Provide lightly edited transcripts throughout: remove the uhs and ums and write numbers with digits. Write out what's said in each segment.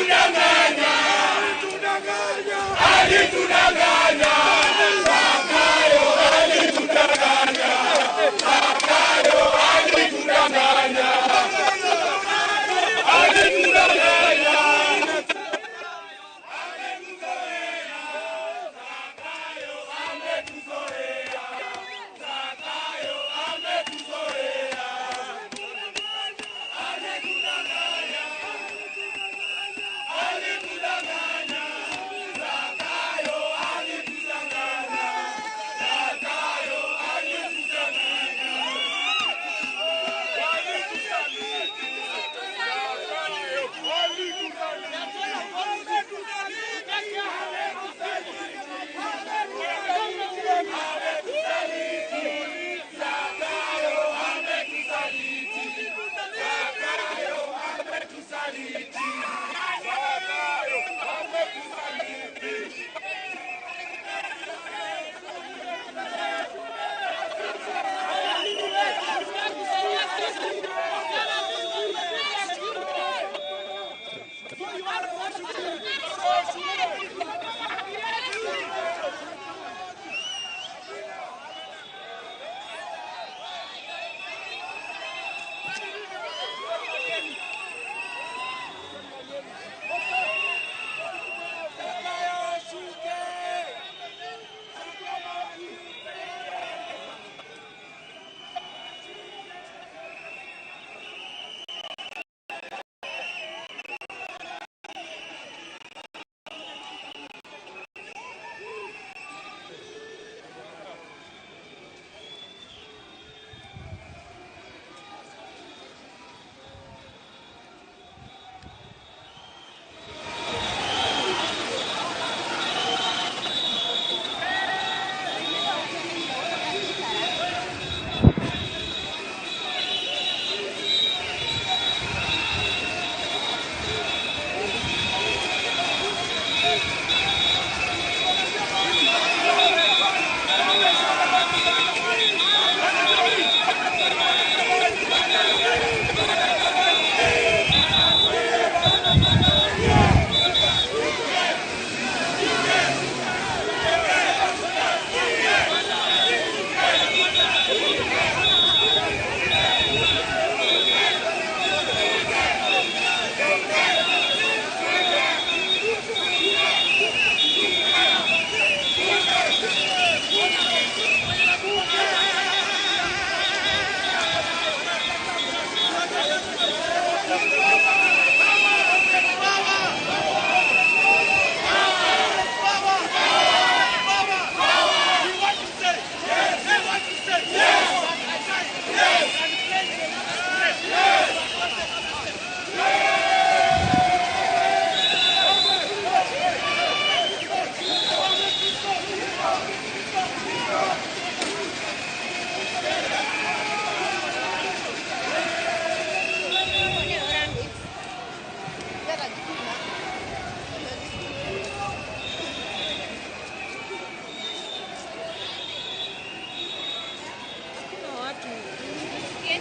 Alitudanganya. Alitudanganya. Zakayo alitudanganya. Zakayo alitudanganya. Alitudanganya.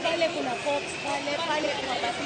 Pale kuna cops, pale kuna basi.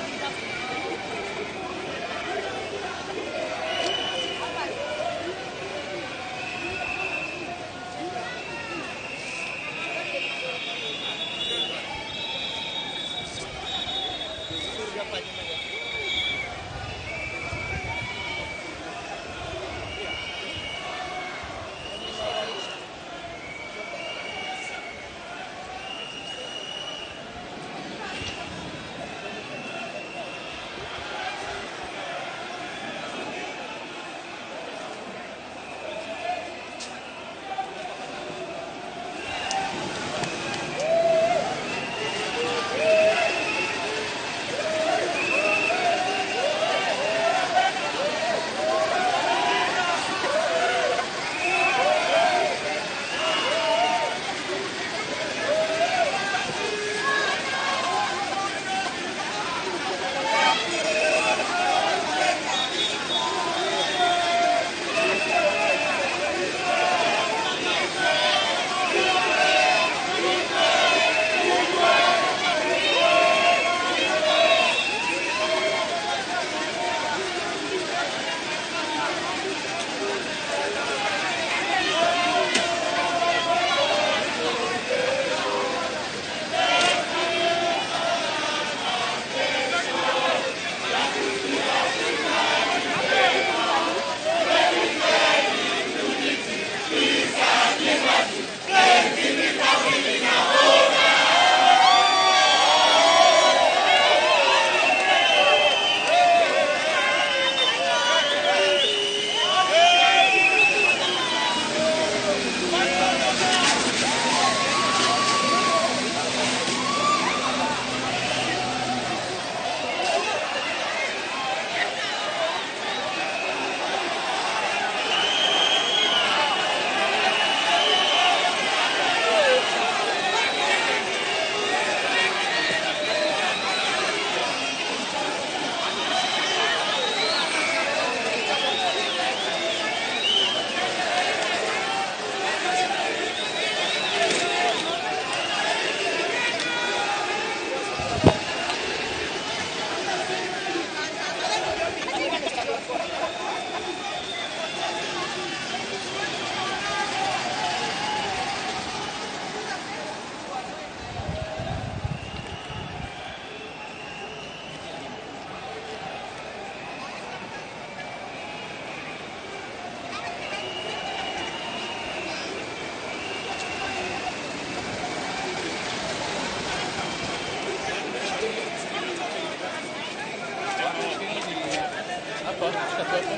Pita tu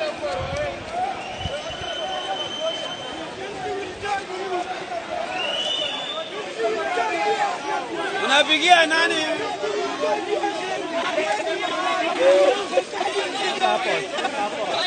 hapo. Unapigia nani? Hapo. Hapo.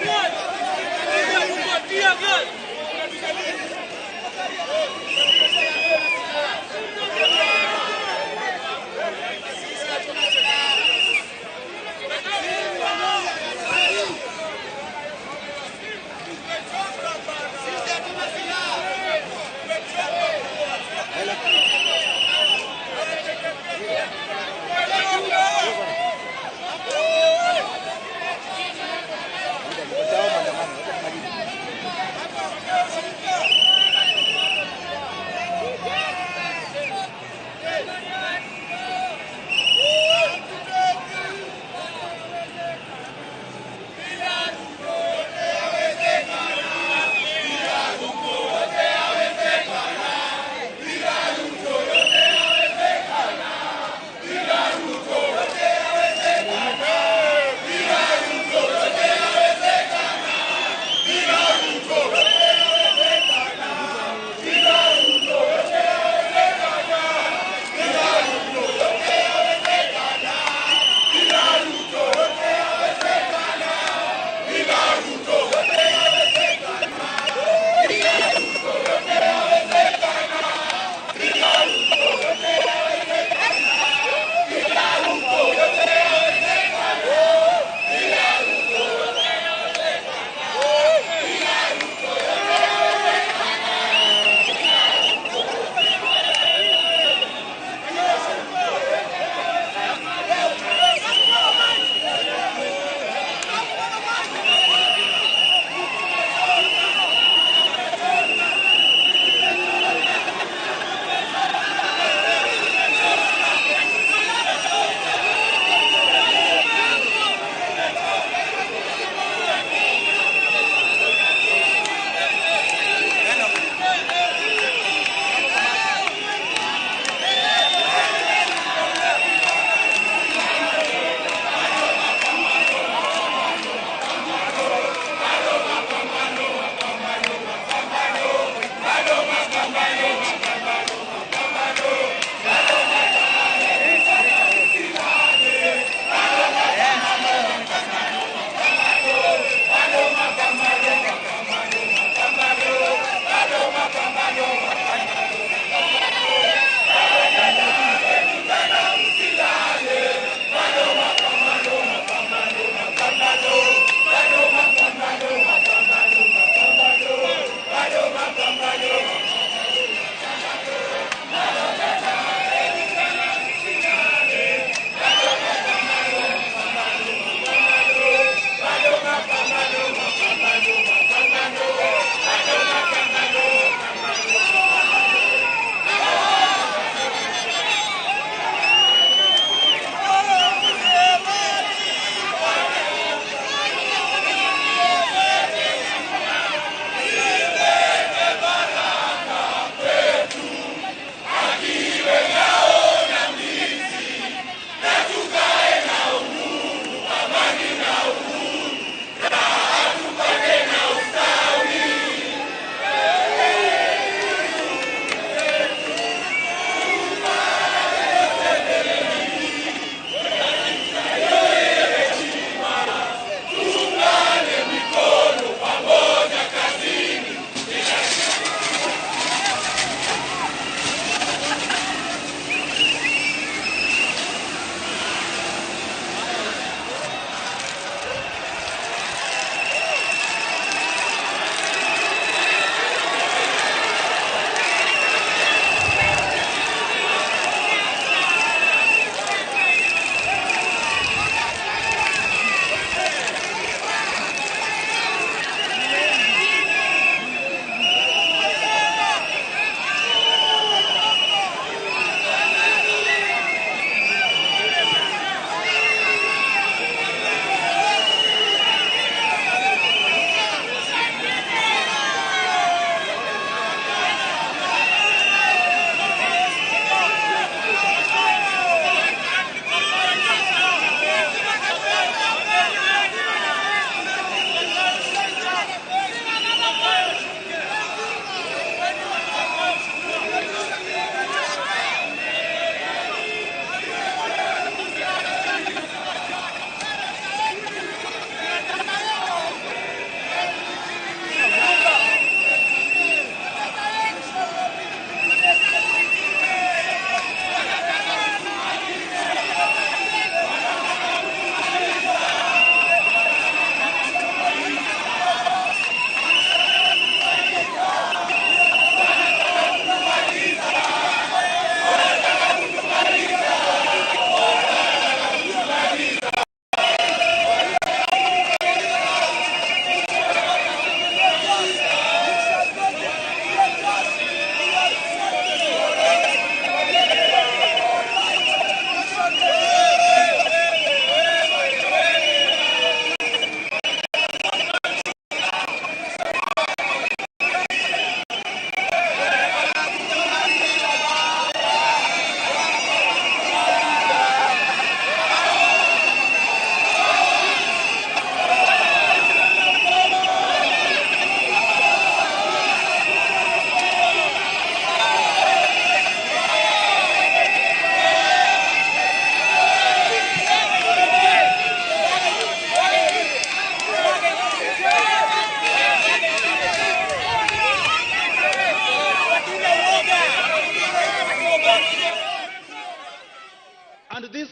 Good.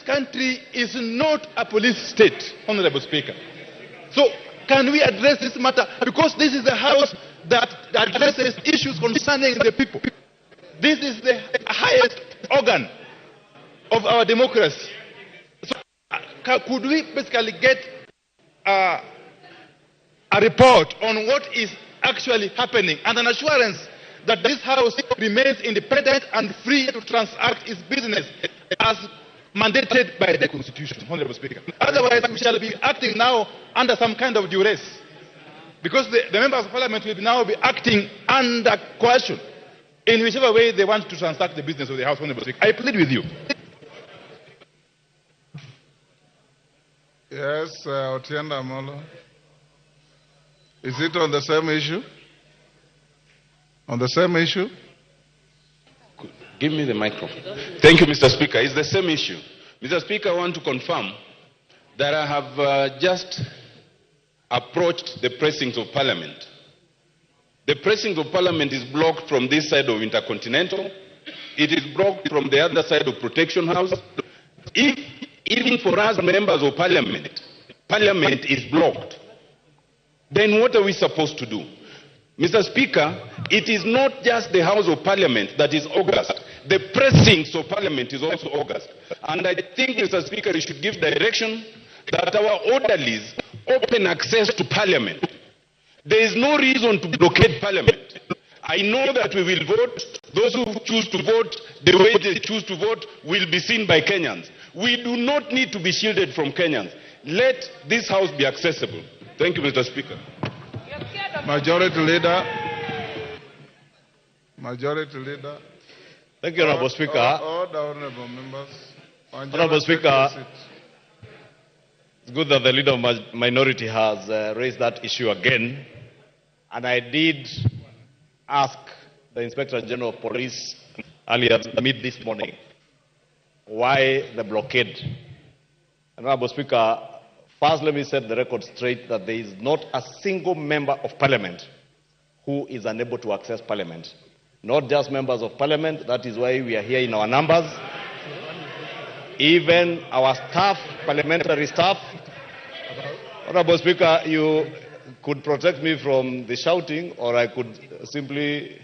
This country is not a police state, Honorable Speaker. So can we address this matter? Because this is the house that addresses issues concerning the people. This is the highest organ of our democracy. So could we basically get a report on what is actually happening and an assurance that this house remains independent and free to transact its business as mandated by the Constitution, Honorable Speaker. Otherwise, we shall be acting now under some kind of duress, because the members of Parliament will now be acting under coercion in whichever way they want to transact the business of the House, Honorable Speaker. I plead with you. Yes, Otiende Amollo. Is it on the same issue? On the same issue? Give me the microphone. Thank you, Mr. Speaker. It's the same issue. Mr. Speaker, I want to confirm that I have just approached the precincts of Parliament. The precinct of Parliament is blocked from this side of Intercontinental. It is blocked from the other side of Protection House. If even for us members of Parliament, Parliament is blocked, then what are we supposed to do? Mr. Speaker, it is not just the House of Parliament that is august. The precincts of Parliament is also august. And I think, Mr. Speaker, you should give direction that our orderlies open access to Parliament. There is no reason to blockade Parliament. I know that we will vote. Those who choose to vote, the way they choose to vote, will be seen by Kenyans. We do not need to be shielded from Kenyans. Let this House be accessible. Thank you, Mr. Speaker. Majority Leader. Majority Leader. Thank you, Honorable Speaker. All the honorable members. Honorable Speaker, it's good that the Leader of Minority has raised that issue again. And I did ask the Inspector General of Police earlier mid this morning why the blockade. Honorable Speaker, first let me set the record straight that there is not a single member of Parliament who is unable to access Parliament. Not just members of Parliament, that is why we are here in our numbers. Even our staff, parliamentary staff. Honorable Speaker, you could protect me from the shouting, or I could simply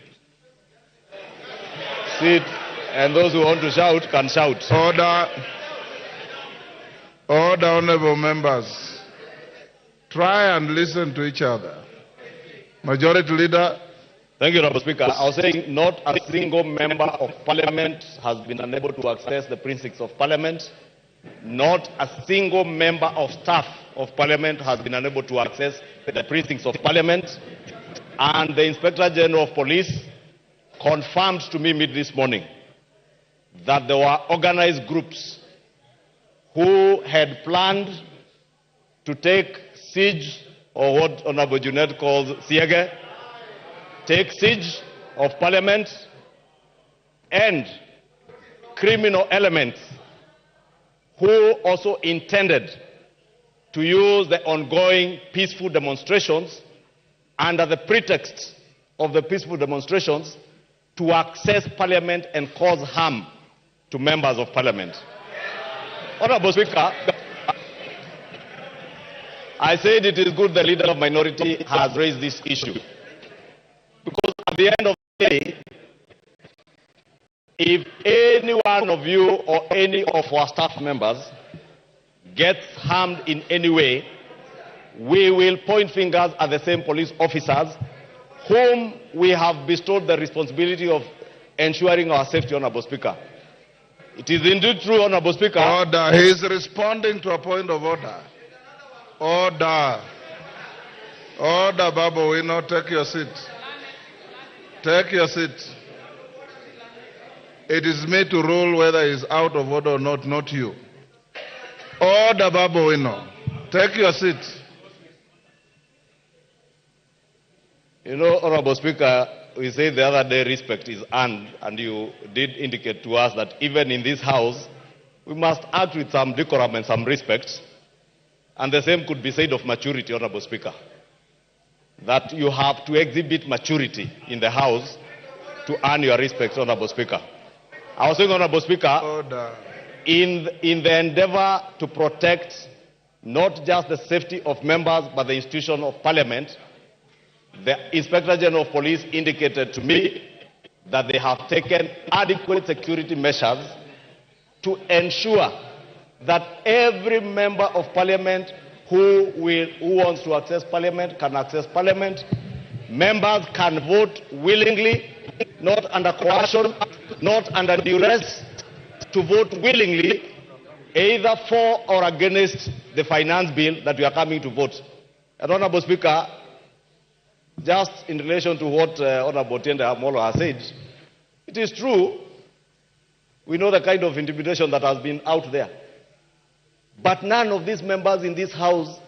sit, and those who want to shout can shout. Order. Order, honorable members. Try and listen to each other. Majority Leader. Thank you, Honorable Speaker. I was saying not a single member of Parliament has been unable to access the precincts of Parliament. Not a single member of staff of Parliament has been unable to access the precincts of Parliament. And the Inspector General of Police confirmed to me mid this morning that there were organized groups who had planned to take siege, or what Honorable Junet calls siege, take siege of Parliament, and criminal elements who also intended to use the ongoing peaceful demonstrations under the pretext of the peaceful demonstrations to access Parliament and cause harm to members of Parliament. Honorable Speaker, I said it is good the Leader of Minority has raised this issue. Because at the end of the day, if any one of you or any of our staff members gets harmed in any way, we will point fingers at the same police officers whom we have bestowed the responsibility of ensuring our safety, Honorable Speaker. It is indeed true, Honorable Speaker. Order. He is responding to a point of order. Order. Order, Babu Owino. Take your seat. Take your seat. It is me to rule whether he is out of order or not, not you. Order, Babu Owino. Take your seat. You know, Honorable Speaker, we said the other day respect is earned, and you did indicate to us that even in this house, we must act with some decorum and some respect. And the same could be said of maturity, Honorable Speaker, that you have to exhibit maturity in the house to earn your respect, Honorable Speaker. I was saying, Honorable Speaker, order. In the endeavor to protect not just the safety of members, but the institution of Parliament, the Inspector General of Police indicated to me that they have taken adequate security measures to ensure that every member of Parliament who wants to access Parliament can access Parliament. Members can vote willingly, not under coercion, not under duress, to vote willingly, either for or against the finance bill that we are coming to vote. And Honorable Speaker, just in relation to what Honorable Otiende Amollo has said, it is true, we know the kind of intimidation that has been out there. But none of these members in this house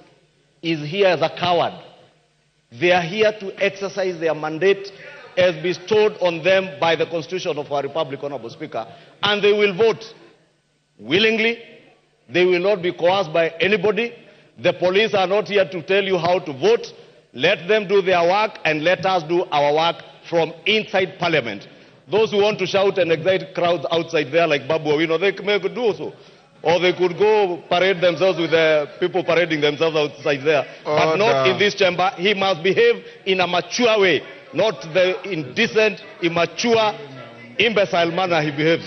is here as a coward. They are here to exercise their mandate as bestowed on them by the Constitution of our Republic, Honorable Speaker, and they will vote willingly. They will not be coerced by anybody. The police are not here to tell you how to vote. Let them do their work and let us do our work from inside Parliament. Those who want to shout and excite crowds outside there like Babu Owino, they may do so. Or they could go parade themselves with the people parading themselves outside there. But not in this chamber. He must behave in a mature way, not the indecent, immature, imbecile manner he behaves.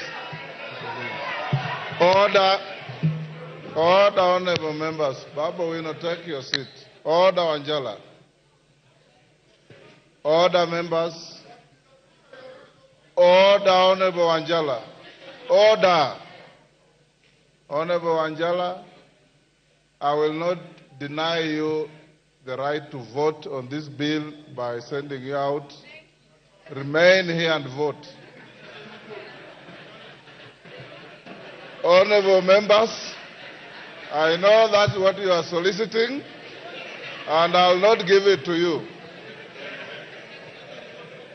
Order. Order, honorable members. Babu Owino, take your seat. Order, Wanjala. Order, members. Order, Honorable Wanjala. Order. Honorable Wanjala, I will not deny you the right to vote on this bill by sending you out. Remain here and vote. Honorable members, I know that's what you are soliciting, and I will not give it to you.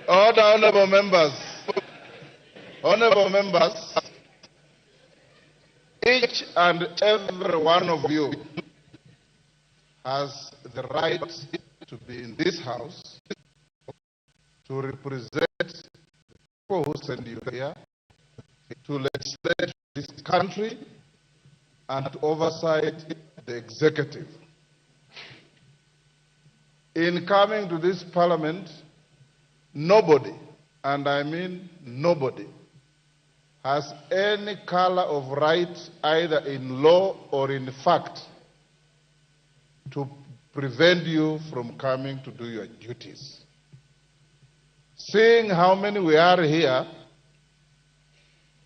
Order, honorable members. Honorable members, each and every one of you has the right to be in this house, to represent the people who send you here, to legislate this country, and to oversight the executive. In coming to this parliament, nobody, and I mean nobody, has any color of right, either in law or in fact, to prevent you from coming to do your duties. Seeing how many we are here,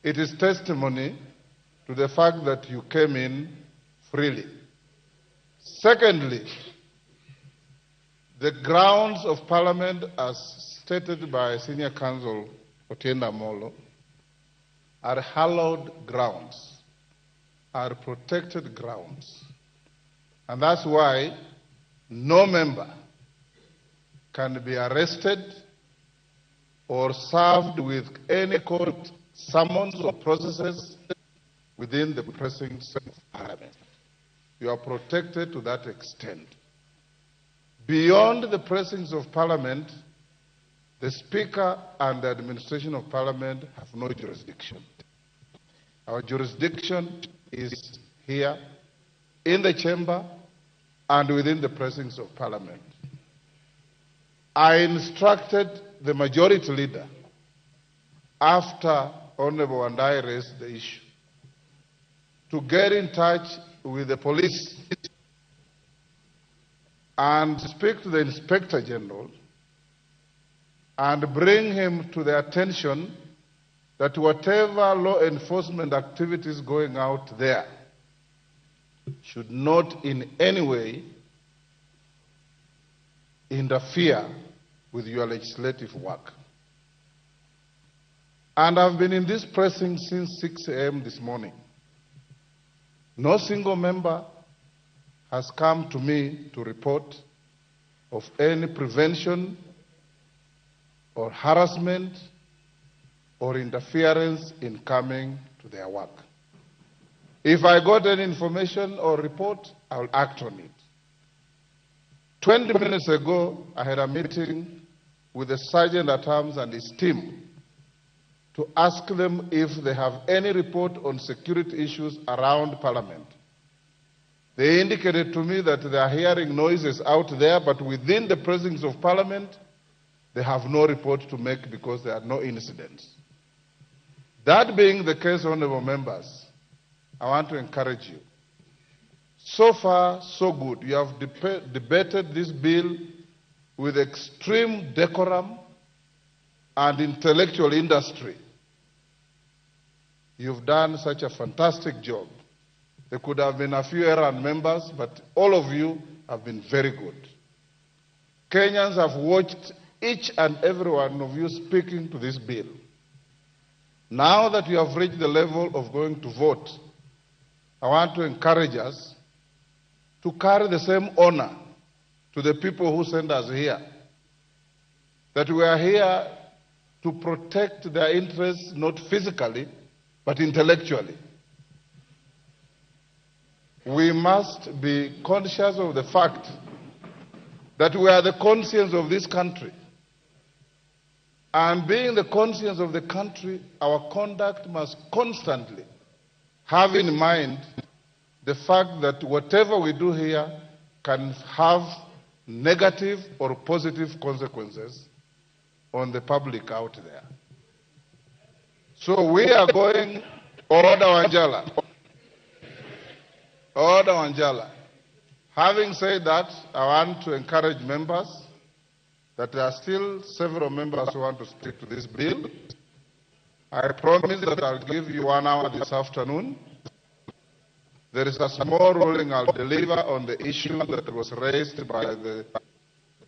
it is testimony to the fact that you came in freely. Secondly, the grounds of Parliament, as stated by Senior Counsel Otiende Amollo, are hallowed grounds, are protected grounds. And that's why no member can be arrested or served with any court summons or processes within the precincts of Parliament. You are protected to that extent. Beyond the precincts of Parliament, the Speaker and the administration of Parliament have no jurisdiction. Our jurisdiction is here in the chamber and within the precincts of Parliament. I instructed the majority leader after Honorable Wandayi raised the issue to get in touch with the police and speak to the Inspector General and bring him to the attention that whatever law enforcement activities going out there should not in any way interfere with your legislative work. And I've been in this precinct since 6 a.m. this morning. No single member has come to me to report of any prevention or harassment or interference in coming to their work. If I got any information or report, I will act on it. 20 minutes ago, I had a meeting with the Sergeant at Arms and his team to ask them if they have any report on security issues around Parliament. They indicated to me that they are hearing noises out there, but within the precincts of Parliament, they have no report to make because there are no incidents. That being the case, honorable members, I want to encourage you. So far, so good. You have debated this bill with extreme decorum and intellectual industry. You've done such a fantastic job. There could have been a few errant members, but all of you have been very good. Kenyans have watched each and every one of you speaking to this bill. Now that you have reached the level of going to vote, I want to encourage us to carry the same honor to the people who send us here. That we are here to protect their interests, not physically, but intellectually. We must be conscious of the fact that we are the conscience of this country. And being the conscience of the country, our conduct must constantly have in mind the fact that whatever we do here can have negative or positive consequences on the public out there. So we are going, order Wanjala. Order Wanjala. Having said that, I want to encourage members that there are still several members who want to speak to this bill. I promise that I'll give you 1 hour this afternoon. There is a small ruling I'll deliver on the issue that was raised by the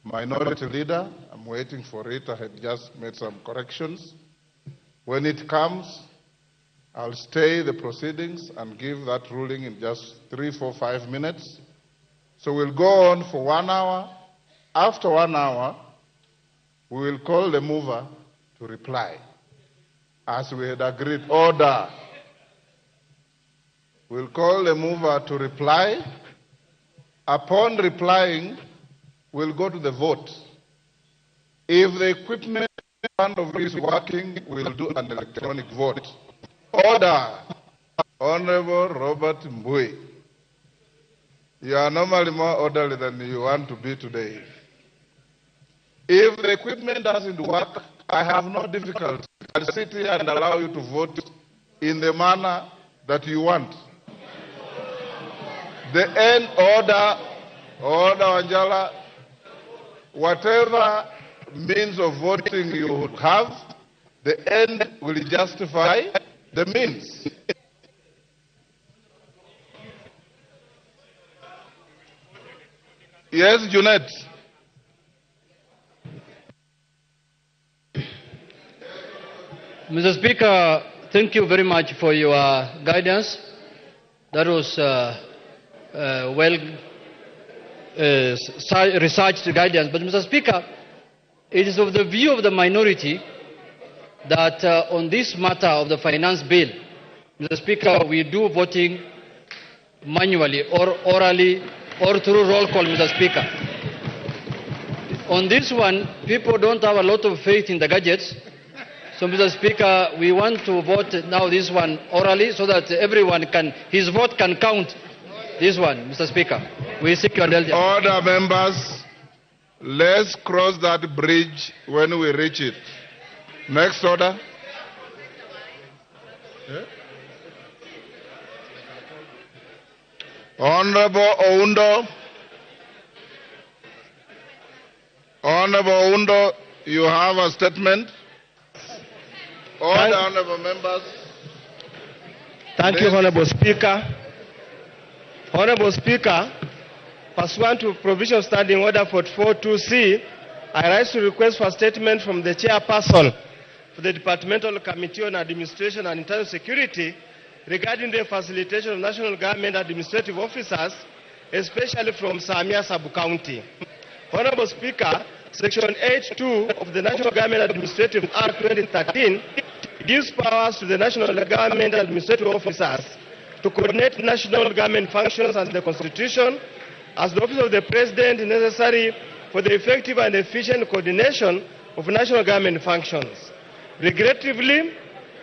minority leader. I'm waiting for it. I had just made some corrections. When it comes, I'll stay the proceedings and give that ruling in just 3, 4, 5 minutes. So we'll go on for 1 hour. After 1 hour, we will call the mover to reply, as we had agreed. Order. We'll call the mover to reply. Upon replying, we'll go to the vote. If the equipment is working, we'll do an electronic vote. Order. Honorable Robert Mbui. You are normally more orderly than you want to be today. If the equipment doesn't work, I have no difficulty. I'll sit here and allow you to vote in the manner that you want. The end order, order Wanjala, whatever means of voting you have, the end will justify the means. Yes, Junet. Mr. Speaker, thank you very much for your guidance. That was well researched guidance. But Mr. Speaker, it is of the view of the minority that on this matter of the finance bill, Mr. Speaker, we do voting manually or orally or through roll call, Mr. Speaker. On this one, people don't have a lot of faith in the gadgets. So, Mr. Speaker, we want to vote now this one orally so that everyone can, his vote can count this one, Mr. Speaker. We seek your indulgence. Order, members. Let's cross that bridge when we reach it. Next order. Yeah. Honorable Oundo. Honorable Oundo, you have a statement. All the honorable members. Thank you, Honorable Speaker. Honorable Speaker, pursuant to provision of Standing Order 44(2)(c), I rise to request for a statement from the chairperson for the Departmental Committee on Administration and Internal Security regarding the facilitation of national government administrative officers, especially from Samia Sub-County. Honorable Speaker, Section 8(2) of the National Government Administrative Act 2013 gives powers to the national government administrative officers to coordinate national government functions and the Constitution as the Office of the President necessary for the effective and efficient coordination of national government functions. Regrettably,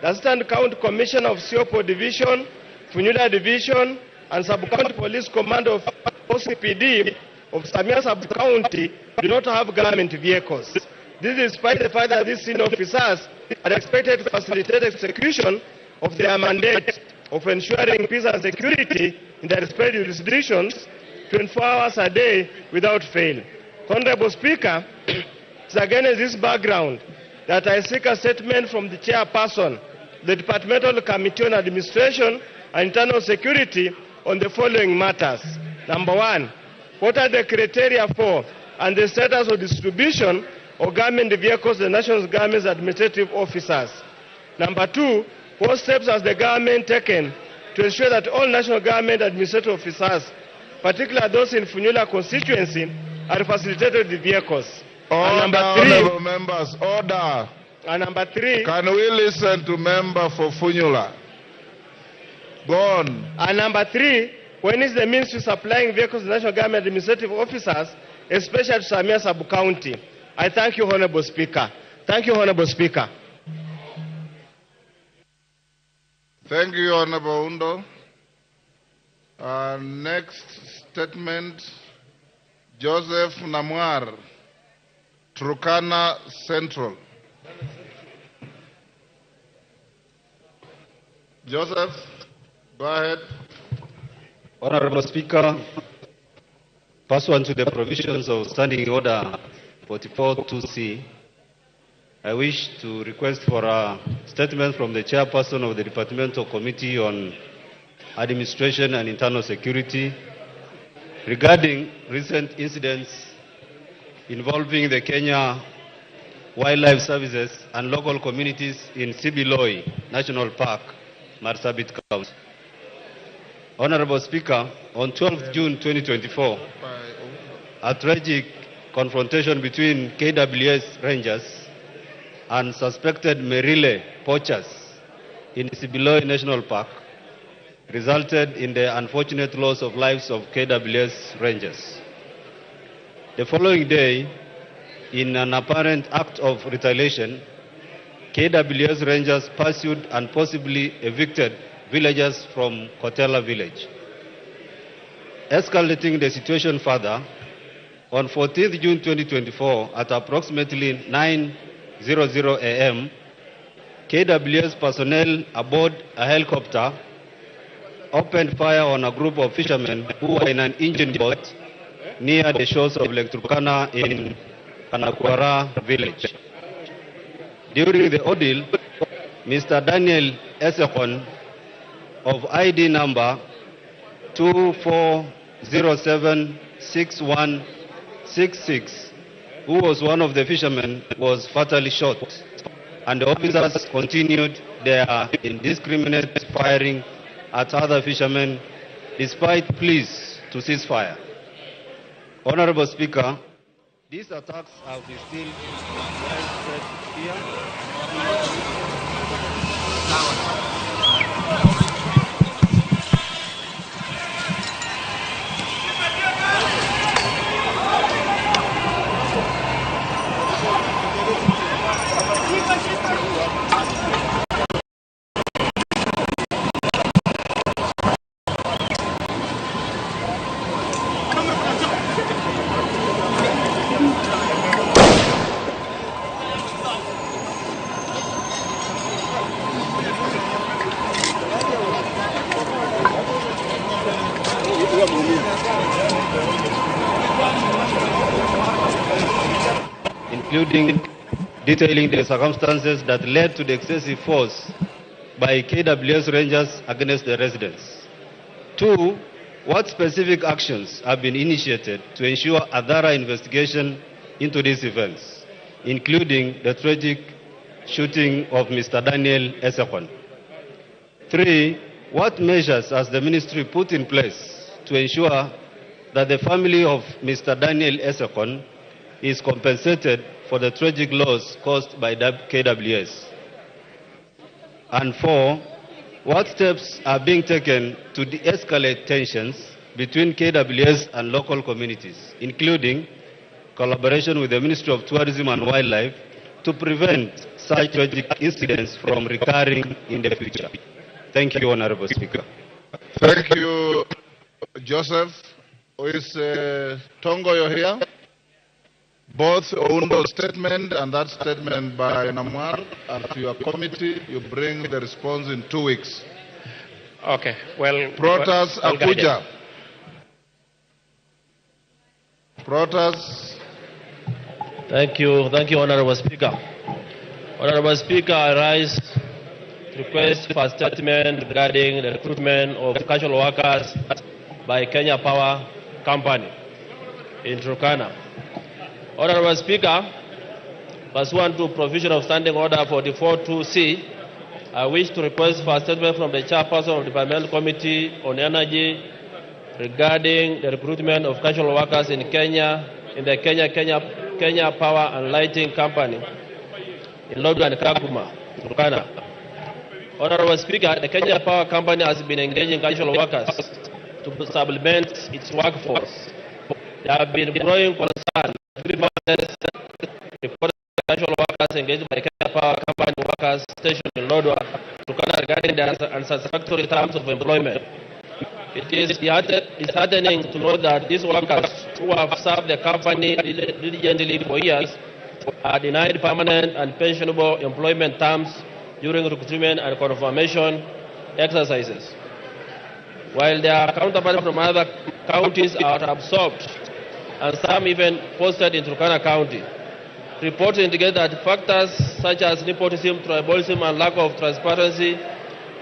the Assistant County Commissioner of Siopo Division, Funyula Division, and Sub-County Police Command of OCPD of Samia Sub-County do not have government vehicles. This is despite the fact that these senior officers are expected to facilitate execution of their mandate of ensuring peace and security in their respective jurisdictions 24 hours a day without fail. Honorable Speaker, it's against this background that I seek a statement from the chairperson, the Departmental Committee on Administration and Internal Security on the following matters. Number one, what are the criteria for and the status of distribution of government vehicles to the national government's administrative officers? Number two, what steps has the government taken to ensure that all national government administrative officers, particularly those in Funyula constituency, are facilitated with vehicles? Order, and number three, honorable members, order. And number three, can we listen to member for Funyula? Go on. And number three, when is the ministry supplying vehicles to national government administrative officers, especially to Samia Sub-County? I thank you, Honorable Speaker. Thank you, Honorable Speaker. Thank you, Honorable Oundo. Next statement, Joseph Namwar, Turkana Central. Joseph, go ahead. Honorable Speaker, pursuant to the provisions of Standing Order 44-2C, I wish to request for a statement from the chairperson of the Departmental Committee on Administration and Internal Security regarding recent incidents involving the Kenya Wildlife Services and local communities in Sibiloi National Park, Marsabit County. Honorable Speaker, on 12th June 2024, a tragic confrontation between KWS Rangers and suspected Merile poachers in Sibiloi National Park resulted in the unfortunate loss of lives of KWS Rangers. The following day, in an apparent act of retaliation, KWS Rangers pursued and possibly evicted villagers from Kotela village. Escalating the situation further, on 14th June 2024 at approximately 9:00 a.m., KWS personnel aboard a helicopter opened fire on a group of fishermen who were in an engine boat near the shores of Lake Turkana in Kanakwara village. During the ordeal, Mr. Daniel Esekon of ID number 24076166, who was one of the fishermen, was fatally shot, and the officers continued their indiscriminate firing at other fishermen despite pleas to cease fire. Honorable Speaker, these attacks have instilled widespread fear. Including detailing the circumstances that led to the excessive force by KWS Rangers against the residents. 2, what specific actions have been initiated to ensure a thorough investigation into these events, including the tragic shooting of Mr. Daniel Esekon? 3, what measures has the ministry put in place to ensure that the family of Mr. Daniel Esekon is compensated for the tragic loss caused by KWS? And 4, what steps are being taken to de-escalate tensions between KWS and local communities, including collaboration with the Ministry of Tourism and Wildlife to prevent such tragic incidents from recurring in the future. Thank you, Honorable Speaker. Thank you, Joseph. Is Tongoyo here? Both Oundo's statement and that statement by Namwar are to your committee. You bring the response in 2 weeks. Okay. Well, Protas well Akuja. Protas. Thank you. Thank you, Honorable Speaker. Honorable Speaker, I rise to request for a statement regarding the recruitment of casual workers by Kenya Power Company in Turkana. Honorable Speaker, pursuant to provision of Standing Order 44(2)(c), I wish to request for a statement from the chairperson of the Departmental Committee on Energy regarding the recruitment of casual workers in Kenya, in the Kenya Power and Lighting Company in Lodwar and Kakuma, Turkana. Honorable Speaker, the Kenya Power Company has been engaging casual workers to supplement its workforce. There have been growing concerns grievances reported casual workers engaged by Kenya Power Company workers stationed in Lodwar, Turkana regarding their unsatisfactory terms of employment. It is disheartening to know that these workers who have served the company diligently for years are denied permanent and pensionable employment terms during recruitment and confirmation exercises, while their counterparts from other counties are absorbed and some even posted in Turkana County. Reports indicate that factors such as nepotism, tribalism, and lack of transparency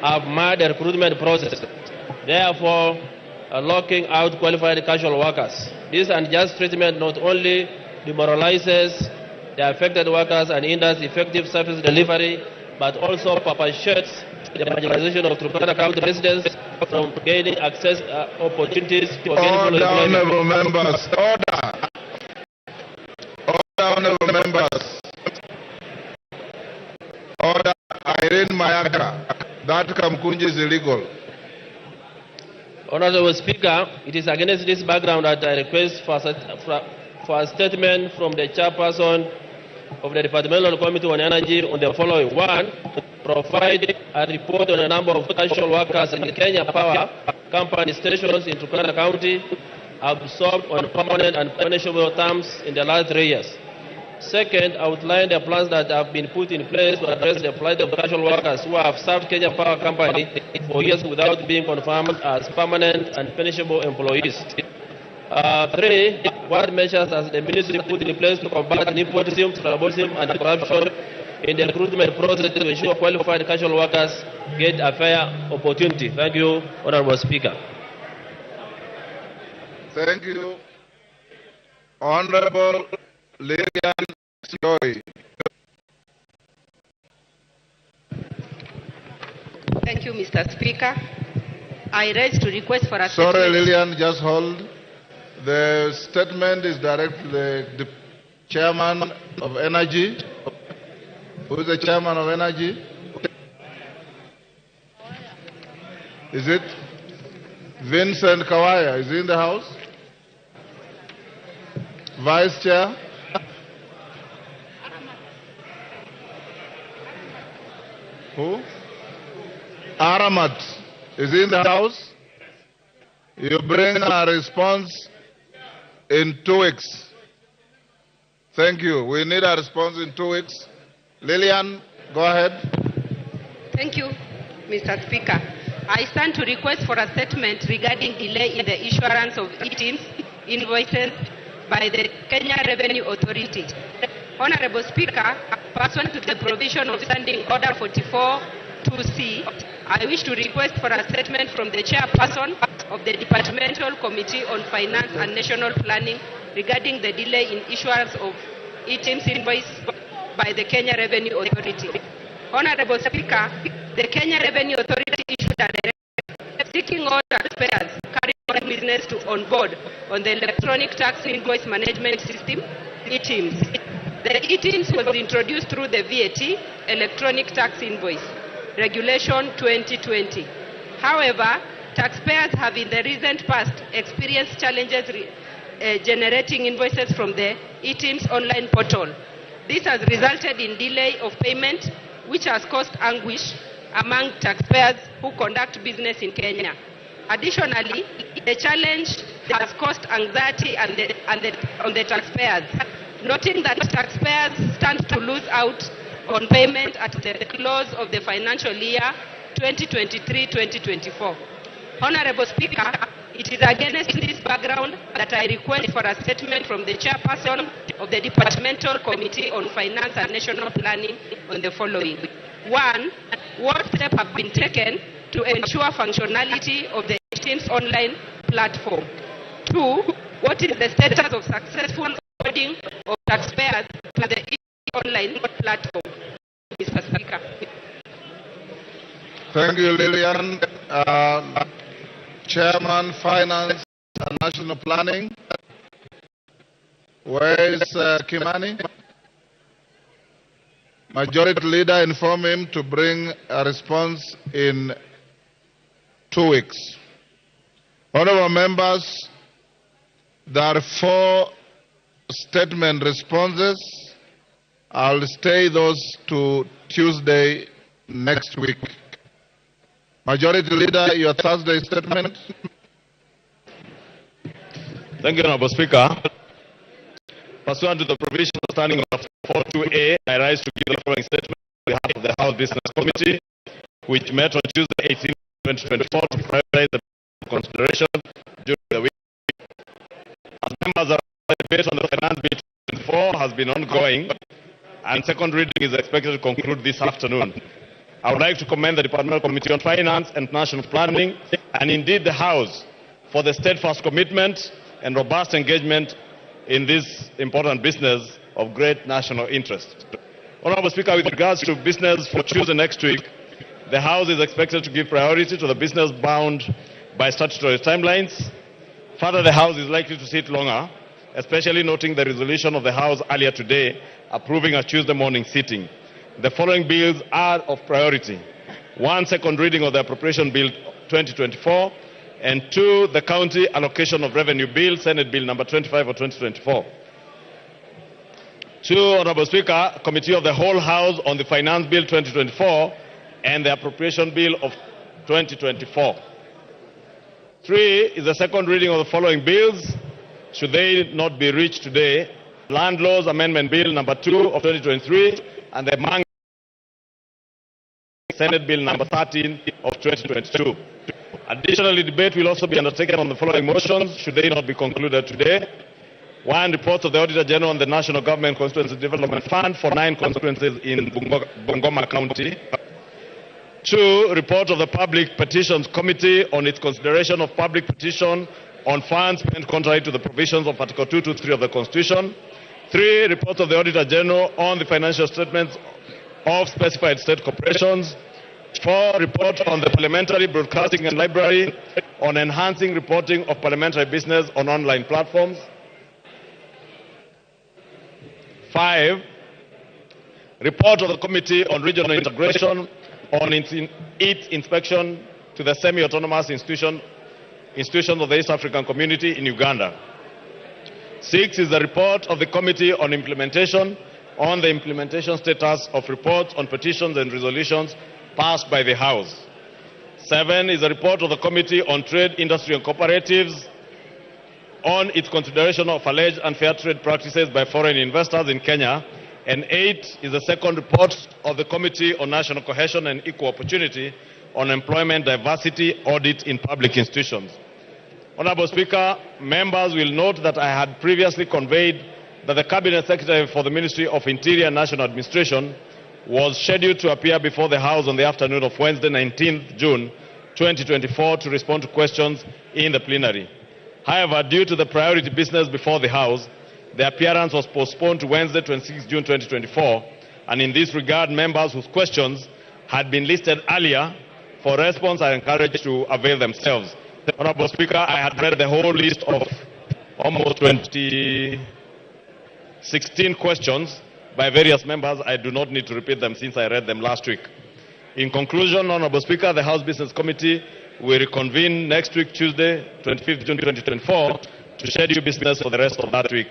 have marred the recruitment process, therefore locking out qualified casual workers. This unjust treatment not only demoralizes the affected workers and hinders effective service delivery, but also perpetuates the marginalization of Turkana County residents from gaining access opportunities for gainful Order, employment. honorable members. Order. Order, honorable members. Order, Irene Mayaka. That Kamkunji is illegal. Honorable Speaker, it is against this background that I request for a statement from the chairperson of the Departmental Committee on Energy on the following. 1, provide a report on the number of casual workers in Kenya Power Company stations in Turkana County absorbed on permanent and punishable terms in the last 3 years. Second, outline the plans that have been put in place to address the plight of casual workers who have served Kenya Power Company for years without being confirmed as permanent and pensionable employees. 3, what measures has the ministry put in place to combat nepotism, tribalism, and corruption in the recruitment process to ensure qualified casual workers get a fair opportunity? Thank you, Honorable Speaker. Thank you. Honorable Lilian Siyoi. Thank you, Mr. Speaker. I rise to request for a Sorry, statement. Lilian, just hold. The statement is directed to the chairman of Energy. Who is the chairman of Energy? Is it Vincent Kawaya? Is he in the house? Vice Chair? Who? Aramat. Is he in the house? You bring a response in 2 weeks. Thank you. We need a response in 2 weeks. Lilian, go ahead. Thank you, Mr. Speaker. I stand to request for a statement regarding delay in the issuance of eTIMS invoices by the Kenya Revenue Authority. Honorable Speaker, pursuant to the provision of Standing Order 44(2)(c), I wish to request for a statement from the chairperson of the Departmental Committee on Finance and National Planning regarding the delay in issuance of eTIMS invoice by the Kenya Revenue Authority. Honorable Speaker, the Kenya Revenue Authority issued a directive seeking all taxpayers carrying on business to onboard on the Electronic Tax Invoice Management System, eTIMS. The eTIMS was introduced through the VAT, Electronic Tax Invoice, Regulation 2020. However, taxpayers have in the recent past experienced challenges generating invoices from the eTIMS online portal. This has resulted in delay of payment, which has caused anguish among taxpayers who conduct business in Kenya. Additionally, the challenge has caused anxiety on the taxpayers, noting that taxpayers stand to lose out on payment at the close of the financial year 2023-2024. Honorable Speaker, it is against this background that I request for a statement from the chairperson of the Departmental Committee on Finance and National Planning on the following. 1, what steps have been taken to ensure functionality of the eTIMS online platform? 2, what is the status of successful onboarding of taxpayers to the online platform? Mr. Speaker. Thank you, Lillian. Chairman, Finance and National Planning. Where is Kimani? Majority Leader, inform him to bring a response in 2 weeks. Honorable members, there are 4 statement responses. I'll stay those to Tuesday next week. Majority Leader, your Thursday statement. Thank you, Honorable Speaker. Pursuant to the provision of Standing Order 42A, I rise to give the following statement on behalf of the House Business Committee, which met on Tuesday, 18, 2024, to prioritize the consideration during the week. As members are aware, the debate on the Finance Bill 2024 has been ongoing, and second reading is expected to conclude this afternoon. I would like to commend the Departmental Committee on Finance and National Planning, and indeed the House, for the steadfast commitment and robust engagement in this important business of great national interest. Honorable Speaker, with regards to business for Tuesday next week, the House is expected to give priority to the business bound by statutory timelines. Further, the House is likely to sit longer, especially noting the resolution of the House earlier today approving a Tuesday morning sitting. The following bills are of priority. 1, second reading of the Appropriation Bill 2024, and 2, the County Allocation of Revenue Bill, Senate Bill number 25 of 2024. 2, Honorable Speaker, Committee of the Whole House on the Finance Bill 2024 and the Appropriation Bill of 2024. 3 is the second reading of the following bills, should they not be reached today: Land Laws Amendment Bill number 2 of 2023 and the Mang Senate Bill number 13 of 2022. Additionally, debate will also be undertaken on the following motions, should they not be concluded today. 1, report of the Auditor General on the National Government Constituency Development Fund for 9 constituencies in Bungoma County. 2, report of the Public Petitions Committee on its consideration of public petition on funds spent contrary to the provisions of Article 223 of the Constitution. 3, report of the Auditor General on the financial statements of specified state corporations. 4, report on the Parliamentary Broadcasting and Library on enhancing reporting of parliamentary business on online platforms. 5, report of the Committee on Regional Integration on its inspection to the semi-autonomous institutions of the East African Community in Uganda. 6 is the report of the Committee on Implementation on the implementation status of reports on petitions and resolutions passed by the House. 7 is a report of the Committee on Trade, Industry and Cooperatives on its consideration of alleged unfair trade practices by foreign investors in Kenya. And 8 is the second report of the Committee on National Cohesion and Equal Opportunity on Employment Diversity Audit in Public Institutions. Honorable Speaker, members will note that I had previously conveyed that the Cabinet Secretary for the Ministry of Interior and National Administration was scheduled to appear before the House on the afternoon of Wednesday, 19th June 2024, to respond to questions in the plenary. However, due to the priority business before the House, the appearance was postponed to Wednesday, 26 June 2024, and in this regard, members whose questions had been listed earlier for response are encouraged to avail themselves. Honorable Speaker, I had read the whole list of almost 16 questions by various members. I do not need to repeat them since I read them last week. In conclusion, Honorable Speaker, the House Business Committee will reconvene next week, Tuesday, 25th June 2024, to schedule business for the rest of that week.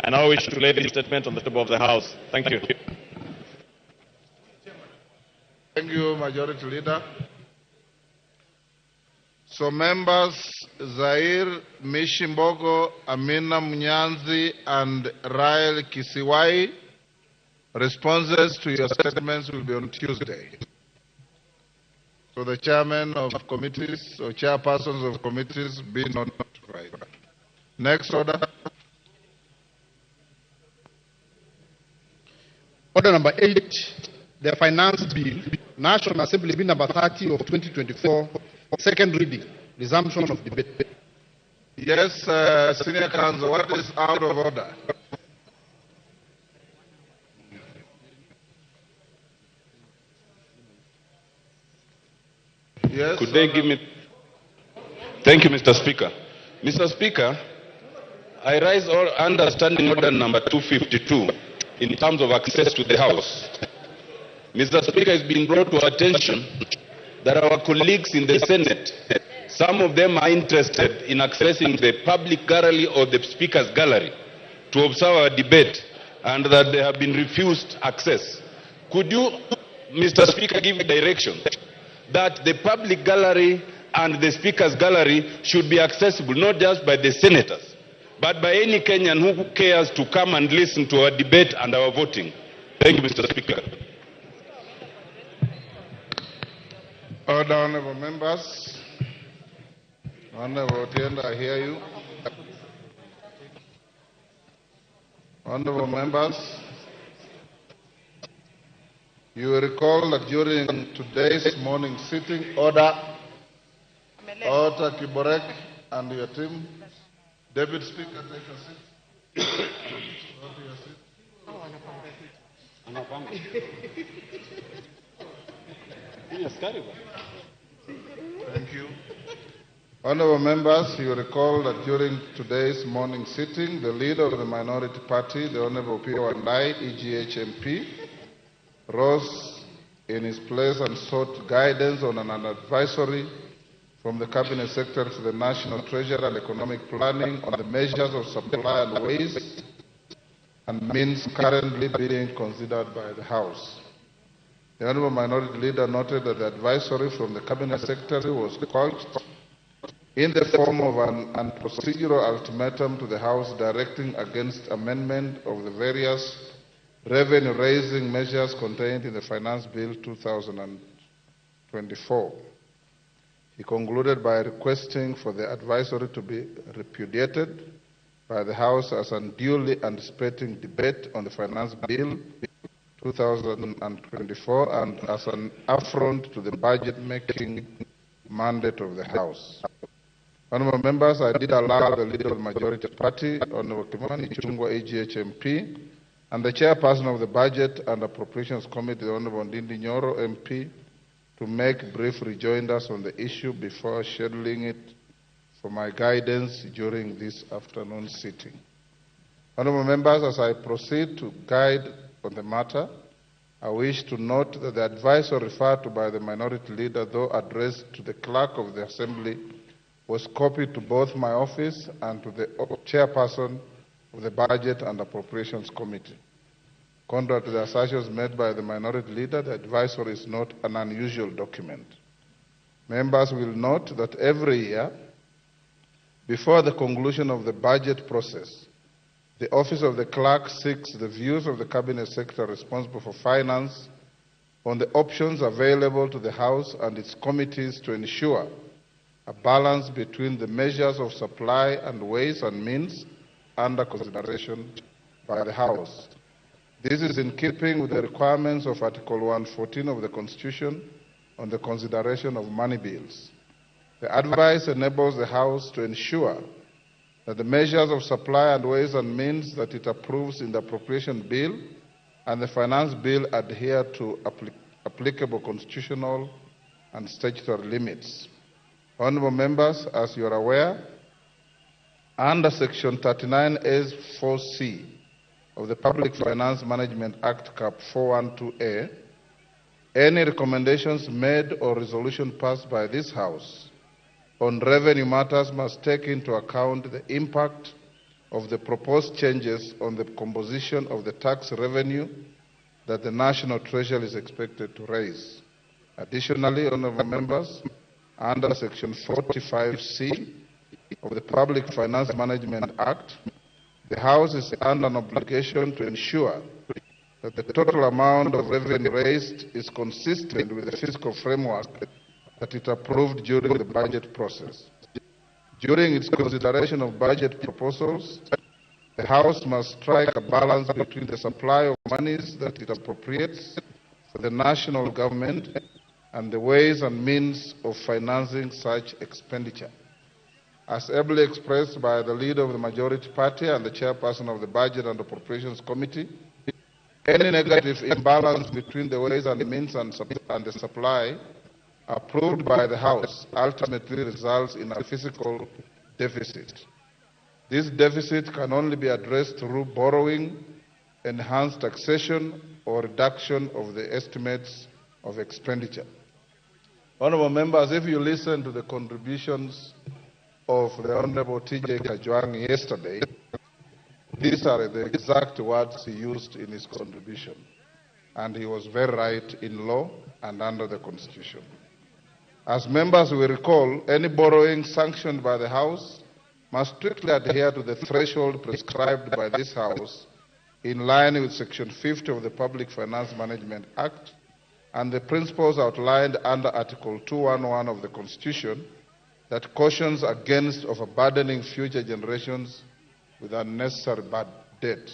I now wish to lay this statement on the table of the House. Thank you. Thank you, Majority Leader. So members Zaire Mishimbogo, Amina Munyanzi, and Rael Kisiwai, responses to your statements will be on Tuesday. So the chairman of committees or chairpersons of committees be notified. Next order. Order number 8, the Finance Bill, National Assembly Bill number 30 of 2024, second reading, resumption of debate. Yes, Senior Counsel, what is out of order? Yes. Could they give me? Thank you, Mr. Speaker. Mr. Speaker, I rise under Standing Order number 252 in terms of access to the House. Mr. Speaker, it's been brought to our attention that our colleagues in the Senate, some of them are interested in accessing the public gallery or the Speaker's gallery to observe our debate, and that they have been refused access. Could you, Mr. Speaker, give direction that the public gallery and the Speaker's gallery should be accessible, not just by the senators, but by any Kenyan who cares to come and listen to our debate and our voting? Thank you, Mr. Speaker. Order, honorable members. Honorable Otiende, I hear you. Honorable members, you will recall that during today's morning sitting, order, Order Kiborek and your team. Deputy Speaker, take a seat. Go to your seat. Thank you. Honorable members, you recall that during today's morning sitting, the leader of the minority party, the Honorable Opiyo Wandayi, EGH MP, rose in his place and sought guidance on an advisory from the Cabinet Secretary to the National Treasury and Economic Planning on the measures of supply and ways and means currently being considered by the House. The Honorable Minority Leader noted that the advisory from the Cabinet Secretary was couched in the form of an unprocedural ultimatum to the House directing against amendment of the various revenue-raising measures contained in the Finance Bill 2024. He concluded by requesting for the advisory to be repudiated by the House as unduly anticipating debate on the Finance Bill 2024 and as an affront to the budget-making mandate of the House. Honourable members, I did allow the leader of the majority party, Honourable Kimani Ichung'wah, AGH MP, and the chairperson of the Budget and Appropriations Committee, the Honourable Ndindi Nyoro, MP, to make brief rejoinders on the issue before scheduling it for my guidance during this afternoon sitting. Honourable members, as I proceed to guide on the matter, I wish to note that the advice referred to by the minority leader, though addressed to the clerk of the Assembly, was copied to both my office and to the chairperson of the Budget and Appropriations Committee. Contrary to the assertions made by the minority leader, the advisory is not an unusual document. Members will note that every year, before the conclusion of the budget process, the Office of the Clerk seeks the views of the Cabinet Secretary responsible for finance on the options available to the House and its committees to ensure a balance between the measures of supply and ways and means under consideration by the House. This is in keeping with the requirements of Article 114 of the Constitution on the consideration of money bills. The advice enables the House to ensure that the measures of supply and ways and means that it approves in the Appropriation Bill and the Finance Bill adhere to applicable constitutional and statutory limits. Honourable members, as you are aware, under Section 39A4C of the Public Finance Management Act, Cap 412A, any recommendations made or resolution passed by this House on revenue matters must take into account the impact of the proposed changes on the composition of the tax revenue that the National Treasury is expected to raise. Additionally, honorable members, under Section 45C of the Public Finance Management Act, the House is under an obligation to ensure that the total amount of revenue raised is consistent with the fiscal framework that it approved during the budget process. During its consideration of budget proposals, the House must strike a balance between the supply of monies that it appropriates for the national government and the ways and means of financing such expenditure. As ably expressed by the leader of the majority party and the chairperson of the Budget and Appropriations Committee, any negative imbalance between the ways and means and the supply approved by the House ultimately results in a fiscal deficit. This deficit can only be addressed through borrowing, enhanced taxation, or reduction of the estimates of expenditure. Honourable members, if you listen to the contributions of the Honourable T.J. Kajwang yesterday, these are the exact words he used in his contribution. And he was very right in law and under the Constitution. As members will recall, any borrowing sanctioned by the House must strictly adhere to the threshold prescribed by this House in line with Section 50 of the Public Finance Management Act and the principles outlined under Article 211 of the Constitution that cautions against overburdening future generations with unnecessary bad debt.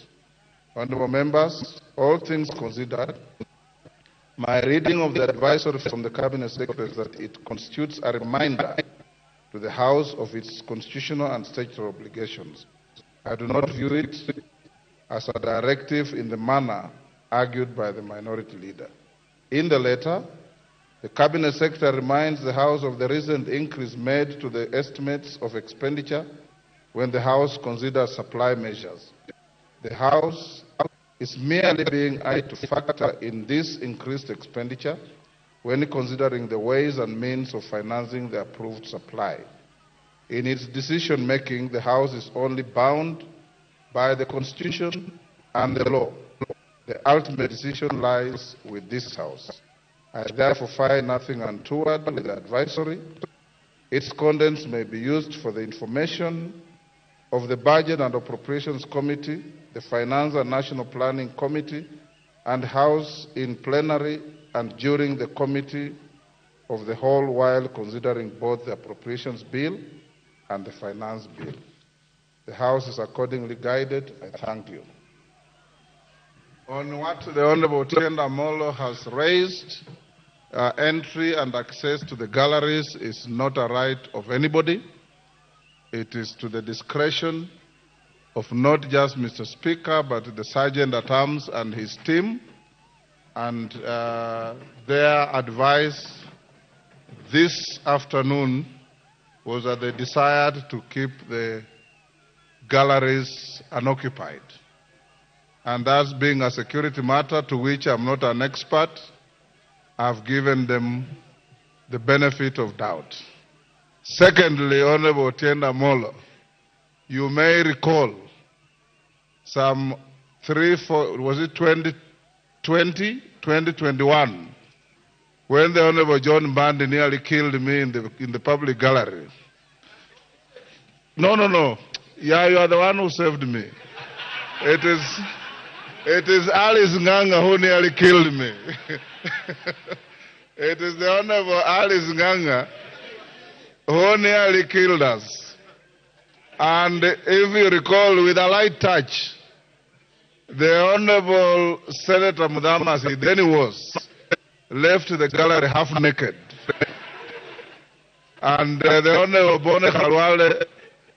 Honourable members, all things considered, my reading of the advisory from the Cabinet Secretary is that it constitutes a reminder to the House of its constitutional and statutory obligations. I do not view it as a directive in the manner argued by the minority leader. In the letter, the Cabinet Secretary reminds the House of the recent increase made to the estimates of expenditure when the House considers supply measures. The House is merely being asked to factor in this increased expenditure when considering the ways and means of financing the approved supply. In its decision-making, the House is only bound by the Constitution and the law. The ultimate decision lies with this House. I therefore find nothing untoward with the advisory. Its contents may be used for the information of the Budget and Appropriations Committee, the Finance and National Planning Committee, and House in plenary and during the Committee of the Whole while considering both the Appropriations Bill and the Finance Bill. The House is accordingly guided. I thank you. On what the Honorable Otiende Amollo has raised, entry and access to the galleries is not a right of anybody. It is to the discretion of not just Mr. Speaker, but the Sergeant at Arms and his team. And their advice this afternoon was that they desired to keep the galleries unoccupied. And that's being a security matter to which I'm not an expert, I've given them the benefit of doubt. Secondly, Honorable Otiende Amollo, you may recall some 2020, 2021, when the Honorable John Mbadi nearly killed me in the public gallery. No, no, no. Yeah, you are the one who saved me. It is Alice Nganga who nearly killed me. It is the Honorable Alice Nganga who nearly killed us. And if you recall, with a light touch, the Honorable Senator Muthama, as he then was, left the gallery half naked. And the Honorable Boni Khalwale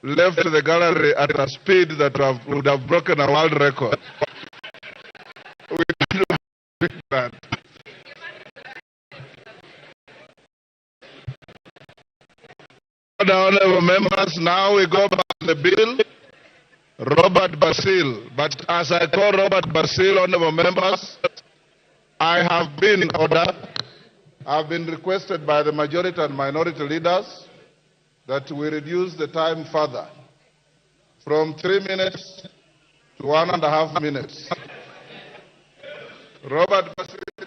left the gallery at a speed that would have broken a world record. We don't do that. Honorable members, now we go back to the bill. Robert Basil. But as I call Robert Basil, honorable members, I have been ordered, I have been requested by the majority and minority leaders that we reduce the time further from 3 minutes to 1.5 minutes. Robert Basit.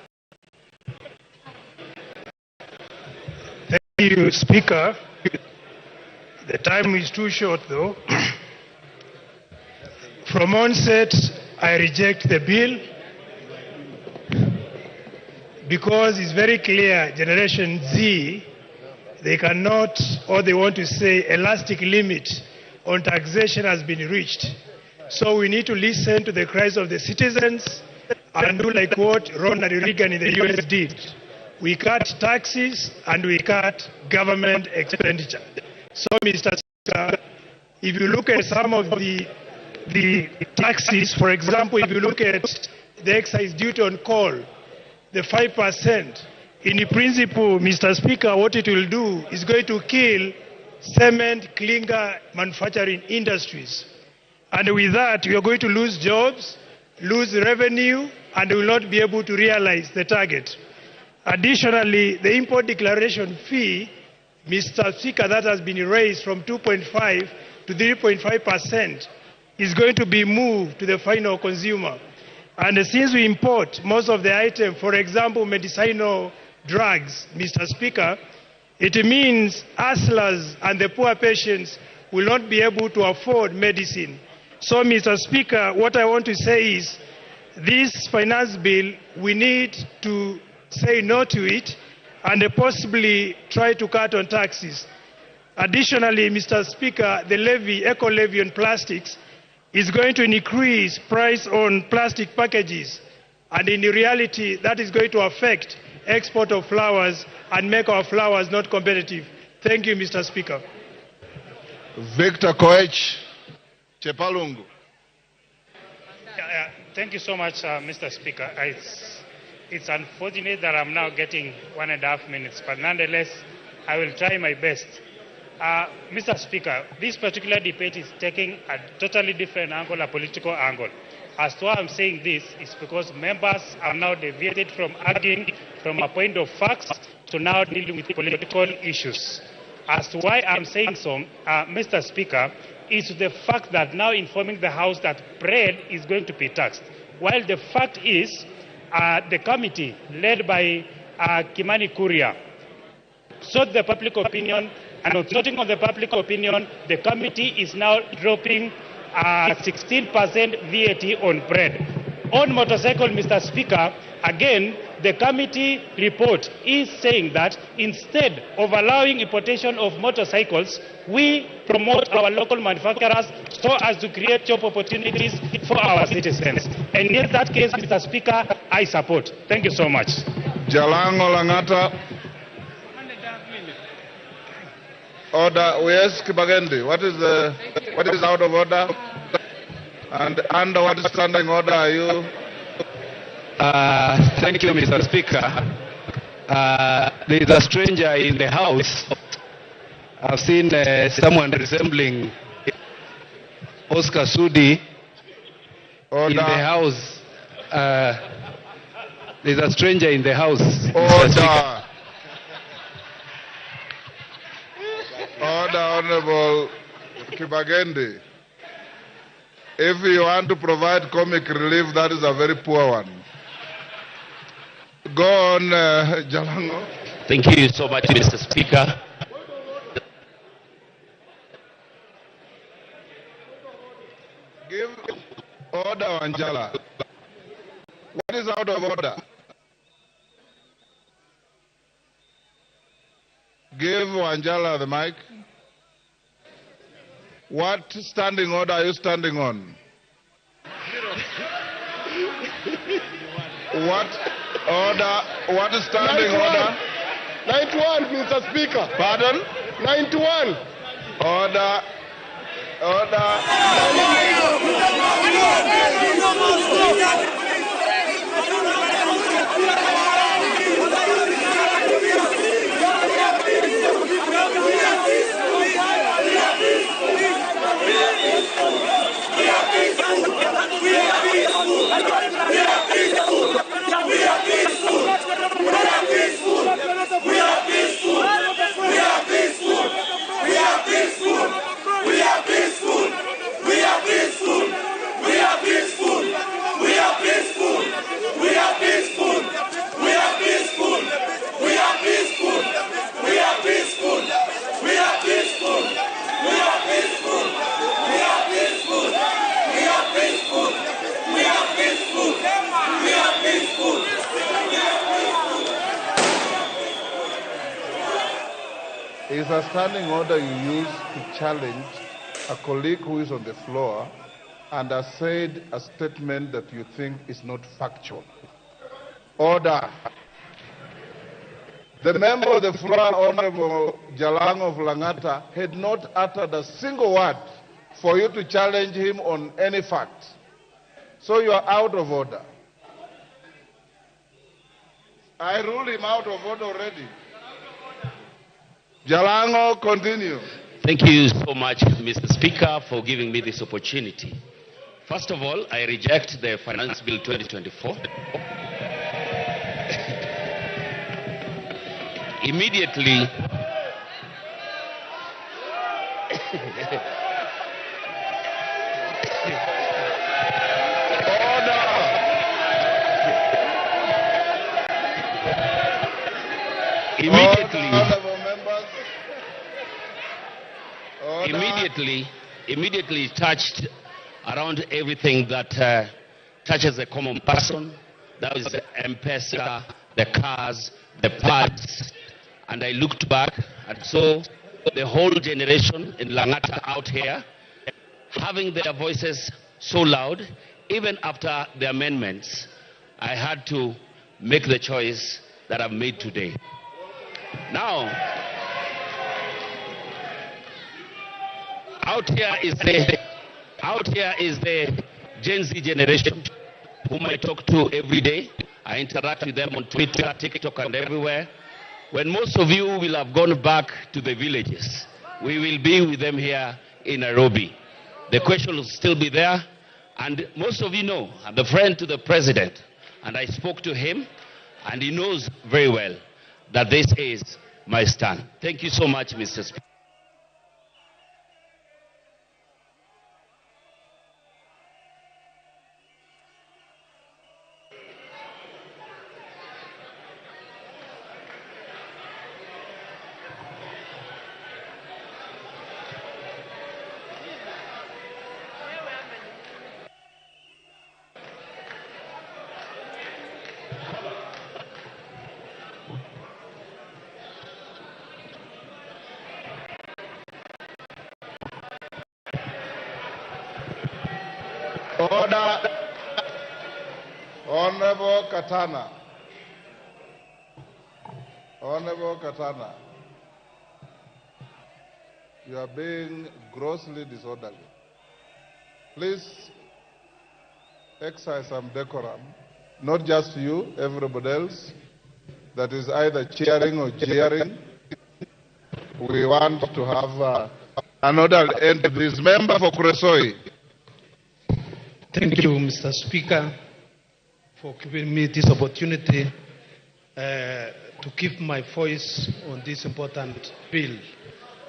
Thank you, Speaker. The time is too short, though. From onset, I reject the bill because it's very clear Generation Z, they cannot, or they want to say, elastic limit on taxation has been reached. So we need to listen to the cries of the citizens and do like what Ronald Reagan in the US did. We cut taxes and we cut government expenditure. So, Mr. Speaker, if you look at some of the taxes, for example, if you look at the excise duty on coal, the 5%, in principle, Mr. Speaker, what it will do is going to kill cement clinker manufacturing industries. And with that, we are going to lose jobs, lose revenue, and will not be able to realize the target. Additionally, the import declaration fee, Mr. Speaker, that has been raised from 2.5 to 3.5%, is going to be moved to the final consumer. And since we import most of the items, for example, medicinal drugs, Mr. Speaker, it means hustlers and the poor patients will not be able to afford medicine. So, Mr. Speaker, what I want to say is this finance bill, we need to say no to it and possibly try to cut on taxes. Additionally, Mr. Speaker, the levy, eco levy on plastics, is going to increase price on plastic packages. And in reality, that is going to affect export of flowers and make our flowers not competitive. Thank you, Mr. Speaker. Victor Koech, Chepalungu. Thank you so much, Mr. Speaker. It's unfortunate that I'm now getting 1.5 minutes, but nonetheless, I will try my best. Mr. Speaker, this particular debate is taking a totally different angle, a political angle. As to why I'm saying this is because members are now deviated from arguing from a point of facts to now dealing with political issues. As to why I'm saying so, Mr. Speaker, is the fact that now informing the House that bread is going to be taxed. While the fact is, the committee led by Kimani Kuria sought the public opinion, and on sorting of the public opinion, the committee is now dropping 16% VAT on bread. On motorcycle, Mr. Speaker, again, the committee report is saying that instead of allowing importation of motorcycles, we promote our local manufacturers so as to create job opportunities for our citizens. And in that case, Mr. Speaker, I support. Thank you so much. Jalango Langata. Order. We ask Kibagendi, what is out of order? And under what standing order are you? Thank you, Mr. Speaker. There is a stranger in the house. I've seen someone resembling Oscar Sudi in the house. There's a stranger in the house. Order. Order, Honorable Kibagendi. If you want to provide comic relief, that is a very poor one. Go on, Jalango. Thank you so much, Mr. Speaker. Give order, Wanjala. What is out of order? Give Wanjala the mic. What standing order are you standing on? What order? What is standing 91. Order? 91, Mr. Speaker. Pardon? 91. Order. Order. We are peaceful. We are peaceful. We are peaceful. We are It's a standing order you use to challenge a colleague who is on the floor and has said a statement that you think is not factual. Order. The member of the floor, Honorable Jalang of Langata, had not uttered a single word for you to challenge him on any fact. So you are out of order. I ruled him out of order already. Jalango, continue. Thank you so much, Mr. Speaker, for giving me this opportunity. First of all, I reject the Finance Bill 2024. Immediately, immediately touched around everything that touches a common person. That was the M-Pesa, the cars, the pads. And I looked back and saw the whole generation in Langata out here having their voices so loud. Even after the amendments, I had to make the choice that I've made today. Now, out here is the Gen Z generation, whom I talk to every day. I interact with them on Twitter, TikTok, and everywhere. When most of you will have gone back to the villages, we will be with them here in Nairobi. The question will still be there. And most of you know, I'm the friend to the president, and I spoke to him, and he knows very well that this is my stand. Thank you so much, Mr. Speaker. Order. Honorable Katana. Honorable Katana. You are being grossly disorderly. Please exercise some decorum. Not just you, everybody else that is either cheering or jeering. We want to have an orderly end to this. Member for Kuresoi. Thank you, Mr. Speaker, for giving me this opportunity to give my voice on this important bill.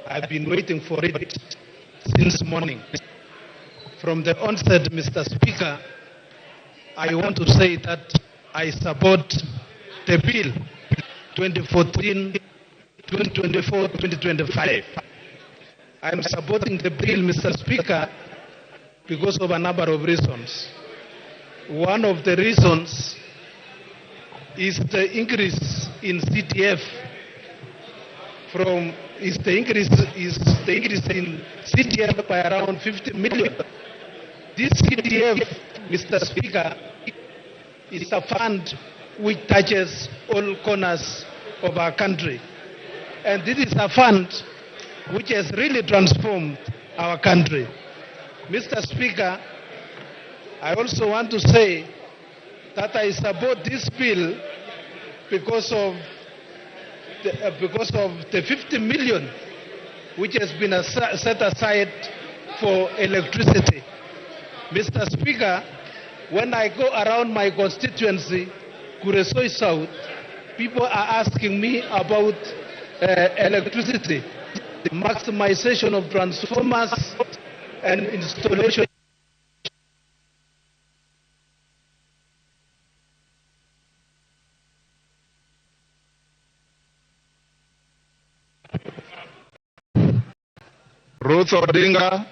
I've been waiting for it since morning. From the onset, Mr. Speaker, I want to say that I support the bill 2014, 2024, 2025. I'm supporting the bill, Mr. Speaker, because of a number of reasons. One of the reasons is the increase in CTF the increase in CTF by around 50 million. This CTF, Mr. Speaker, is a fund which touches all corners of our country. And this is a fund which has really transformed our country. Mr. Speaker, I also want to say that I support this bill because of the 50 million which has been set aside for electricity. Mr. Speaker, when I go around my constituency, Kuresoi South, people are asking me about electricity, the maximization of transformers and installation. Ruth Odinga.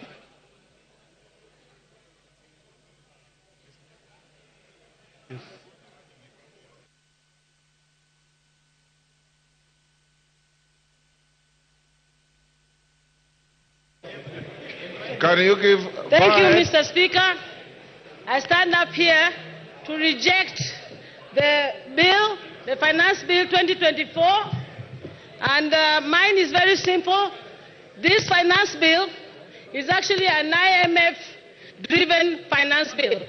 Can you give... Thank you, Mr. Speaker. I stand up here to reject the bill, the Finance Bill 2024. And mine is very simple. This finance bill is actually an IMF-driven finance bill.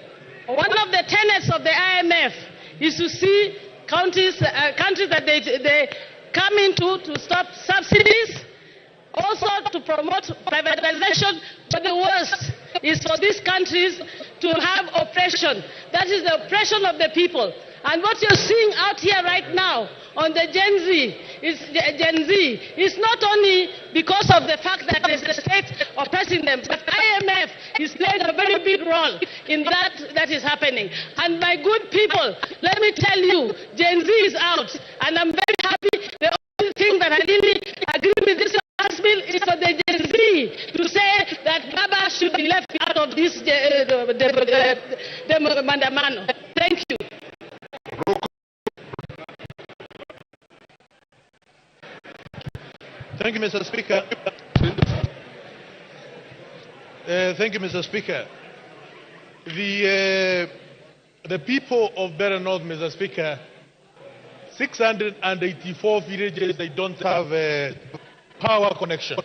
One of the tenets of the IMF is to see countries that they come into to stop subsidies, also to promote privatization, but the worst is for these countries to have oppression. That is the oppression of the people. And what you're seeing out here right now on the Gen Z is not only because of the fact that there's a state oppressing them, but IMF is playing a very big role in that is happening. And my good people, let me tell you, Gen Z is out, and I'm very happy. The only thing that I really agree with this bill is for the Gen Z to say that Baba should be left out of this mandamano. Thank you. Thank you, Mr. Speaker. Thank you, Mr. Speaker. The people of Mbeere North, Mr. Speaker, 684 villages, they don't have a power connection.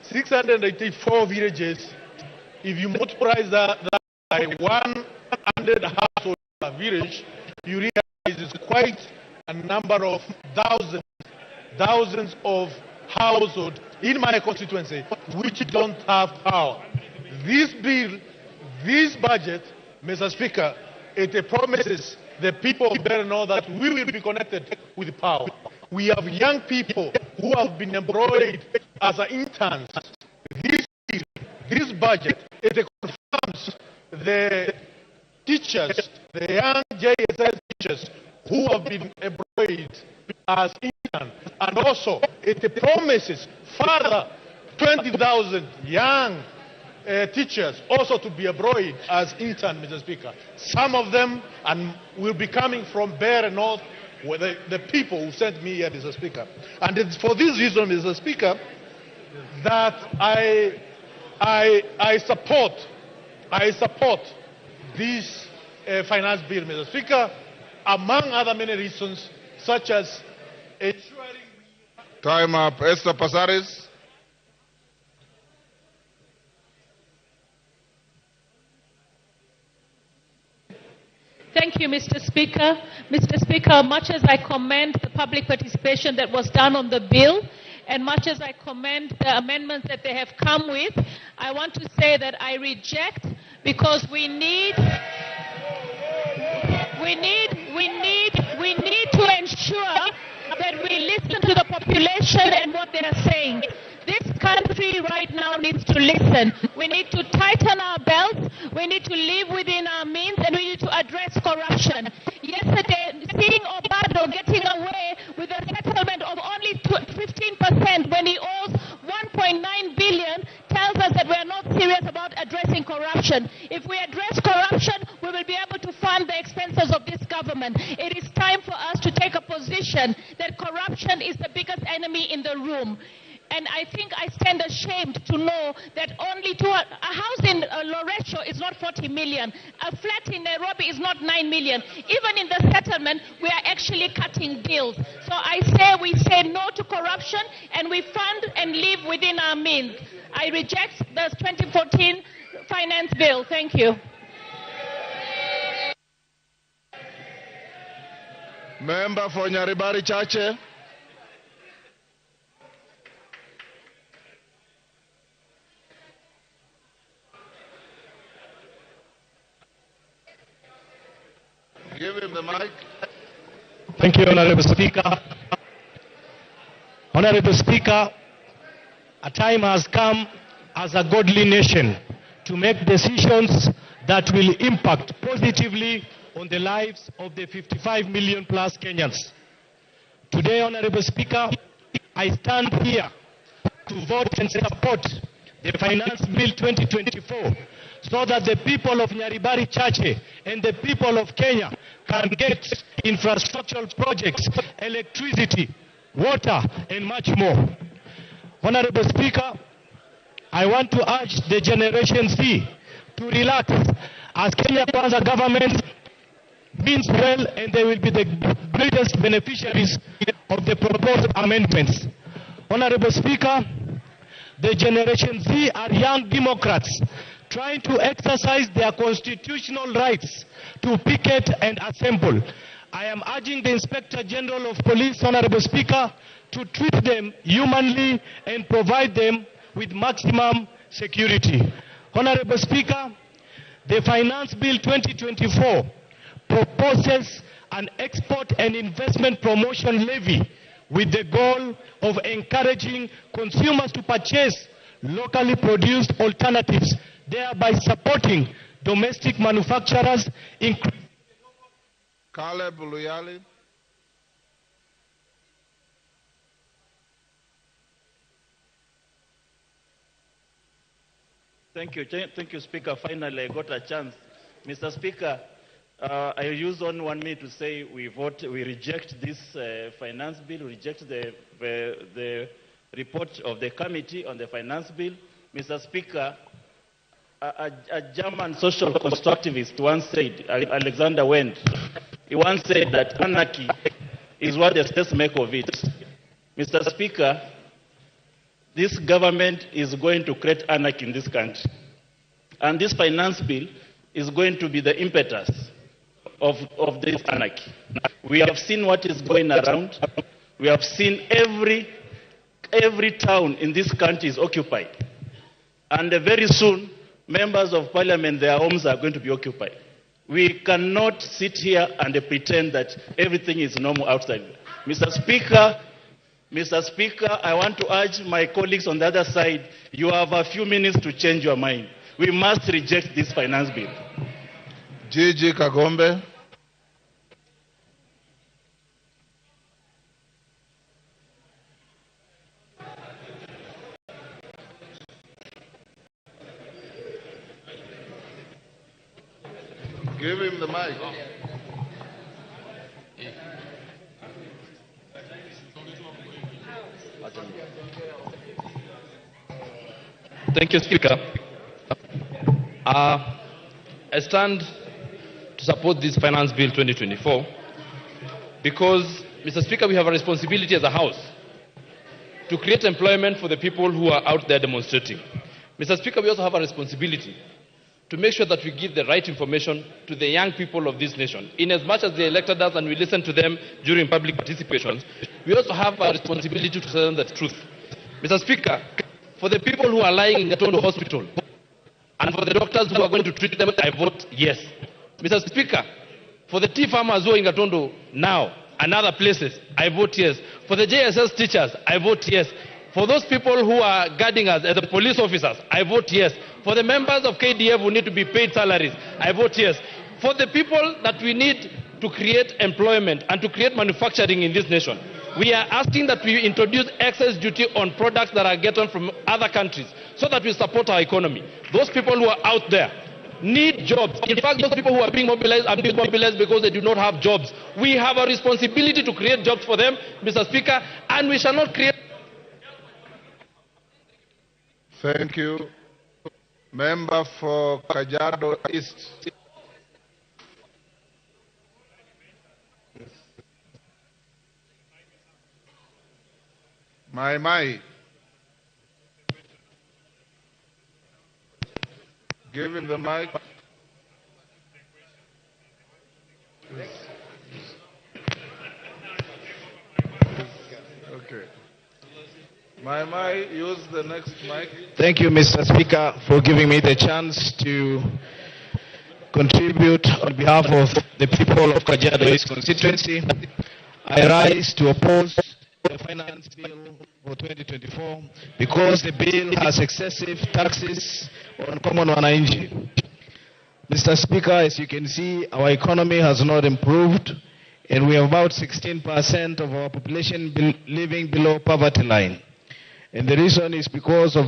684 villages, if you multiply that by 100 households per village, you realize it's quite a number of thousands of households in my constituency which don't have power. This bill, this budget, Mr. Speaker, it promises the people of Mbeere North that we will be connected with power. We have young people who have been employed as interns. This bill, this budget, it confirms the teachers, the young JSS teachers who have been employed as interns. And also, it promises further 20,000 young teachers also to be employed as interns, Mr. Speaker. Some of them and will be coming from Mbeere North, where the people who sent me here, Mr. Speaker. And it's for this reason, Mr. Speaker, that I support this finance bill, Mr. Speaker, among other many reasons, such as ensuring... Time up. Esther Passaris. Thank you, Mr. Speaker. Mr. Speaker, much as I commend the public participation that was done on the bill, and much as I commend the amendments that they have come with, I want to say that I reject, because we need to ensure that we listen to the population and what they are saying. This country right now needs to listen. We need to tighten our belts, we need to live within our means, and we need to address corruption. Yesterday, seeing Obado getting away with a settlement of only 15% when he owes 1.9 billion tells us that we are not serious about addressing corruption. If we address corruption, we will be able to fund the expenses of this government. It is time for us to take a position that corruption is the biggest enemy in the room. And I think I stand ashamed to know that only a house in Loresho is not 40 million. A flat in Nairobi is not 9 million. Even in the settlement, we are actually cutting deals. So I say we say no to corruption and we fund and live within our means. I reject the 2014 finance bill. Thank you. Member for Nyaribari Chache. Give him the mic. Thank you, Honorable Speaker. Honorable Speaker, a time has come as a godly nation to make decisions that will impact positively on the lives of the 55 million plus Kenyans. Today, Honorable Speaker, I stand here to vote and support the Finance Bill 2024 so that the people of Nyaribari Chache and the people of Kenya can get infrastructural projects, electricity, water, and much more. Honorable Speaker, I want to urge the Generation Z to relax, as Kenya Kwanza government means well, and they will be the greatest beneficiaries of the proposed amendments. Honorable Speaker, the Generation Z are young Democrats trying to exercise their constitutional rights to picket and assemble. I am urging the Inspector General of Police, Honorable Speaker, to treat them humanly and provide them with maximum security. Honorable Speaker, the Finance Bill 2024 proposes an export and investment promotion levy with the goal of encouraging consumers to purchase locally produced alternatives, thereby supporting domestic manufacturers. Caleb Luyali. Thank you. Thank you, Speaker. Finally, I got a chance. Mr. Speaker, I use only 1 minute to say we reject this finance bill, we reject the report of the committee on the finance bill. Mr. Speaker, a German social constructivist once said, Alexander Wendt, he once said that anarchy is what the states make of it. Mr. Speaker, this government is going to create anarchy in this country. And this finance bill is going to be the impetus of this anarchy. We have seen what is going around. We have seen every town in this country is occupied. And very soon, members of parliament, their homes are going to be occupied. We cannot sit here and pretend that everything is normal outside. Mr. Speaker, I want to urge my colleagues on the other side, you have a few minutes to change your mind. We must reject this finance bill. G.G. Kagombe. Give him the mic. Thank you, Speaker. I stand to support this Finance Bill 2024 because, Mr. Speaker, we have a responsibility as a House to create employment for the people who are out there demonstrating. Mr. Speaker, we also have a responsibility to make sure that we give the right information to the young people of this nation. In as much as they elected us and we listen to them during public participations, we also have a responsibility to tell them the truth. Mr. Speaker, for the people who are lying in Gatundu Hospital, and for the doctors who are going to treat them, I vote yes. Mr. Speaker, for the tea farmers who are in Gatundu now and other places, I vote yes. For the JSS teachers, I vote yes. For those people who are guarding us as the police officers, I vote yes. For the members of KDF who need to be paid salaries, I vote yes. For the people that we need to create employment and to create manufacturing in this nation, we are asking that we introduce excess duty on products that are gotten from other countries so that we support our economy. Those people who are out there need jobs. In fact, those people who are being mobilized because they do not have jobs. We have a responsibility to create jobs for them, Mr. Speaker, and we shall not create. Thank you. Member for Kajiado East. Mai Mai. Give him the mic. Okay. Mai Mai, use the next mic. Thank you, Mr. Speaker, for giving me the chance to contribute on behalf of the people of Kajiado East constituency. I rise to oppose the Finance Bill for 2024 because the bill has excessive taxes on common wananchi. Mr. Speaker, as you can see, our economy has not improved, and we have about 16% of our population living below poverty line. And the reason is because of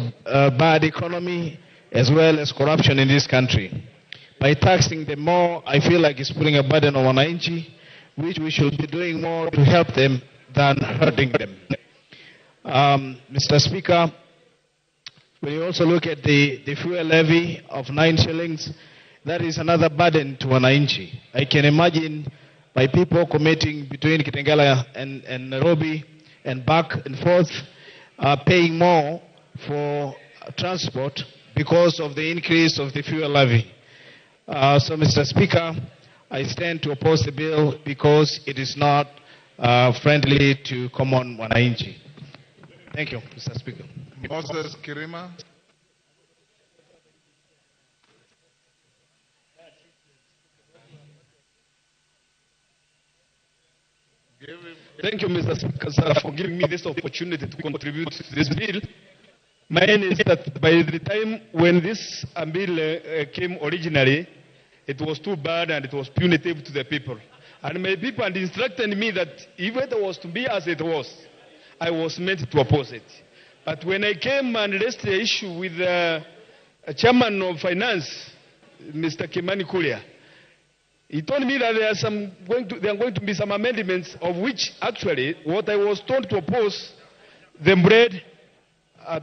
bad economy as well as corruption in this country. By taxing them more, I feel like it's putting a burden on wananchi, which we should be doing more to help them than hurting them. Mr. Speaker, When you also look at the fuel levy of 9 shillings, that is another burden to wananchi. I can imagine my people commuting between Kitengela and Nairobi and back and forth, paying more for transport because of the increase of the fuel levy. So, Mr. Speaker, I stand to oppose the bill because it is not friendly to common wananchi. Thank you, Mr. Speaker. Moses Kirima. Thank you, Mr. Speaker, sir, for giving me this opportunity to contribute to this bill. Mine is that by the time when this bill came originally, it was too bad and it was punitive to the people. And my people had instructed me that if it was to be as it was, I was meant to oppose it. But when I came and raised the issue with the chairman of finance, Mr. Kimani Kuria, he told me that there are going to be some amendments, of which actually what I was told to oppose, the bread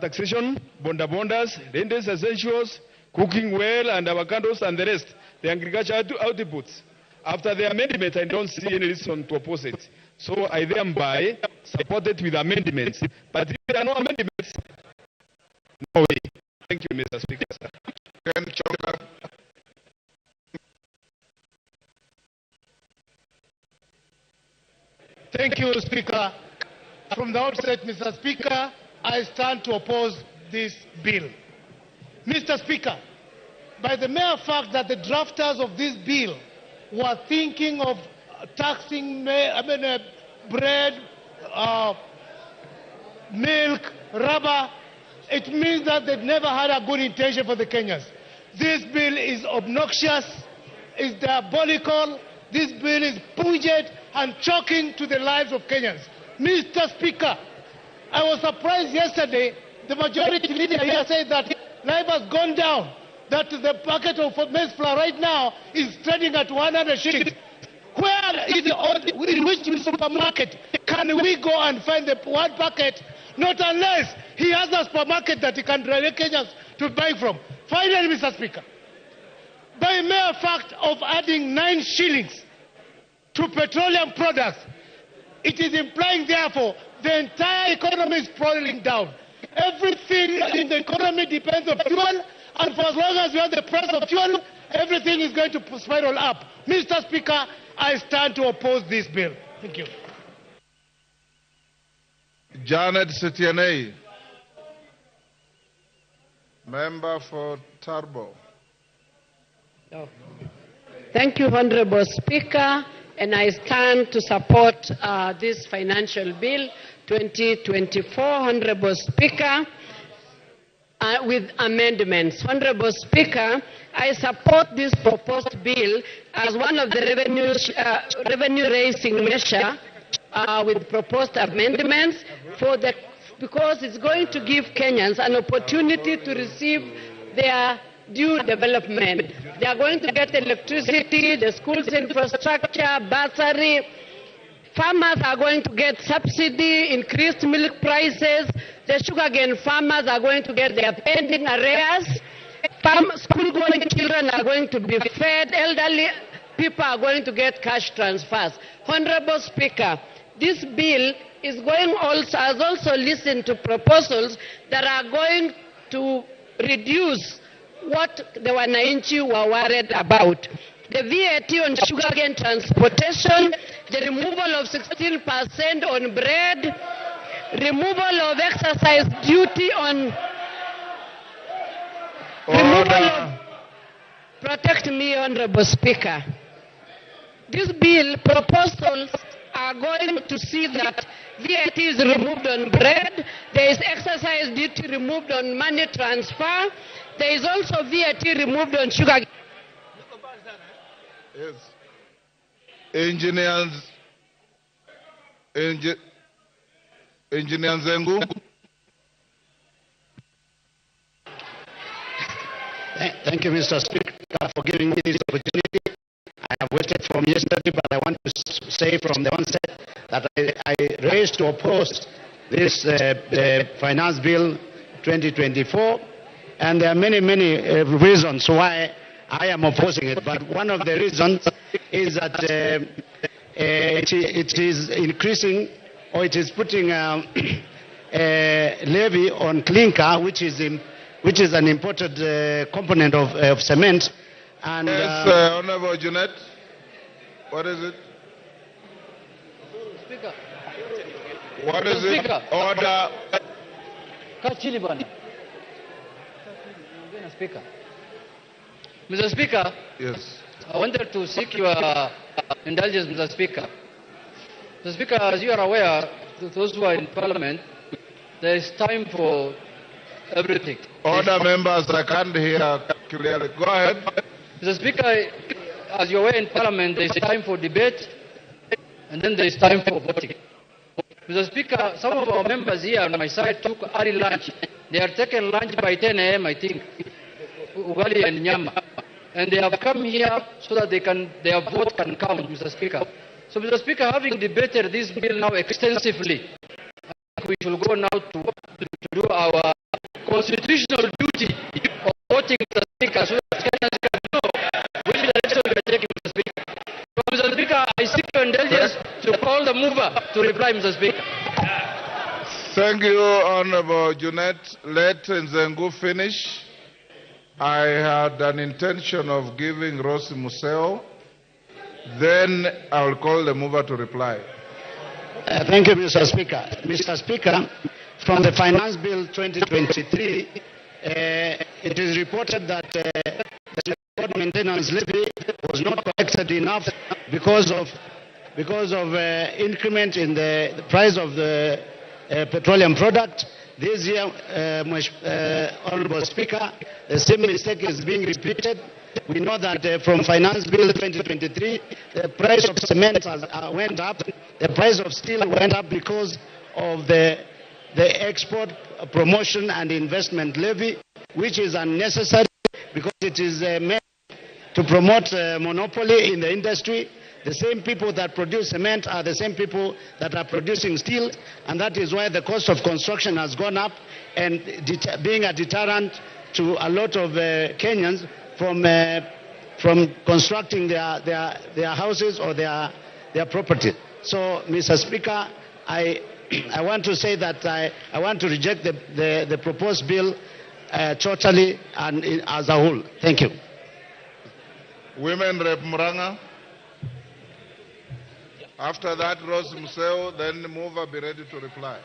taxation, bonda bondas, renters essentials, cooking well and avocados and the rest, the agricultural outputs. After the amendment, I don't see any reason to oppose it. So I thereby support it with amendments. But if there are no amendments, no way. Thank you, Mr. Speaker. Ken Choka. Thank you, Speaker. From the outset, Mr. Speaker, I stand to oppose this bill. Mr. Speaker, by the mere fact that the drafters of this bill were thinking of taxing bread, milk, rubber, it means that they've never had a good intention for the Kenyans. This bill is obnoxious, is diabolical, this bill is pungent and shocking to the lives of Kenyans. Mr. Speaker, I was surprised yesterday, the majority leader here said that life has gone down, that the packet of maize flour right now is trading at 100 shillings. Where is the, in which supermarket can we go and find the one packet? Not unless he has a supermarket that he can direct Kenyans to buy from. Finally, Mr. Speaker, by mere fact of adding 9 shillings to petroleum products, it is implying, therefore, the entire economy is spiraling down. Everything in the economy depends on fuel, and for as long as we have the price of fuel, everything is going to spiral up. Mr. Speaker, I stand to oppose this bill. Thank you. Janet Sitienei, member for Turbo. Oh. Thank you, Honorable Speaker, and I stand to support this financial bill 2024, Honorable Speaker, with amendments. Honorable Speaker, I support this proposed bill as one of the revenue-raising measure with proposed amendments because it's going to give Kenyans an opportunity to receive their due development. They are going to get electricity, the schools infrastructure, bursary. Farmers are going to get subsidy, increased milk prices. The sugarcane farmers are going to get their pending arrears. School-going children are going to be fed. Elderly people are going to get cash transfers. Honorable Speaker, this bill is going also, has also listened to proposals that are going to reduce what the wananchi were worried about. The VAT on sugarcane transportation, the removal of 16% on bread, removal of exercise duty on... Removal of... Protect me, Honorable Speaker. This bill proposals are going to see that VAT is removed on bread, there is exercise duty removed on money transfer, there is also VAT removed on sugar. Yes. Engineer Nzengu. Thank you, Mr. Speaker, for giving me this opportunity. I have waited from yesterday, but I want to say from the onset that I raised to oppose this Finance Bill 2024 And there are many, many reasons why I am opposing it. But one of the reasons is that it is increasing, or it is putting a levy on clinker, which is an imported component of cement. And, yes, Honorable Junet, what is it? Speaker. What is it? Order. Speaker. Mr. Speaker, yes. I wanted to seek your indulgence, Mr. Speaker. Mr. Speaker, as you are aware, those who are in Parliament, there is time for everything. Order, members, I can't hear clearly. Go ahead. Mr. Speaker, as you are aware, in Parliament, there is time for debate, and then there is time for voting. Mr. Speaker, some of our members here on my side took early lunch. They are taking lunch by 10 a.m., I think, ugali and nyama. And they have come here so that they can, their vote can count, Mr. Speaker. So, Mr. Speaker, having debated this bill now extensively, we should go now to do our constitutional duty of voting, Mr. Speaker, so that Kenyans can know which direction we are taking, Mr. Speaker. So, Mr. Speaker, I seek your indulgence to call the mover to reply, Mr. Speaker. Thank you, Honorable Junet. Let Nzengu finish. I had an intention of giving Rosy Museo. Then I will call the mover to reply. Thank you, Mr. Speaker. Mr. Speaker, from the Finance Bill 2023, it is reported that the road maintenance levy was not collected enough because of increment in the price of the petroleum product. This year, Honorable Speaker, the same mistake is being repeated. We know that from Finance Bill 2023, the price of cement has, went up, the price of steel went up because of the export promotion and investment levy, which is unnecessary because it is meant to promote monopoly in the industry. The same people that produce cement are the same people that are producing steel, and that is why the cost of construction has gone up, and being a deterrent to a lot of Kenyans from constructing their houses or their property. So, Mr. Speaker, I want to say that I want to reject the proposed bill totally and as a whole. Thank you. Women Rep Muranga. After that, Rose Museo, then the mover be ready to reply.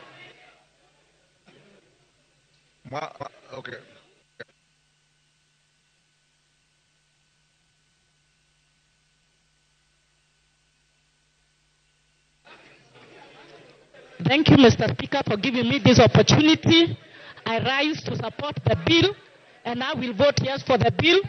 Okay. Thank you, Mr. Speaker, for giving me this opportunity. I rise to support the bill, and I will vote yes for the bill.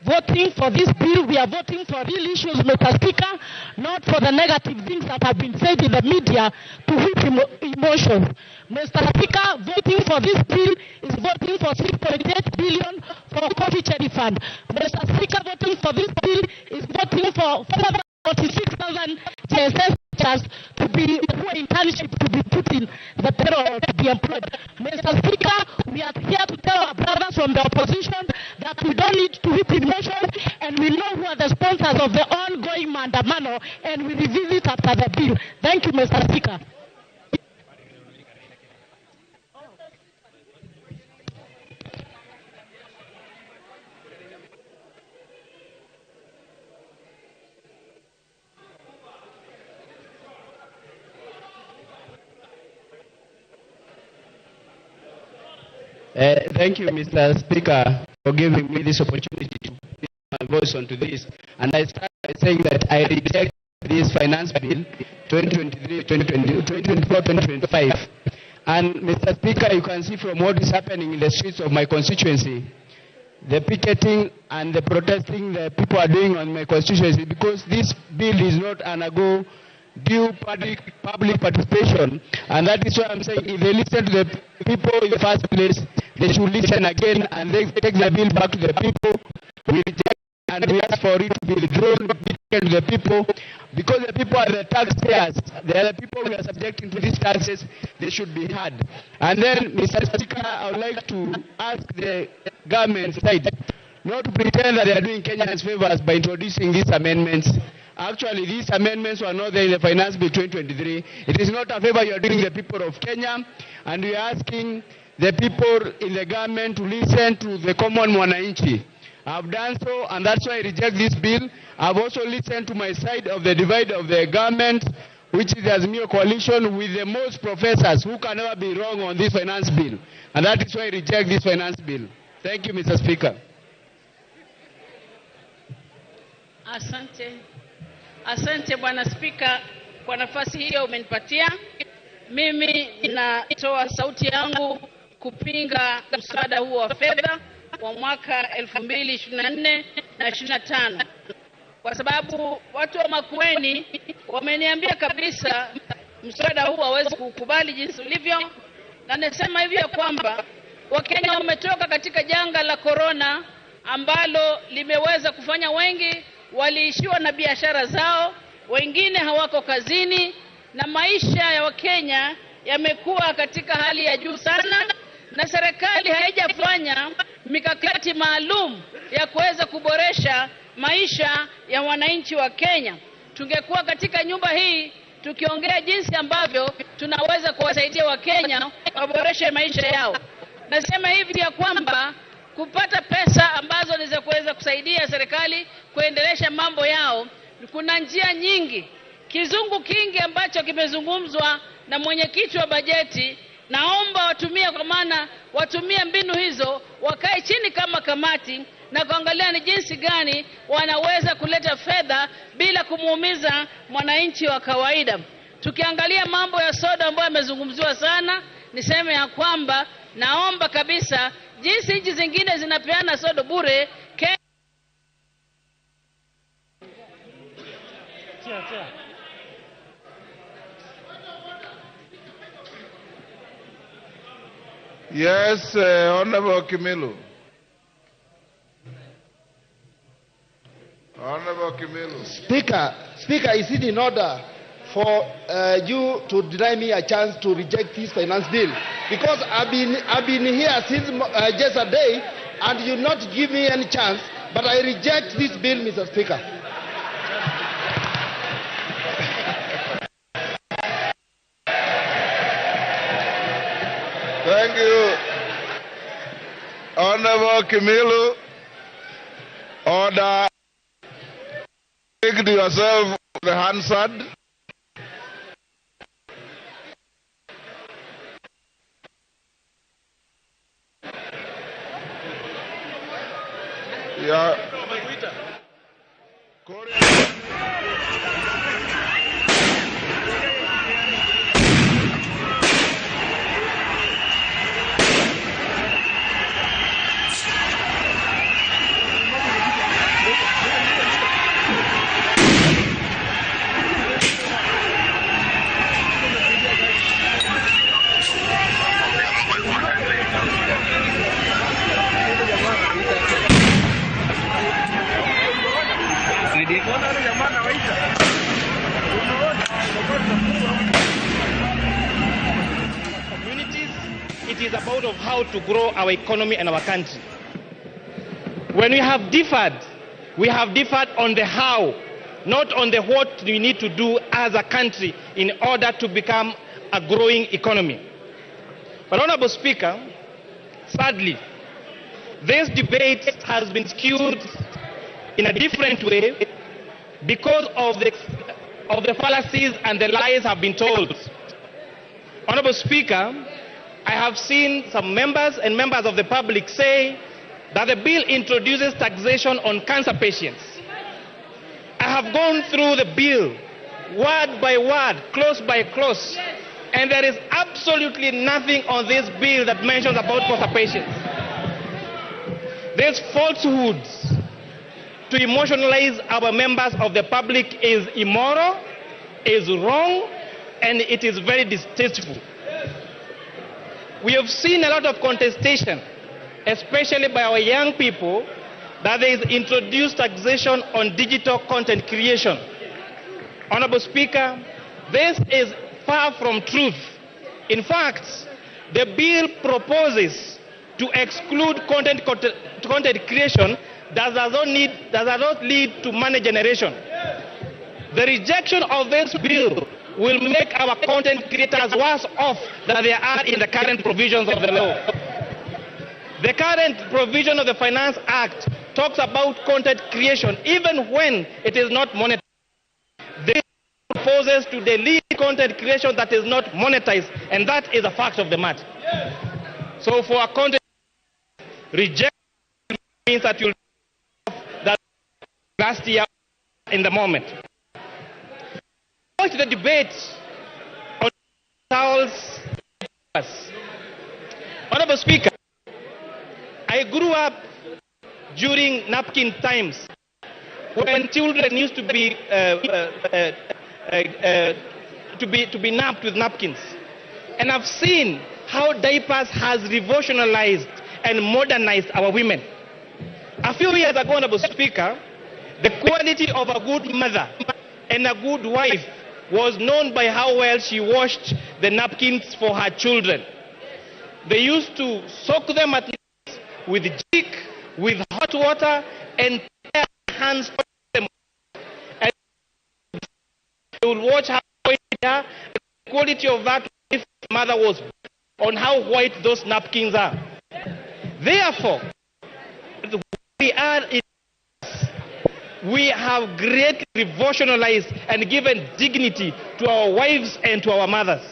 Voting for this bill, we are voting for real issues, Mr. Speaker, not for the negative things that have been said in the media to whip emotions. Mr. Speaker, voting for this bill is voting for 3.8 billion for Coffee Cherry Fund. Mr. Speaker, voting for this bill is voting for 446,000 JSS teachers to be who are internship to be put in the payroll to be employed. Mr. Speaker, we are here to tell our brothers from the opposition that we don't need to whip emotions, and we know who are the sponsors of the ongoing mandamano, and we revisit after the bill. Thank you, Mr. Speaker. Thank you, Mr. Speaker, for giving me this opportunity to put my voice onto this. And I start by saying that I reject this finance bill 2023, 2024, 2025. And Mr. Speaker, you can see from what is happening in the streets of my constituency, the picketing and the protesting that people are doing on my constituency, because this bill is not undergo due public participation. And that is why I'm saying if they listen to the people in the first place, they should listen again and they take the bill back to the people. We reject and we ask for it to be withdrawn to the people. Because the people are the taxpayers, they are the people we are subjecting to these taxes, they should be heard. And then, Mr. Speaker, I would like to ask the government side not to pretend that they are doing Kenyans favors by introducing these amendments. Actually, these amendments were not there in the Finance Bill 2023. It is not a favor you are doing the people of Kenya, and we are asking the people in the government to listen to the common mwananchi. I've done so, and that's why I reject this bill. I've also listened to my side of the divide of the government, which is the Azimio coalition, with the most professors who can never be wrong on this finance bill. And that is why I reject this finance bill. Thank you, Mr. Speaker. Asante. Asante Bwana Spika kwa nafasi hiyo umenipatia. Mimi natoa sauti yangu kupinga mswada huo wa fedha wa mwaka 2024 na 25. Kwa sababu watu wa Makueni wameniambia kabisa mswada huu hawezi kukubali jinsi ulivyo, na nasema hivyo kwamba Wakenya wametoka katika janga la corona ambalo limeweza kufanya wengi waliishiwa na biashara zao, wengine hawako kazini, na maisha ya Wakenya yamekuwa katika hali ya juu sana, na serikali haijafanya mikakati maalum ya kuweza kuboresha maisha ya wananchi wa Kenya. Tungekuwa katika nyumba hii tukiongea jinsi ambavyo tunaweza kuwasaidia Wakenya waboreshe maisha yao. Nasema hivi ya kwamba kupata pesa ambazo ni za kuweza kusaidia serikali kuendelesha mambo yao, kuna njia nyingi. Kizungu kingi ambacho kimezungumzwa na mwenyekiti wa bajeti, naomba watumie, kwa maana watumie mbinu hizo, wakae chini kama kamati na kuangalia ni jinsi gani wanaweza kuleta fedha bila kumuumiza mwananchi wa kawaida. Tukiangalia mambo ya soda ambayo yamezungumziwa sana, niseme ya kwamba naomba kabisa jinsi nchi zingine zinapeana soda bure, Yes, Honorable Kimilu. Honorable Kimilu. Speaker, is it in order for you to deny me a chance to reject this finance bill? Because I've been here since yesterday, and you not give me any chance. But I reject this bill, Mr. Speaker. Thank you, Honorable Kimilu. Order. Take to yourself the Hansard. Yeah. Communities, it is about of how to grow our economy and our country. When we have differed on the how, not on the what we need to do as a country in order to become a growing economy. But Honorable Speaker, sadly, this debate has been skewed in a different way because of the fallacies and the lies have been told. Honorable Speaker, I have seen some members and members of the public say that the bill introduces taxation on cancer patients. I have gone through the bill word by word, clause by clause, and there is absolutely nothing on this bill that mentions about cancer patients. These falsehoods to emotionalize our members of the public is immoral, is wrong, and it is very distasteful. We have seen a lot of contestation, especially by our young people, that there is introduced taxation on digital content creation. Honorable Speaker, this is far from truth. In fact, the bill proposes to exclude content creation that does not lead to money generation. The rejection of this bill will make our content creators worse off than they are in the current provisions of the law. The current provision of the Finance Act talks about content creation even when it is not monetized. This proposes to delete content creation that is not monetized, and that is a fact of the matter. So for a content rejection means that you'll that last year in the moment. Watch the debate on towels. Honorable Speaker, I grew up during napkin times when children used to be to be napped with napkins, and I've seen how diapers has revolutionized and modernized our women. A few years ago, Honorable Speaker, the quality of a good mother and a good wife was known by how well she washed the napkins for her children. They used to soak them at night with jik, with hot water, and their hands them. And they would watch how white the quality of that mother was on how white those napkins are. Therefore, we have greatly revolutionized and given dignity to our wives and to our mothers.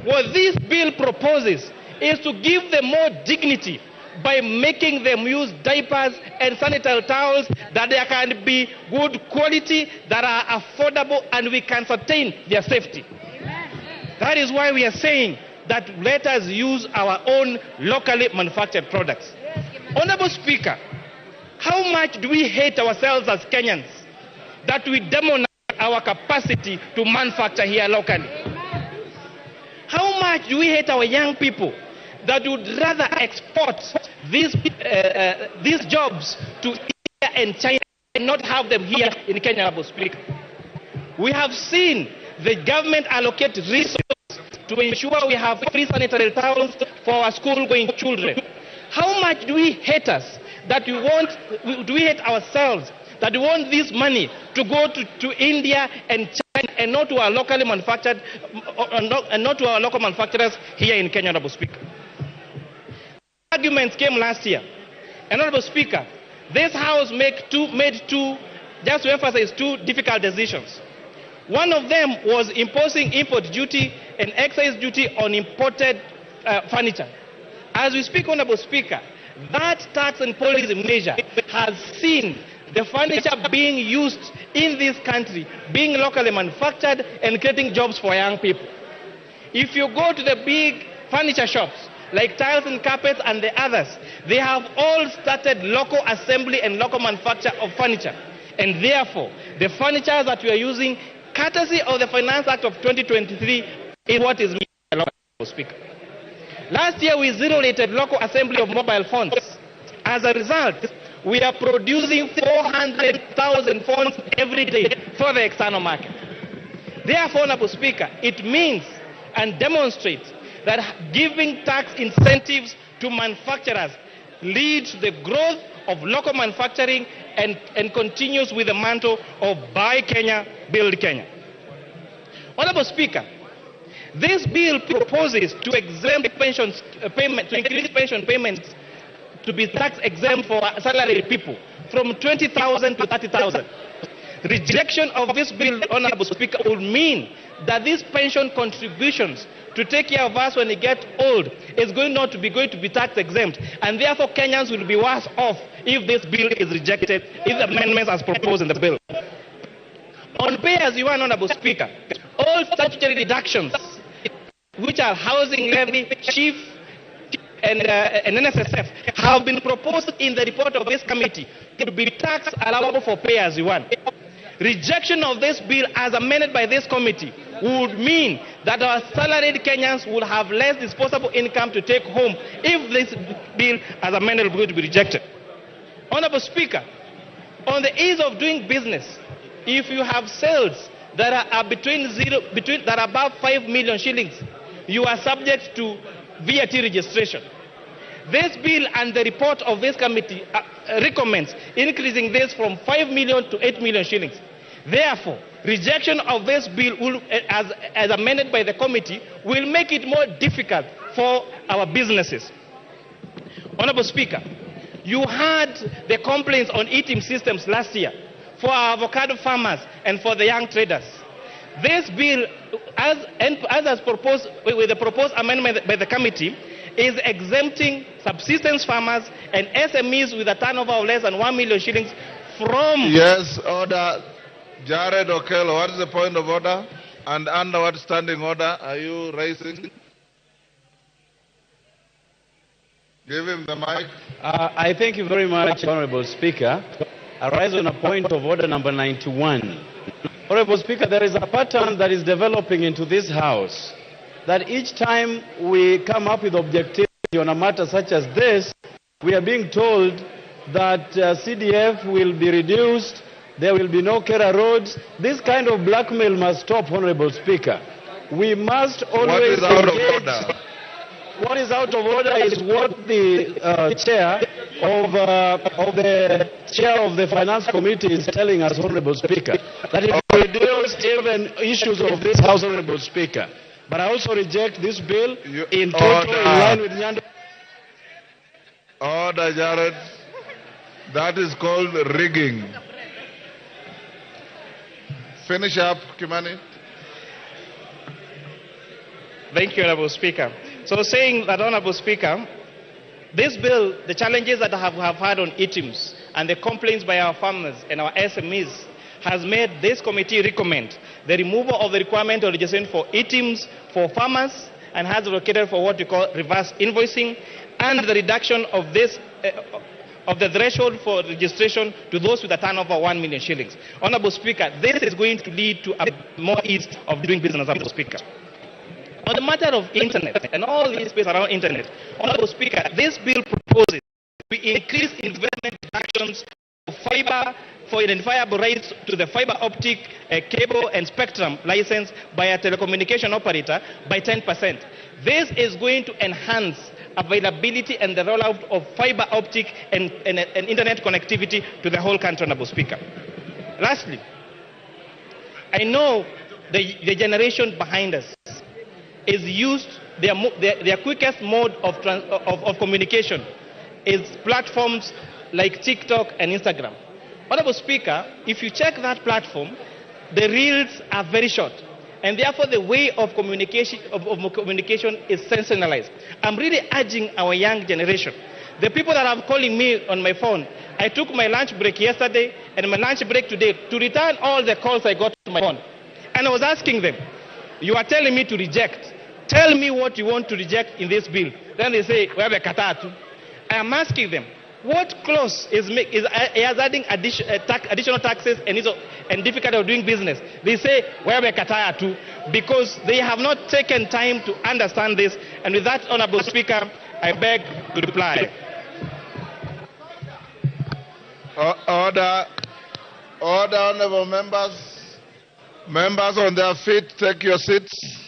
What this bill proposes is to give them more dignity by making them use diapers and sanitary towels that they can be good quality, that are affordable, and we can sustain their safety. That is why we are saying that let us use our own locally manufactured products. Honorable Speaker, how much do we hate ourselves as Kenyans that we demonize our capacity to manufacture here locally? How much do we hate our young people that would rather export these jobs to India and China and not have them here in Kenya, Honorable Speaker? We have seen the government allocate resources to ensure we have free sanitary towels for our school-going children. How much do we hate us that we want, do we hate ourselves that we want this money to go to India and China and not to our locally manufactured, and not to our local manufacturers here in Kenya, Honorable Speaker? Arguments came last year. And Honorable Speaker, this House made two, just to emphasize, two difficult decisions. One of them was imposing import duty and excise duty on imported furniture. As we speak, Honorable Speaker, that tax and policy measure has seen the furniture being used in this country, being locally manufactured and creating jobs for young people. If you go to the big furniture shops, like Tiles and Carpets and the others, they have all started local assembly and local manufacture of furniture. And therefore, the furniture that we are using, courtesy of the Finance Act of 2023, is what is made, Speaker. Last year, we zero-rated local assembly of mobile phones. As a result, we are producing 400,000 phones every day for the external market. Therefore, Honorable Speaker, it means and demonstrates that giving tax incentives to manufacturers leads to the growth of local manufacturing and continues with the mantle of Buy Kenya, Build Kenya. Honorable Speaker, this bill proposes to exempt pensions payment, to increase pension payments to be tax exempt for salaried people from 20,000 to 30,000. Rejection of this bill, Honorable Speaker, would mean that these pension contributions to take care of us when we get old is going not to be going to be tax exempt, and therefore Kenyans will be worse off if this bill is rejected, if the amendments as proposed in the bill. On pay as you earn, Honorable Speaker, all statutory deductions, which are housing levy, SHIF, and NSSF, have been proposed in the report of this committee to be tax allowable for pay as you earn. Rejection of this bill as amended by this committee would mean that our salaried Kenyans will have less disposable income to take home if this bill as amended will be rejected. Honorable Speaker, on the ease of doing business, if you have sales that are that are above 5 million shillings, you are subject to VAT registration. This bill and the report of this committee recommends increasing this from 5 million to 8 million shillings. Therefore, rejection of this bill, will, as amended by the committee, will make it more difficult for our businesses. Honorable Speaker, you had the complaints on eTIMS systems last year for our avocado farmers and for the young traders. This bill, as proposed with the proposed amendment by the committee, is exempting subsistence farmers and SMEs with a turnover of less than 1 million shillings from... Yes, order. Jared Okello, what is the point of order? And under what standing order are you raising? Give him the mic. I thank you very much, Honorable Speaker. I rise on a point of order number 91. Honorable Speaker, there is a pattern that is developing into this House that each time we come up with objectivity on a matter such as this, we are being told that CDF will be reduced, there will be no Kera roads. This kind of blackmail must stop, Honorable Speaker. We must always... What is out of order? What is out of order is what the chair of the Finance Committee is telling us, Honorable Speaker, that it will reduce even issues of this House, Honorable Speaker. But I also reject this bill in total in line with Nyando. Order, Jared. That is called rigging. Finish up, Kimani. Thank you, Honorable Speaker. So saying that, Honorable Speaker, this bill, the challenges that I have had on eTIMS and the complaints by our farmers and our SMEs has made this committee recommend the removal of the requirement of registration for eTIMS for farmers and has allocated for what we call reverse invoicing and the reduction of this of the threshold for registration to those with a turnover of 1 million shillings. Honorable Speaker, this is going to lead to a more ease of doing business, Honorable Speaker. On the matter of internet and all this space around internet, Honorable Speaker, this bill proposes we increase investment deductions for fiber, for identifiable rights to the fiber optic cable and spectrum license by a telecommunication operator by 10%. This is going to enhance availability and the rollout of fiber optic and internet connectivity to the whole country, Honorable Speaker. Lastly, I know the generation behind us is used, their quickest mode of communication is platforms like TikTok and Instagram. Honorable Speaker, if you check that platform, the reels are very short. And therefore, the way of communication, communication is sensationalized. I'm really urging our young generation. The people that are calling me on my phone, I took my lunch break yesterday and my lunch break today to return all the calls I got to my phone. And I was asking them, you are telling me to reject. Tell me what you want to reject in this bill. Then they say, we have a katatu. I am asking them, what clause is adding additional taxes and difficulty of doing business? They say, we have a katatu, because they have not taken time to understand this. And with that, Honorable Speaker, I beg to reply. Order, order, honorable members. Members on their feet, take your seats.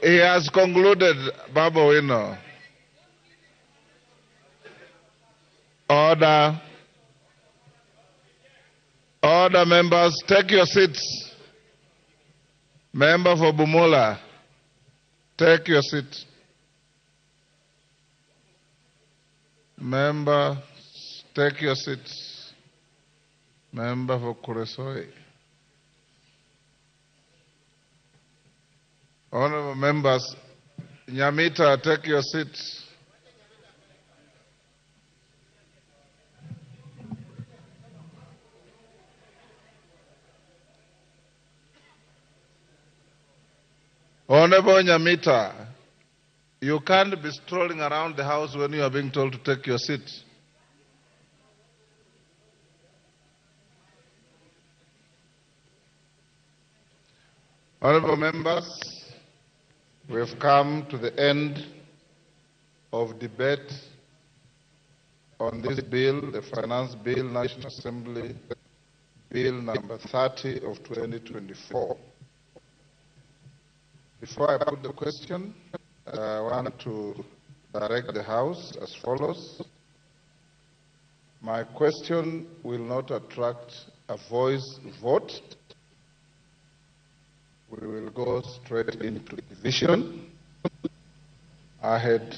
He has concluded, Babu Owino. Order. Order, members, take your seats. Member for Bumula, take your seat. Member, take your seats. Member for Kuresoi. Honorable members, Nyamita, take your seats. Honorable Nyamita, you can't be strolling around the house when you are being told to take your seat. Honorable members, we have come to the end of debate on this bill, the Finance Bill, National Assembly Bill number 30 of 2024. Before I put the question, I want to direct the House as follows. My question will not attract a voice vote. We will go straight into division. I had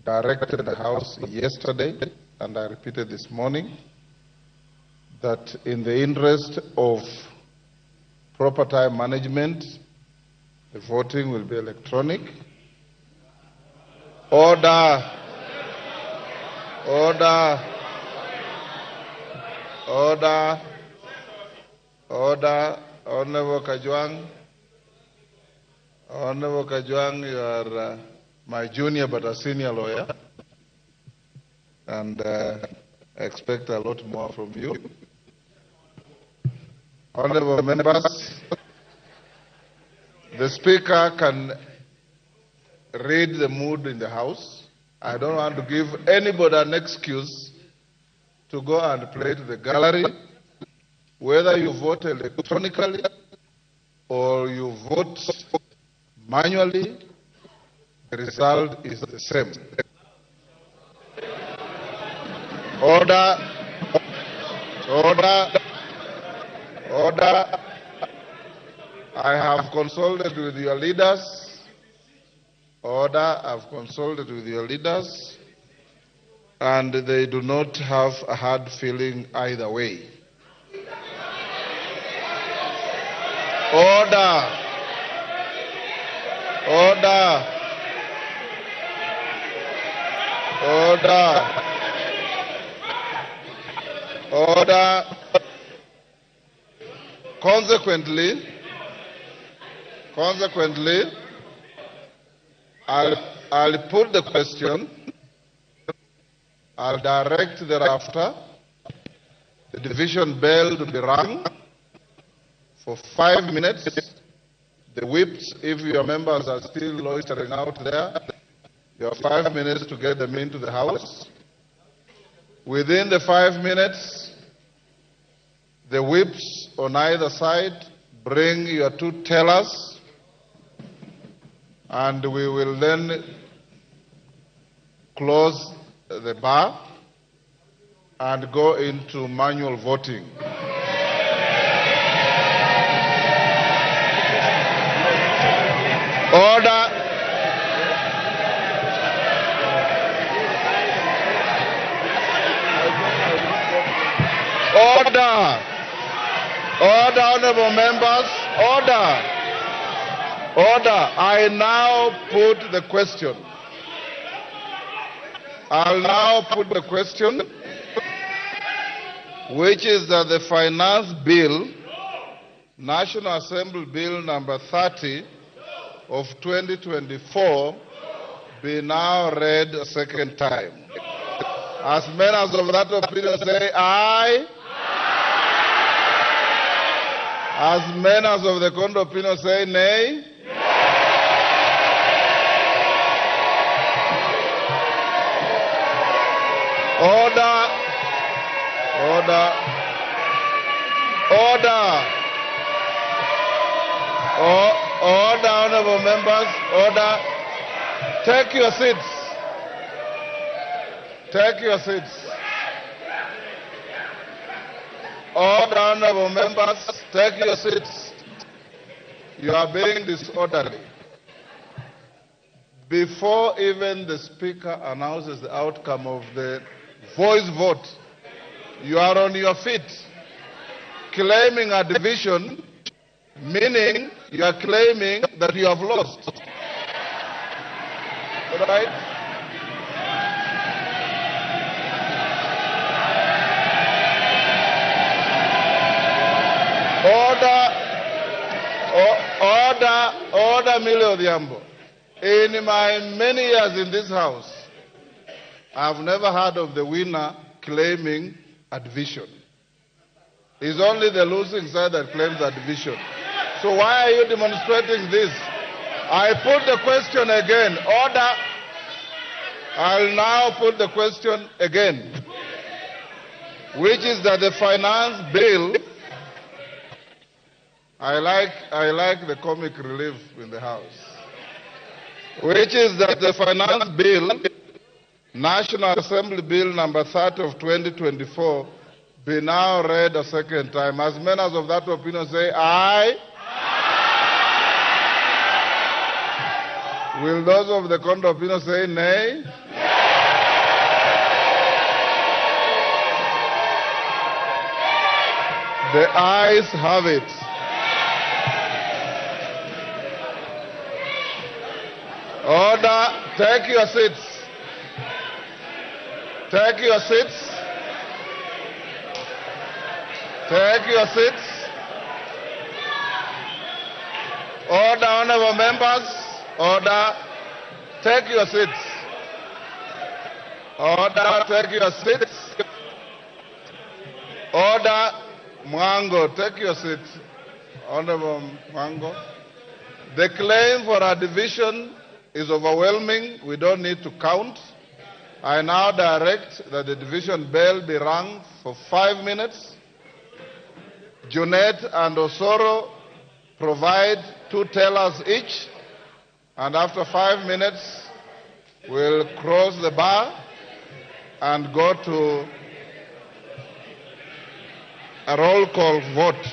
directed the House yesterday, and I repeated this morning, that in the interest of proper time management, the voting will be electronic. Order! Order! Order! Order! Honorable Kajwang. Honorable Kajwang, you are my junior but a senior lawyer. And I expect a lot more from you. Honorable members, the Speaker can read the mood in the House. I don't want to give anybody an excuse to go and play to the gallery. Whether you vote electronically or you vote manually, the result is the same. Order, order, order. I have consulted with your leaders. Order, I've consulted with your leaders, and they do not have a hard feeling either way. Order. Order. Order. Order. Consequently, I'll put the question. I'll direct thereafter the division bell to be rung for 5 minutes. The whips, if your members are still loitering out there, you have 5 minutes to get them into the House. Within the 5 minutes, the whips on either side bring your two tellers, and we will then close the bar and go into manual voting. Order. Order. Order, honorable members. Order. Order. I now put the question. I'll now put the question, which is that the Finance Bill, National Assembly Bill number 30 of 2024, be now read a second time. As many as of that opinion say aye. As many as of the contrary opinion say nay. Order. Order. Order. Order, honorable members. Order. Take your seats. Take your seats. Order, honorable members. Take your seats. You are being disorderly. Before even the Speaker announces the outcome of the voice vote, you are on your feet claiming a division, meaning you are claiming that you have lost. Right? Order, order, order, Millie Odhiambo. In my many years in this house, I've never heard of the winner claiming a division. It's only the losing side that claims a division. So why are you demonstrating this? I put the question again. Order. I'll now put the question again. which is that the finance bill, I like the comic relief in the house, which is that the finance bill, National Assembly Bill number 30 of 2024, be now read a second time. As many as of that opinion say aye. Will those of the contrary opinion say nay? The ayes have it. Order. Take your seats. Take your seats. Take your seats. Order, honorable members. Order. Take your seats. Order. Take your seats. Order. Mwango, take your seat. Honorable Mwango. The claim for our division is overwhelming. We don't need to count. I now direct that the division bell be rung for 5 minutes. Junet and Osoro provide 2 tellers each, and after 5 minutes, we'll cross the bar and go to a roll call vote.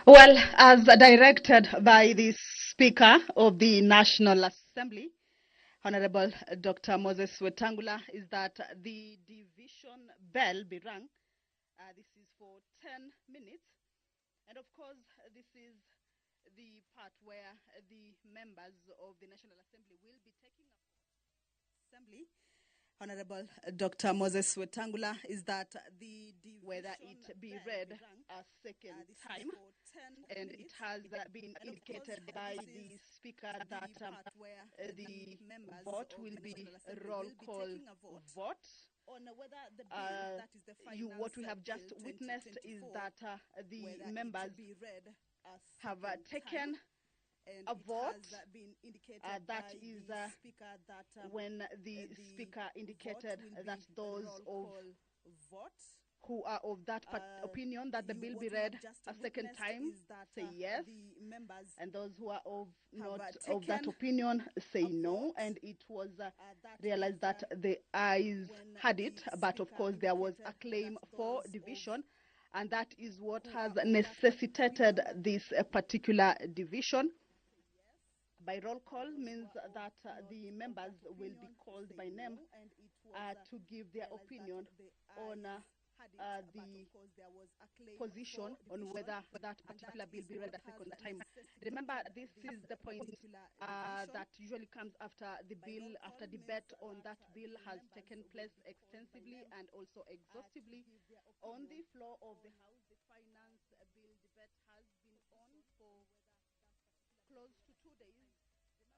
Well, as directed by the Speaker of the National Assembly, Honorable Dr. Moses Wetangula, is that the division bell be rung. This is for 10 minutes. And of course, this is the part where the members of the National Assembly will be taking up. Assembly. Honorable Dr. Moses Wetangula, is that the whether it be read a second time, and it has been indicated by the Speaker that the vote will be a roll call vote. What we have just witnessed is that the members have taken a vote. That is when the Speaker indicated that those of who are of that opinion that the bill be read a second time say yes, and those who are of not of that opinion say no. And it was realized that the ayes had it, but of course there was a claim for division, and that is what has necessitated this particular division. By roll call means that the members will be called by name to give their opinion on the position on whether that particular bill be read a second time. Remember, this is the point that usually comes after the bill, after debate on that bill has taken place extensively and also exhaustively on the floor of the House. The finance bill debate has been on for close to 2 days,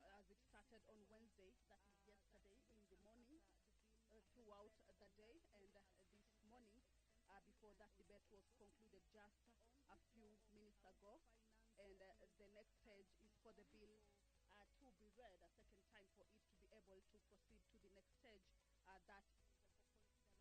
as it started on Wednesday, that is yesterday in the morning, throughout the day, and this morning, before that debate was concluded just a few minutes ago. And the next stage is for the bill to be read a second time for it to be able to proceed to the next stage. That is for consideration.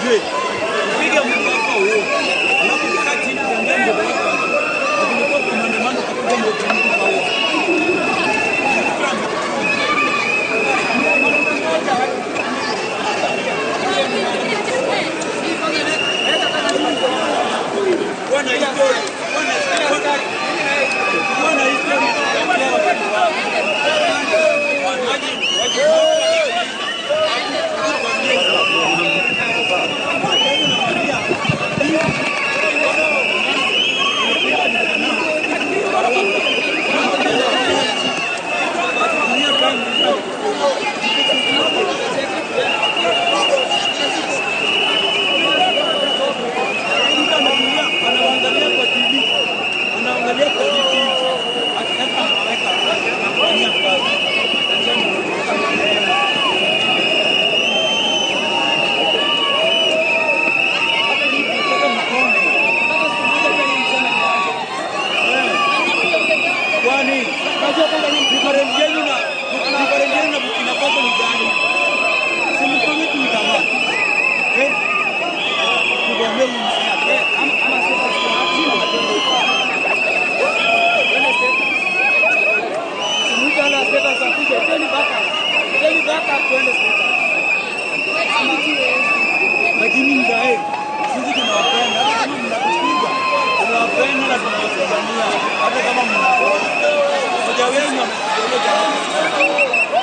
Ujue upige mtu hapa huo, alafu ukikaa chini ukiambia mdogo wako ulikuwa kwa maandamano ukapiga mdogo mtu kaua. Bwana history, bwana history ya watoto wao. Anaangalia kwa TV, anaangalia kwa TV, akitaka anaweka anafanyia kazi. Kwani difference yenu na Burkina Faso ni gani? Si mfanye tu jamaa. Tugombee msana. Ama lakini mdae sisi tunawapenda, hata kama mnatupiga tunawapenda na tunawapigania, hata kama mnatuona mmoja wenu amepiga jamaa.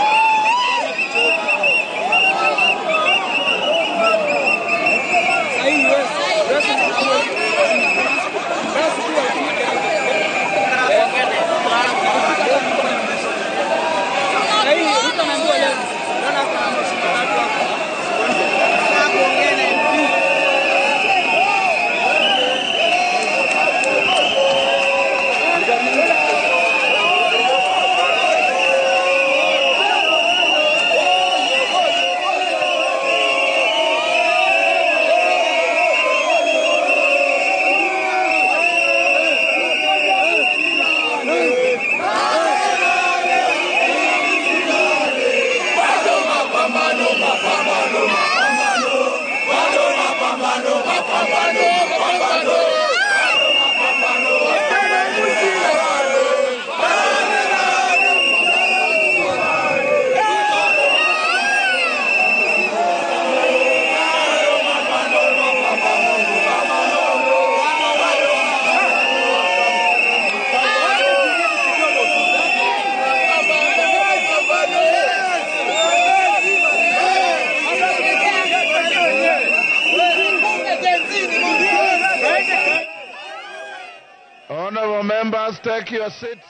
Honorable members, take your seats.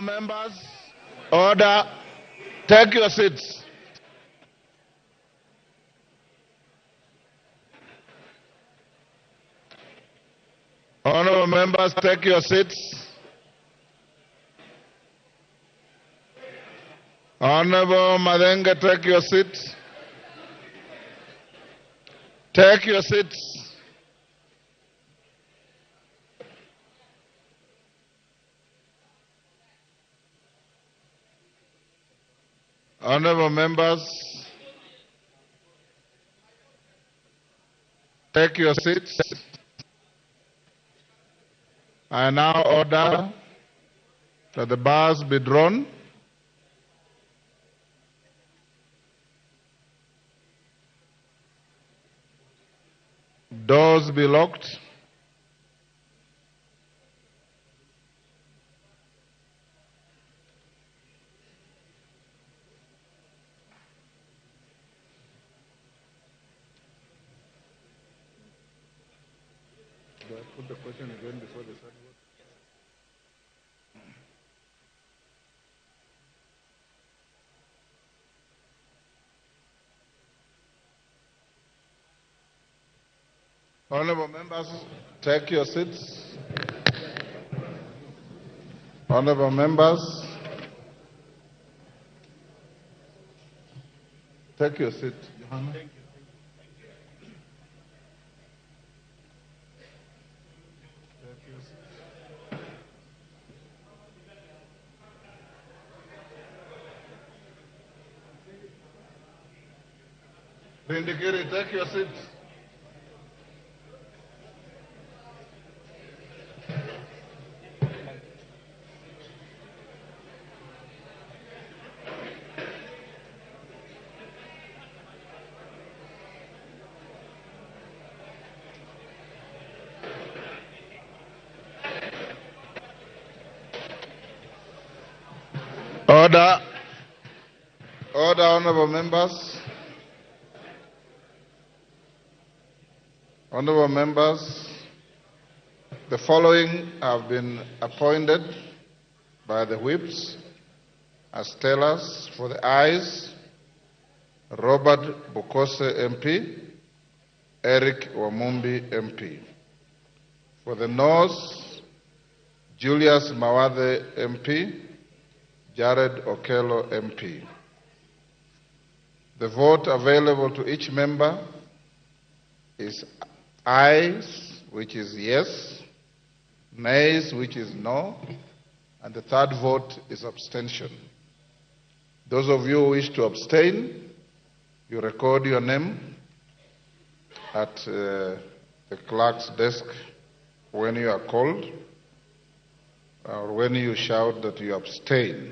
Members, order. Take your seats. Honorable members, take your seats. Honorable Madenga, take your seat. Take your seats. Honorable members, take your seats. I now order that the bars be drawn. Doors be locked. Do I put the question again before the third vote? Honorable members, take your seats. Honorable members, take your seat. Johanna. Thank you. Rindikiri, take your seat. Order. Order, honorable members. Honorable members, the following have been appointed by the whips as tellers for the ayes: Robert Bukose MP, Eric Wamumbi MP. For the noes, Julius Mawathe MP, Jared Okello MP. The vote available to each member is ayes, which is yes, nays, which is no, and the third vote is abstention. Those of you who wish to abstain, you record your name at the clerk's desk when you are called, or when you shout that you abstain.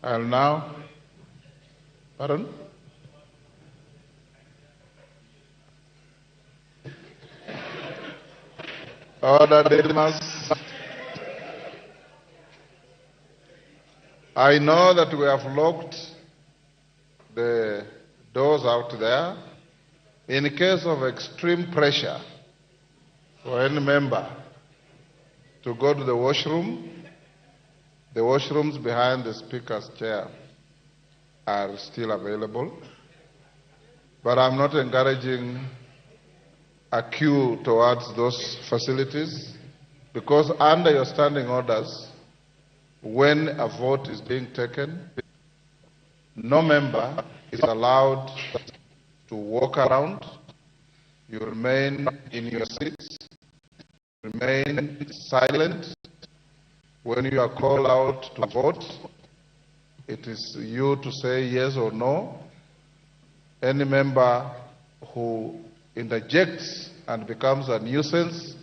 And now, pardon? Order, Didymus. I know that we have locked the doors out there. In case of extreme pressure for any member to go to the washroom, the washrooms behind the speaker's chair are still available. But I'm not encouraging a queue towards those facilities, because under your standing orders, when a vote is being taken, no member is allowed to walk around. You remain in your seats, remain silent. When you are called out to vote, it is you to say yes or no. Any member who interjects and becomes a nuisance,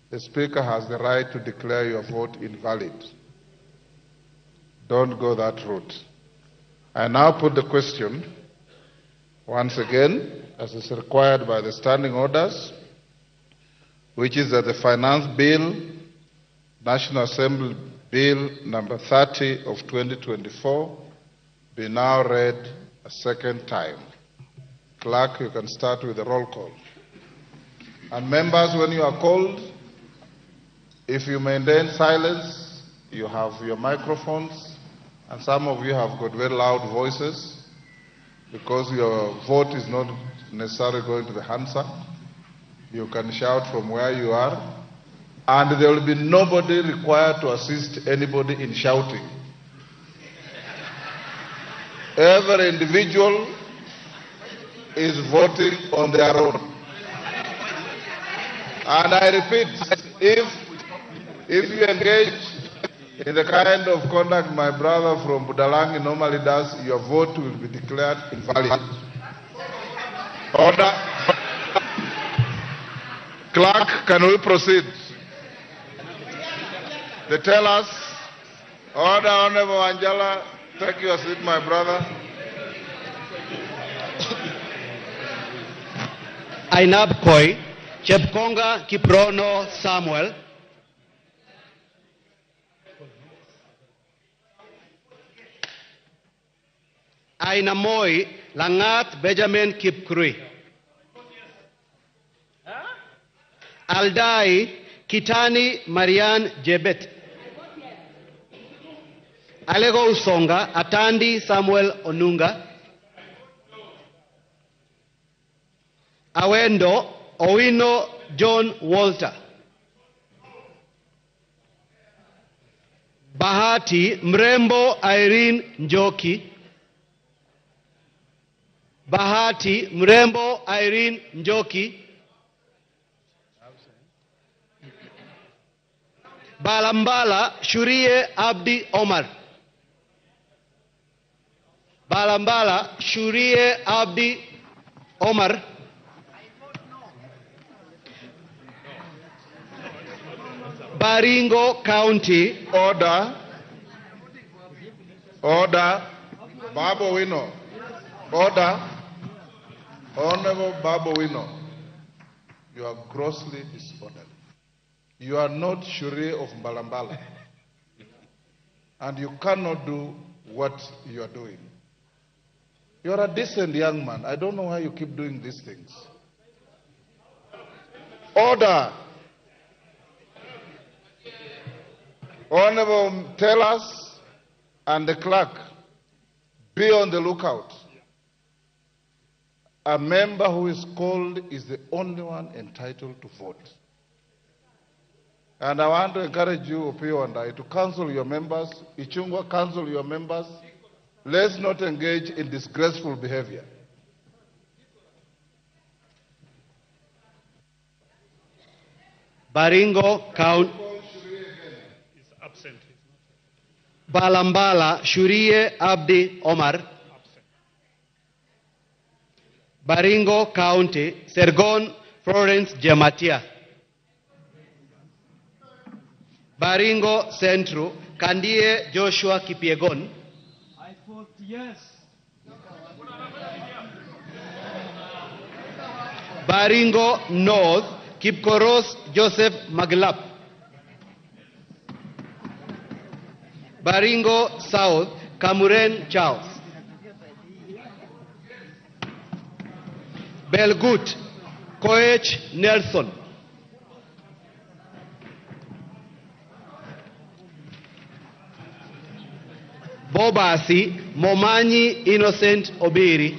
the speaker has the right to declare your vote invalid. Don't go that route. I now put the question once again, as is required by the standing orders, which is that the Finance Bill, National Assembly Bill number 30 of 2024, be now read a second time. Clerk, you can start with the roll call. And members, when you are called, if you maintain silence, you have your microphones, and some of you have got very loud voices because your vote is not necessarily going to the Hansard. You can shout from where you are, and there will be nobody required to assist anybody in shouting. Every individual is voting on their own. And I repeat, if you engage in the kind of conduct my brother from Budalangi normally does, your vote will be declared invalid. Order. Clerk, can we proceed? They tell us, order, Honorable Wanjala, take your seat, my brother. Ainab Koi, Chepkonga Kiprono Samuel. Ainamoi Langat Benjamin Kipkurui. Aldai Kitani Marian Jebet. Alego Usonga Atandi Samuel Onunga. Awendo Owino John Walter. Bahati Mrembo Irene Njoki. Bahati Mrembo Irene Njoki. Balambala Shurie Abdi Omar. Balambala Shurie Abdi Omar. Baringo County. Order. Order. Babu Owino. Order. Honorable Babu Owino, you are grossly disorderly. You are not Shure of Mbalambala. And you cannot do what you are doing. You are a decent young man. I don't know why you keep doing these things. Order. Honorable Tellers and the clerk, be on the lookout. A member who is called is the only one entitled to vote. And I want to encourage you, Opiyo and I, to counsel your members. Ichung'wah, counsel your members. Let's not engage in disgraceful behavior. Baringo County. Absent. Balambala Shurie Abdi Omar. Baringo County, Sergon Florence Jematia. Baringo Central, Kandie Joshua Kipiegon. I vote yes. Baringo North, Kipkoros Joseph Maglap. Baringo South, Kamuren Charles. Belgut, Koech Nelson. Bobasi, Momanyi Innocent Obiri.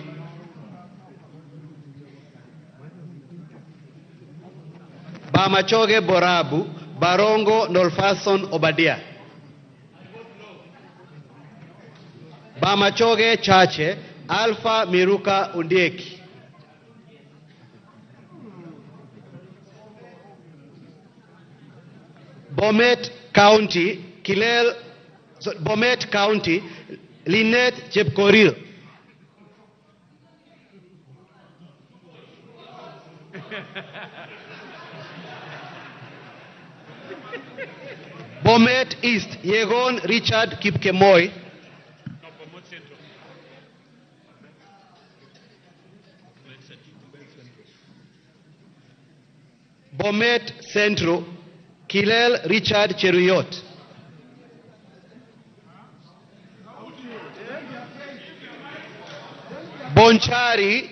Bamachoge Borabu, Barongo Nolfason Obadia. Bamachoge Chache, Alpha Miruka Undieki. Bomet County, Kilel, so Bomet County, Lynette Chepkorir. Bomet East, Yegon Richard Kipkemoi. Bomet Central, Kilel Richard Cheruiyot. Bonchari,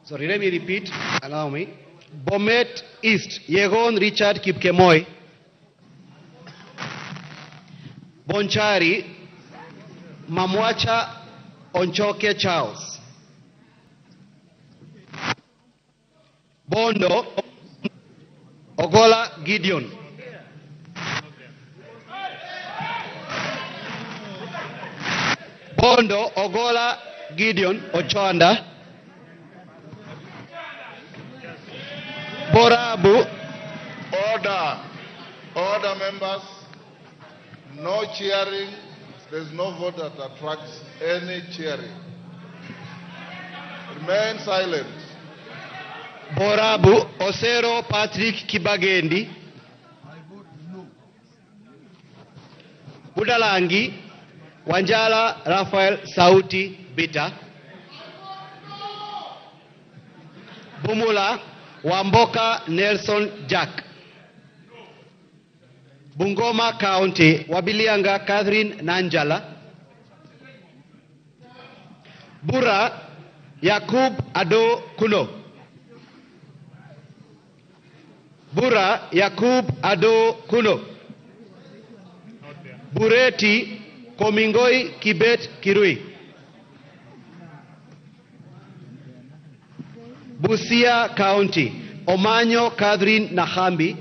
sorry, let me repeat, allow me. Bomet East, Yegon Richard Kipkemoi. Bonchari, Mamwacha Onchoke Charles. Bondo, Ogola Gideon. Bondo, Ogola Gideon Ochanda. Borabu. Order. Order, members. No cheering. There's no vote that attracts any cheering. Remain silent. Borabu, Osero Patrick Kibagendi. I vote no. Budalangi, Wanjala Raphael Sauti Bita. Bumula, Wamboka Nelson Jack. Bungoma County, Wabilianga Catherine Nanjala. Bura, Yakub Ado Kuno. Bura, Yakub Ado Kuno. Bureti, Komingoi Kibet Kirui. Busia County, Omanyo Catherine Nahambi.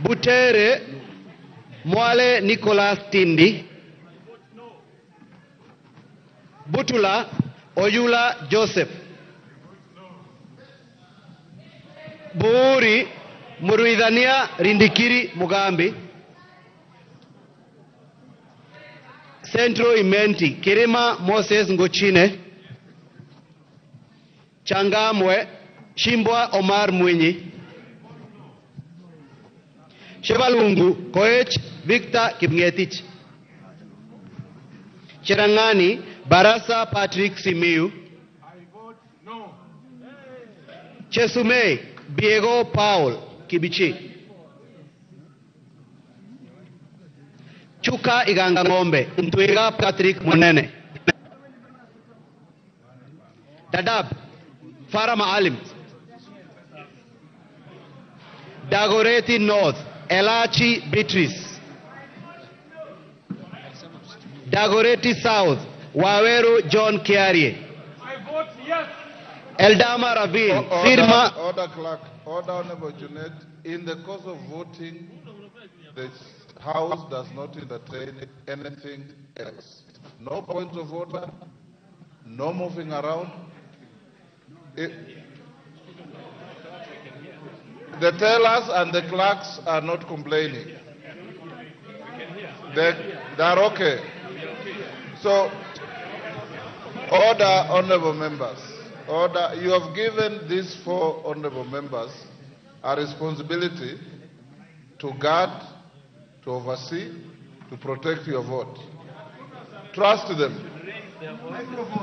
Butere, Mwale Nicholas Tindi. Butula, Oyula Joseph. Buuri, Muruidhania Rindikiri Mugambi. Central Imenti, Kirima Moses Ngochine. Changamwe, Shimbwa Omar Mwinyi. Shebalungu, Koech Victor Kipngetich. Cherangani, Barasa Patrick Simiyu. Chesumei, Biego Paul Kibichi. Chuka Iganga Ngombe, Ntwiga Patrick Munene. Dadab, Farah Maalim. Dagoretti North, Elachi Beatrice. Dagoretti South, Waweru John Kiarie. I vote yes. Eldama Ravine, Firma. Order, clerk. Order, Honorable Junet. In the course of voting, the House does not entertain anything else. No points of order, no moving around. The tellers and the clerks are not complaining. They are okay. So, order, honorable members. Order. You have given these four honorable members a responsibility to guard, to oversee, to protect your vote. Trust them.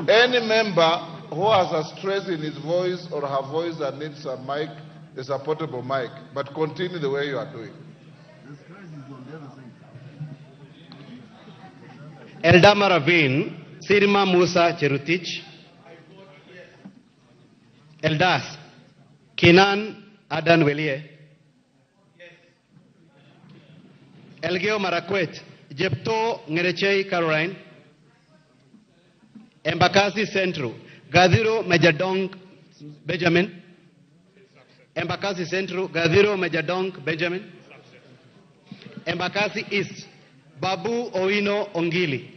Any member who has a stress in his voice or her voice and needs a mic, is a portable mic, but continue the way you are doing. Eldama Ravine, Sirma Musa Cherutich. Eldas, Kinan Adan Welie. Elgeyo Marakwet, Jepto Ngerechei Caroline. Embakasi Central, Gadhiro Mejadong Benjamin. Embakasi Central, Gadhiro Mejadong Benjamin. Embakasi East, Babu Owino Ongili.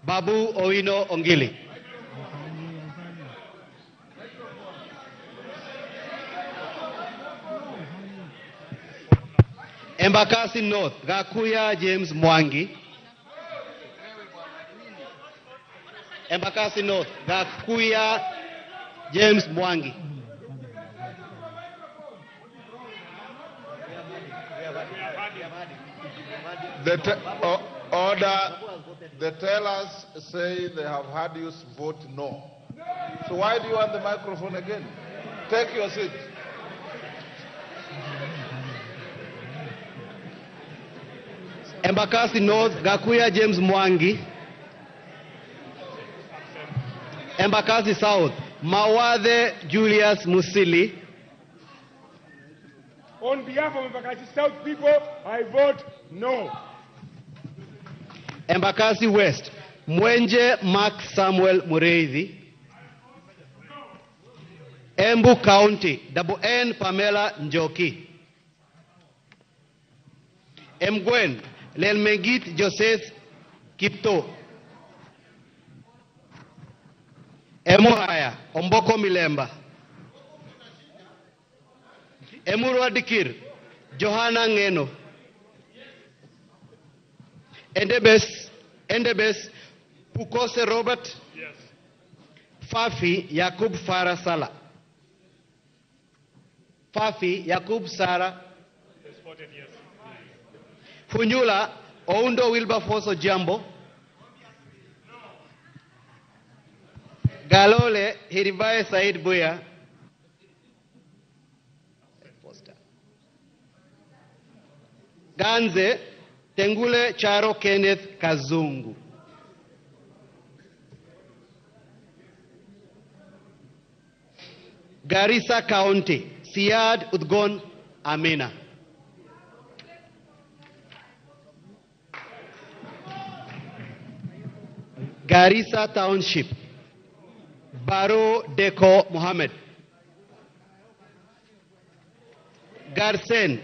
Babu Owino Ongili. Embakasi North, Gakuya James Mwangi. Embakasi North, Gakuya James Mwangi. Order, the tellers say they have had you vote no. So why do you want the microphone again? Take your seat. Embakasi North, Gakuya James Mwangi. Embakasi South, Mawathe Julius Musili. On behalf of Embakasi South people, I vote no. Embakasi West, Mwenje Mark Samuel Mureithi. Embu County, Double N Pamela Njoki. Mgwen, Lelmegit Joseph Kipto. Emuhaya, Omboko Milemba. Emurua Dikir, Johanna Ngeno. Endebes, Pukose Robert. Yes. Fafi Yakub Farah Sala. Fafi Yakub Sara. Yes. Funyula Oundo Wilberforce Jambo. Galole Hiribae Said Buya. Ganze Tengule Charo Kenneth Kazungu. Garissa County, Siad Udgon Amina. Garissa Township, Baro Deko Mohammed. Garsen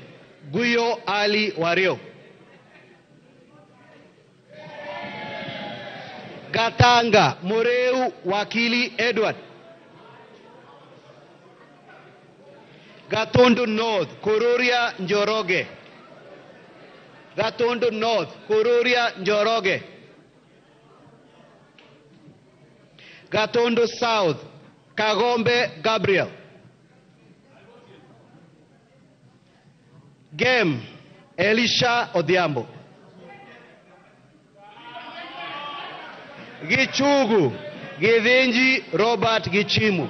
Guyo Ali Wario. Gatanga Mureu Wakili Edward. Gatundu North Kururia Njoroge. Gatundu North Kururia Njoroge. Gatundu South Kagombe Gabriel. Gem Elisha Odhiambo. Gichugu Githinji Robert Gichimu.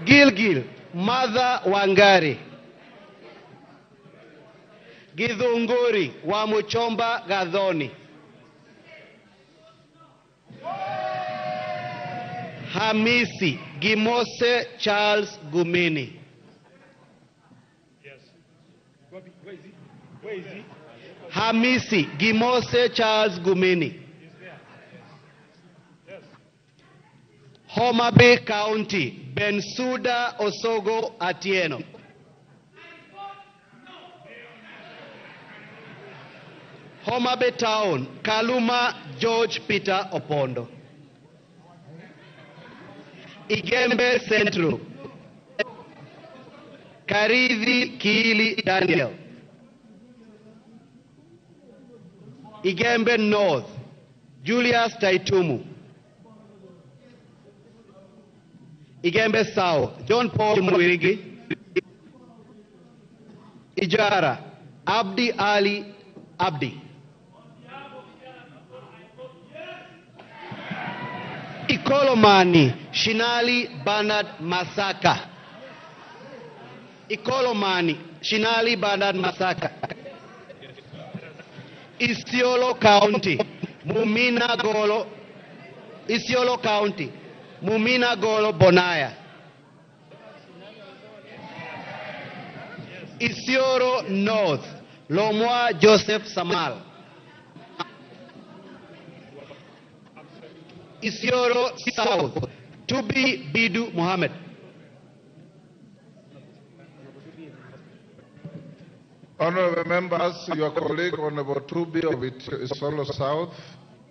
Gilgil Martha Wangari. Githunguri wa Muchomba Gathoni. Hamisi Gimose Charles Gumini. Yes. Where is he? Where is he? Hamisi Gimose Charles Gumini. He's there. Yes. Homa Bay County, Bensuda Osogo Atieno. Homa Bay Town, Kaluma George Peter Opondo. Igembe Central, Karithi Kiili Daniel. Igembe North, Julius Taitumu. Igembe South, John Paul Mwirigi. Ijara, Abdi Ali Abdi. Ikolomani, Shinali Bernard Masaka. Ikolomani, Shinali Bernard Masaka. Isiolo County, Mumina Golo. Isiolo County, Mumina Golo Bonaya. Isiolo North, Lomwa Joseph Samal. Isiolo South, Tubi Bidu Mohammed. Honorable members, your colleague, Honorable Tubi of Isiolo South,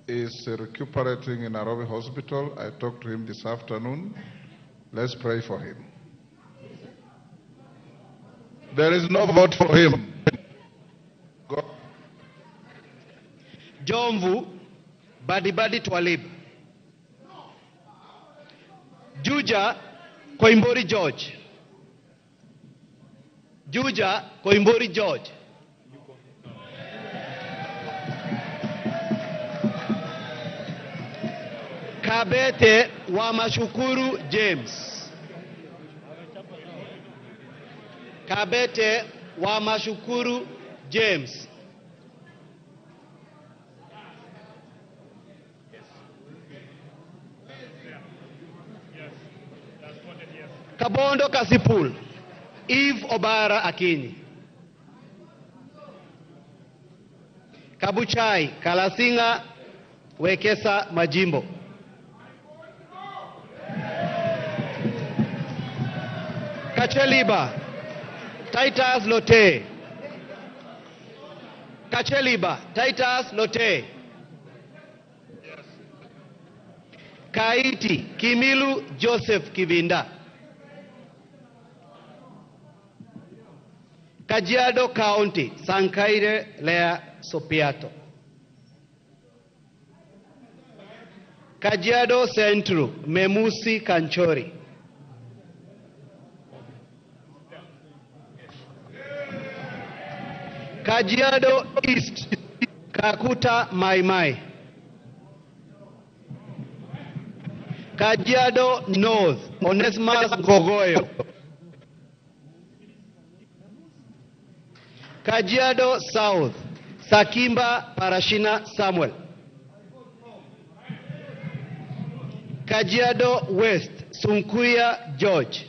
is recuperating in Nairobi Hospital. I talked to him this afternoon. Let's pray for him. There is no vote for him. Go. Jomvu, Badibadi Twalib. Juja, Koimbori George. Juja, Koimbori George. Kabete Wamashukuru James. Kabete Wamashukuru James. Kabondo Kasipul, Eve Obara Akinyi. Kabuchai Kalasinga Wekesa Majimbo. Kacheliba Titus Lote. Kacheliba Titus Lote. Kaiti Kimilu Joseph Kivinda. Kajiado County, Sankaire Lea Sopiato. Kajiado Central, Memusi Kanchori. Kajiado East, Kakuta Maimai. Kajiado North, Onesmus Gogoyo. Kajiado South, Sakimba Parashina Samuel. Kajiado West, Sunkuya George.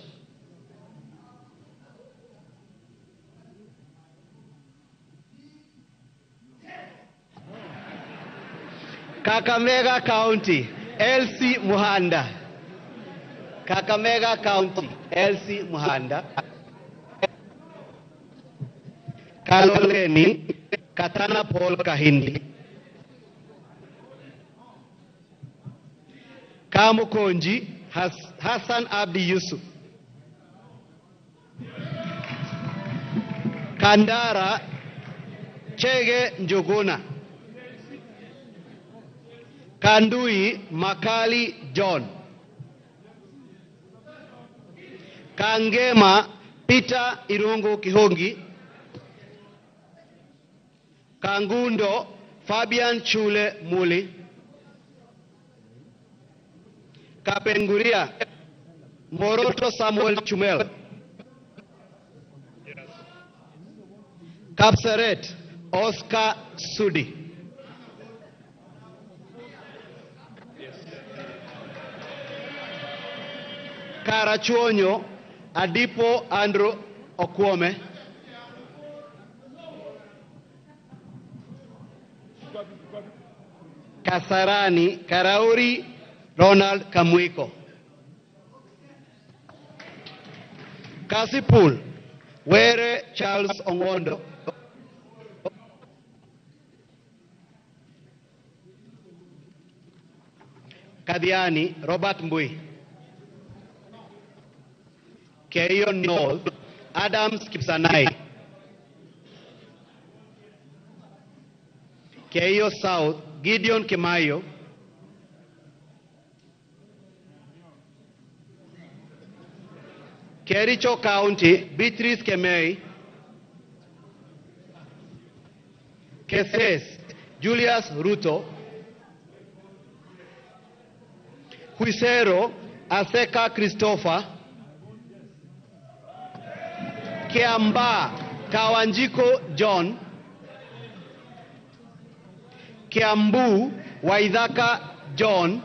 Kakamega County, Elsie Muhanda. Kakamega County, Elsie Muhanda. Kaloleni, Katana Paul Kahindi. Kamukonji, Hassan Abdi Yusuf. Kandara, Chege Njuguna. Kandui, Makali John. Kangema, Peter Irungu Kihongi. Kangundo, Fabian Chule Muli. Kapenguria, Moroto Samuel Chumel. Kapseret, Oscar Sudi. Karachuonyo, Adipo Andrew Okwome. Kasarani, Karauri Ronald Kamwiko. Kasipul, Were Charles Ongondo. Kadiani, Robert Mbui. Keio North, Adams Kipsanai. Keio South, Gideon Kimayo. Kericho County, Beatrice Kemei. Keses, Julius Ruto. Huisero, Aseka Christopher. Kiamba, Kawanjiko John. Kiambu, Waithaka John.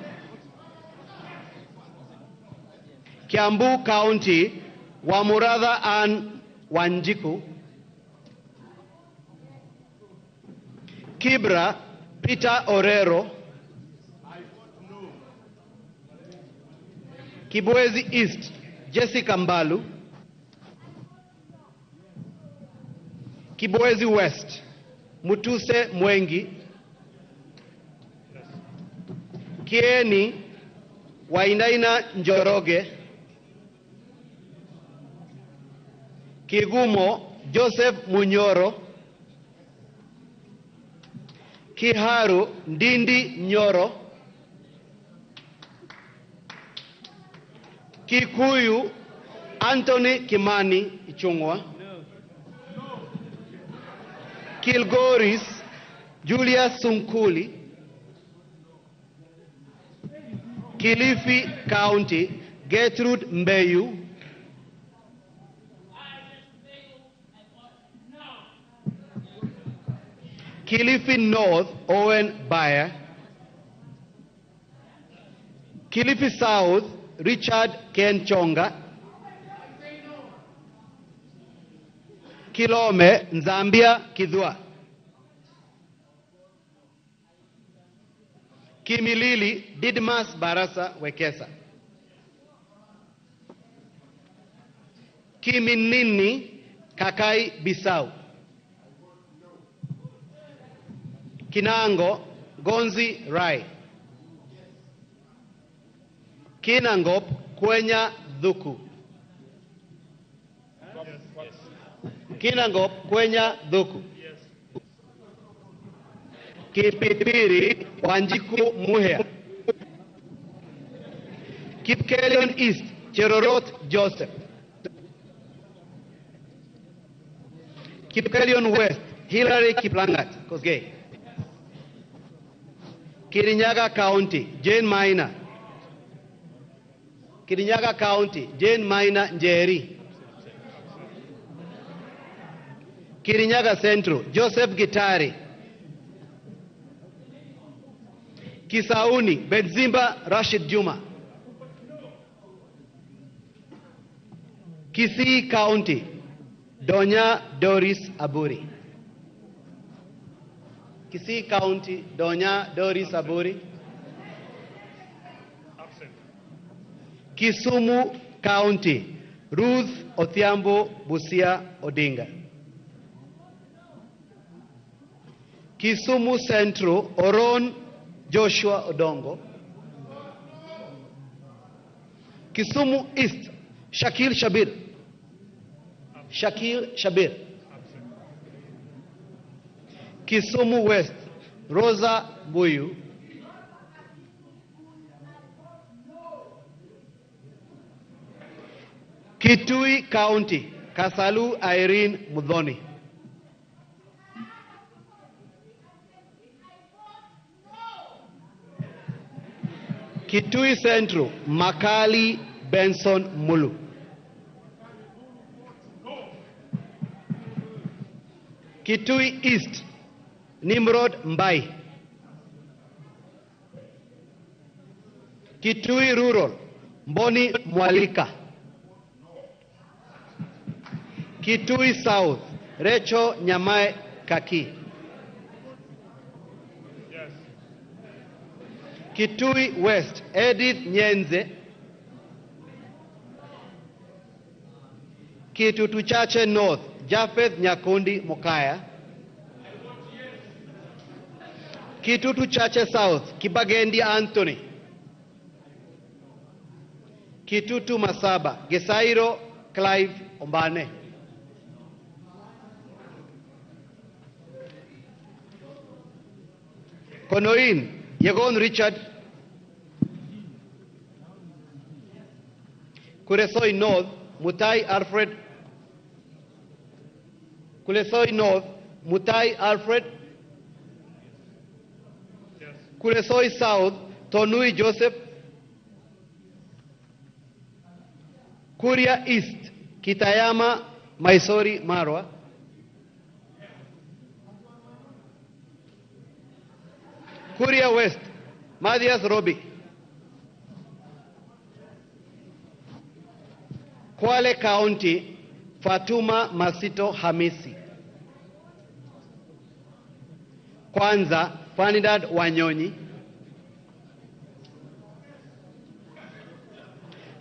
Kiambu County, Wamuratha and Wanjiku. Kibra, Peter Orero. Kibwezi East, Jessica Mbalu. Kibwezi West, Mutuse Mwengi. Kieni, Wainaina Njoroge. Kigumo, Joseph Munyoro. Kiharu, Ndindi Nyoro. Kikuyu, Anthony Kimani Ichung'wa. Kilgoris, Julius Sunkuli. Kilifi County, Gertrude Mbeyu. Kilifi North, Owen Bayer. Kilifi South, Richard Ken Chonga. Kilome, Nzambia Kidhua. Kimilili, Didmas Barasa Wekesa. Kiminini, Kakai Bisau. Kinango, Gonzi Rai. Kinangop, Kwenya Dhuku. Kinangop, Kwenya Dhuku. Kipipiri, Wanjiku Muhea. Kipkelion East, Cherorot Joseph. Kipkelion West, Hilary Kiplangat, Kosgei. Kirinyaga County, Jane Maina. Kirinyaga County, Jane Maina Njeri. Kirinyaga Central, Joseph Gitari. Kisauni, Benzimba Rashid Juma. Kisii County, Donya Doris Aburi. Kisii County, Donya Dori Saburi. Absent. Kisumu County, Ruth Odhiambo Busia Odinga. Kisumu Central, Oron Joshua Odongo. Kisumu East, Shakil Shabir. Shakil Shabir. Kisumu West, Rosa Buyu. Kitui County, Kasalu Irene Mudhoni. Kitui Central, Makali Benson Mulu. Kitui East, Nimrod Mbai. Kitui Rural, Mboni Mwalika. Kitui South, Recho Nyamae Kaki. Yes. Kitui West, Edith Nyenze. Kitutu Chache North, Japheth Nyakundi Mokaya. Kitutu Chache South, Kibagendi Anthony. Kitutu Masaba, Gesairo Clive Ombane. Konoin, Yegon Richard. Kuresoi North, Mutai Alfred. Kuresoi North, Mutai Alfred. Yes. Kuresoi South, Tonui Joseph. Kuria East, Kitayama Maisori Marwa. Kuria West, Mathias Robi. Kwale County, Fatuma Masito Hamisi. Kwanza, Ferdinand Wanyonyi.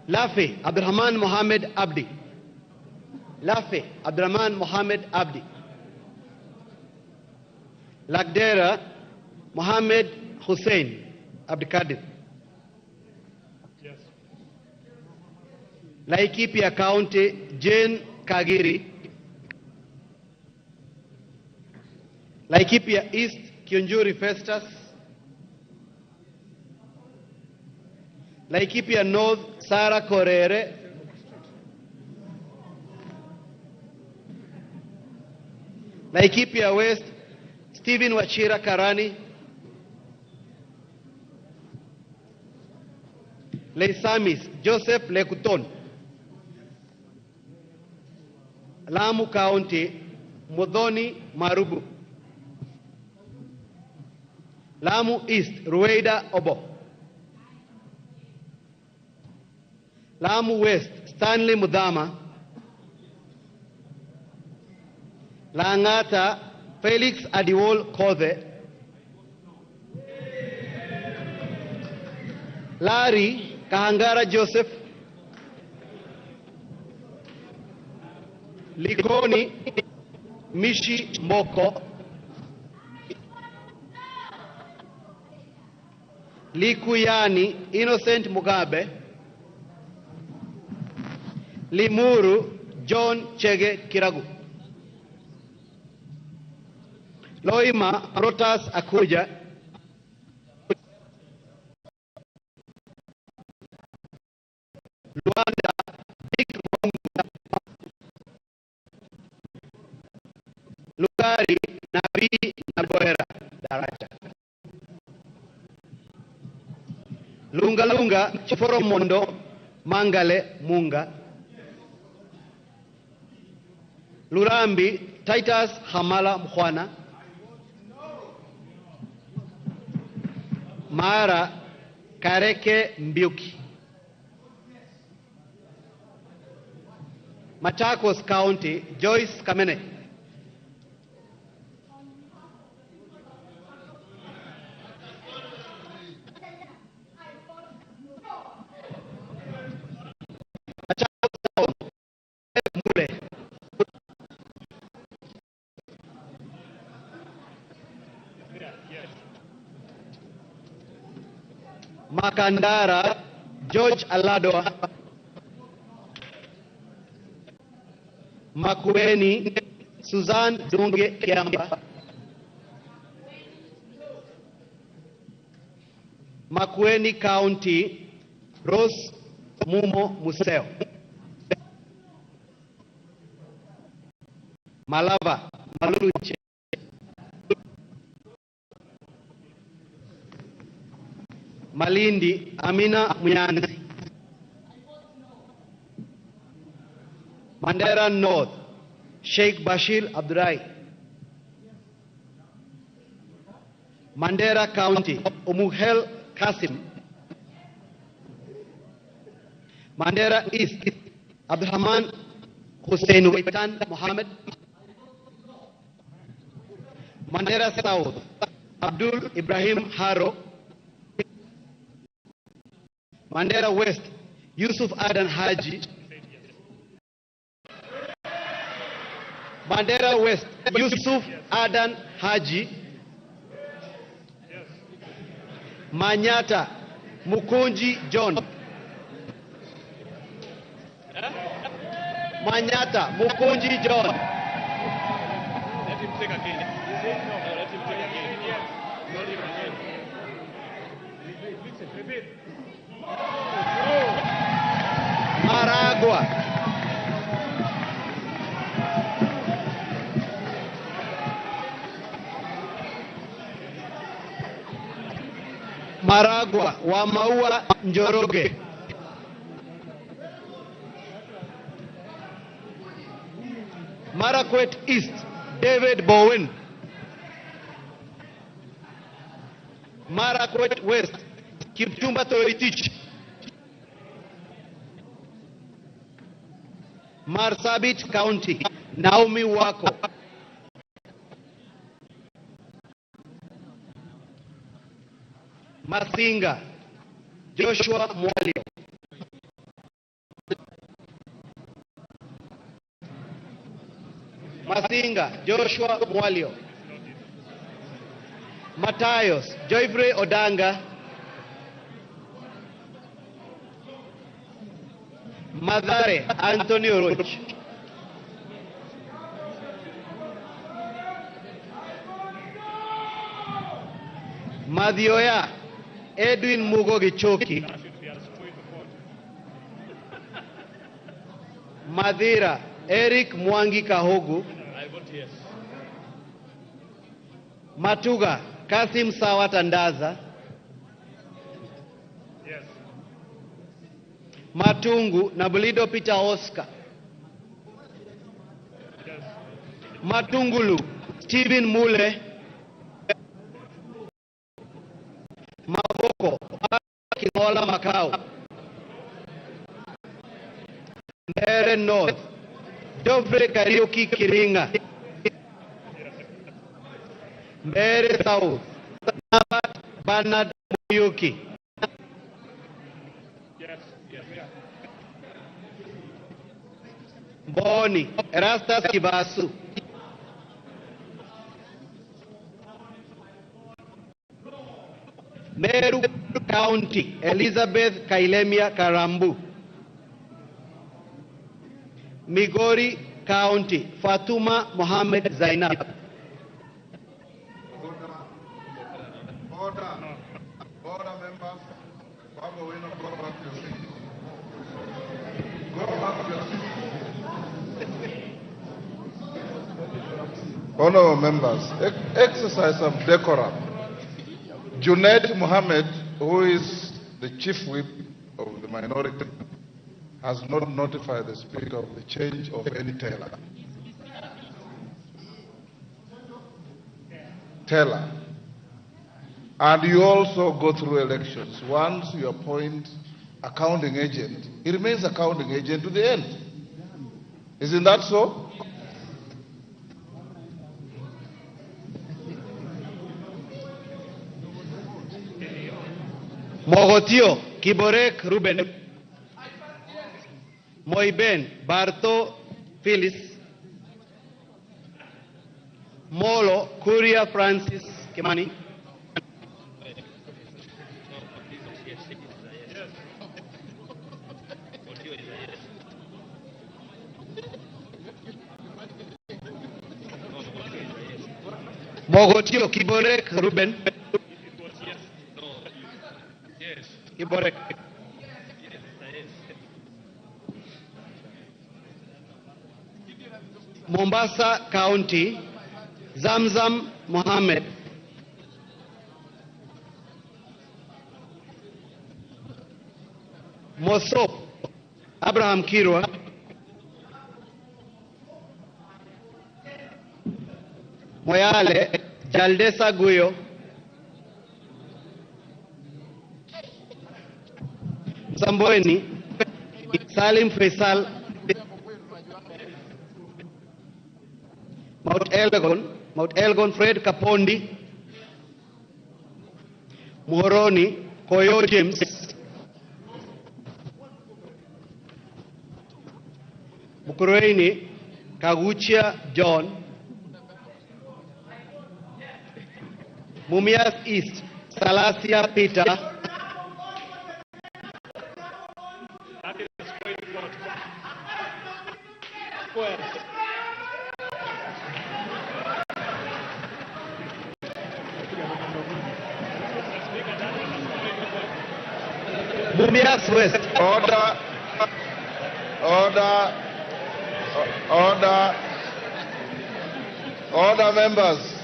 Lafe Abdurrahman Mohamed Abdi. Lafe Abdurrahman Mohamed Abdi. Lagdera Mohamed Hussein Abdikadir. Yes. Laikipia County, Jane Kagiri. Laikipia East, Kiunjuri Festus. Laikipia North, Sarah Korere. Laikipia West, Stephen Wachira Karani. Leisamis, Joseph Lekuton. Lamu County, Modoni Marubu. Lamu East, Ruweida Obo. Lamu West, Stanley Mudama. Langata, Felix Adiwol Kothe. Larry Kahangara Joseph. Likoni Mishi Moko. Likuyani Innocent Mugabe. Limuru John Chege Kiragu. Loima Rotas Akuja. Luanda Dick Munga. Lugari Nabi Naboera Daraja. Lunga Lunga Chiforomondo Mangale Munga. Lurambi Titus Hamala Mkhwana. Mara Kareke Mbiuki. Machakos County, Joyce Kamene. Makandara, George Aladwa. Makueni, Suzanne Dunge Kiamba. Makueni County, Rose Mumo Museo. Malava, Maluluche. Malindi, Amina Munyanzi. Mandera North, Sheikh Bashir Abdurai. Mandera County, Umuhel Kasim. Mandera East, Abdurrahman Hussein Waitan Mohammed. Mandera South, Abdul Ibrahim Haro. Mandera West, Yusuf Adan Haji. Mandera West, Yusuf Adan Haji. Manyata, Mukunji John. Manyata, Mukunji John. Let him take again. No, let him take again. Not him again. Repeat. Maragua. Maragua, Wamaua Njoroge. Marakwet East, David Bowen. Marakwet West, Kipchumba Toroitich. Marsabit County, Naomi Wako. Masinga, Joshua Mwalio. Masinga, Joshua Mwalio. Matayos, Joyfrey Odanga. Madare, Anthony Roach. Madioya, Edwin Mugo Gichoki. Madira, Eric Mwangi Kahogu. I vote yes. Matuga, Kasim Sawa Tandaza. Yes. Matungu, Nabulido Peter Oscar. Yes. Matungulu, Stephen Mule. Maboko, Kingola Macau. Mbeere North, Geoffrey Kariuki Kiringa. Mbeere South, Nabat Bernard Muyuki. Yes, yes. Mboni, Erastus Kibasu. Meru County, Elizabeth Kailemia Karambu. Migori County, Fatuma Mohammed Zainab. Order. Order, members. Babu Owino, go back to your seat. Go back to your seat. Honorable members, exercise some decorum. Junet Mohammed, who is the chief whip of the minority, has not notified the Speaker of the change of any teller. Teller. And you also go through elections. Once you appoint a counting agent, he remains a counting agent to the end. Isn't that so? Mogotio, Kiborek Ruben. Moiben, Barto Phyllis. Molo, Kuria Francis Kimani. Mogotio Kiborek Ruben. Yes. Kiborek. Mombasa County, Zamzam Mohammed. Mosop Abraham Kirwa. Moyale Jaldesa Guyo. Msamboeni Salim Faisal. Mount Elgon Fred Kapondi. Muhoroni Koyo James. Mukurweini Kaguchia John. Mumias East Salasia Peter. That is spoiled vote. Spoiled. Mumias West. Order. Order. Order. Order, members.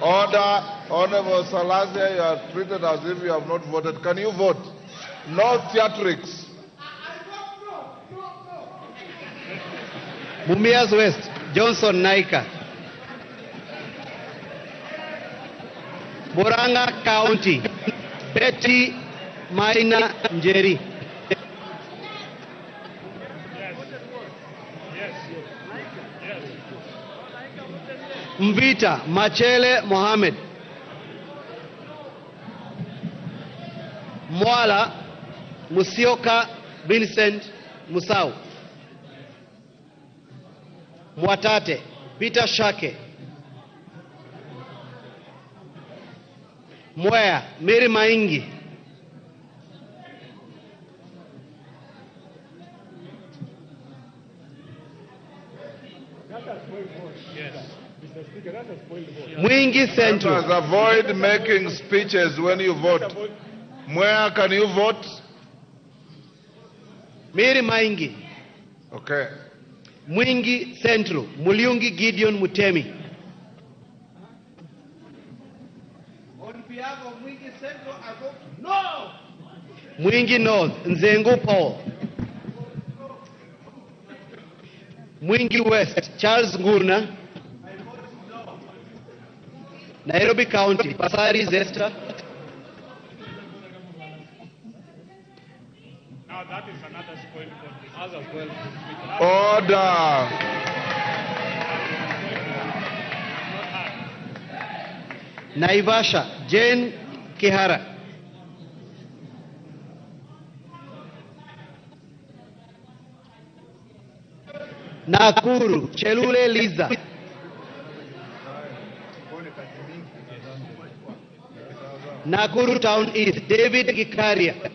Order. Honorable Salasia, you are treated as if you have not voted. Can you vote? No theatrics. Mumias West, Johnson Naika. Murang'a County, Betty Maina Njeri. Mvita Machele Mohamed. Mwala Musioka Vincent Musau. Mwatate Peter Shake. Mwea Mary Maingi. Mwingi Central. Members, avoid making speeches when you vote. Mwea, can you vote? Mary Maingi. Okay. Mwingi Central, Muliungi Gideon Mutemi. On behalf of Mwingi Central, I vote no. Mwingi North, Nzengu Paul. Mwingi West, Charles Ngurna. Nairobi County, Pasari Zesta. Now that is another spoiled vote. Order. Naivasha, Jane Kihara. Nakuru, Chelule Liza. Nakuru Town East, David Gikaria.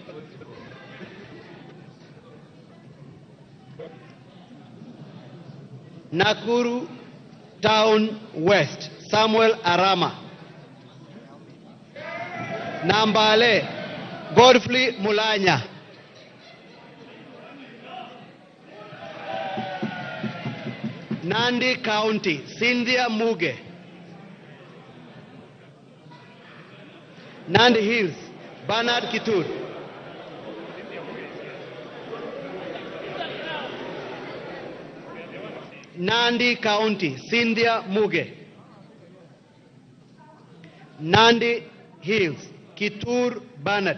Nakuru Town West, Samuel Arama. Nambale, Godfrey Mulanya. Nandi County, Cynthia Muge. Nandi Hills, Bernard Kitur. Nandi County, Cynthia Muge. Nandi Hills, Kitur Bernard.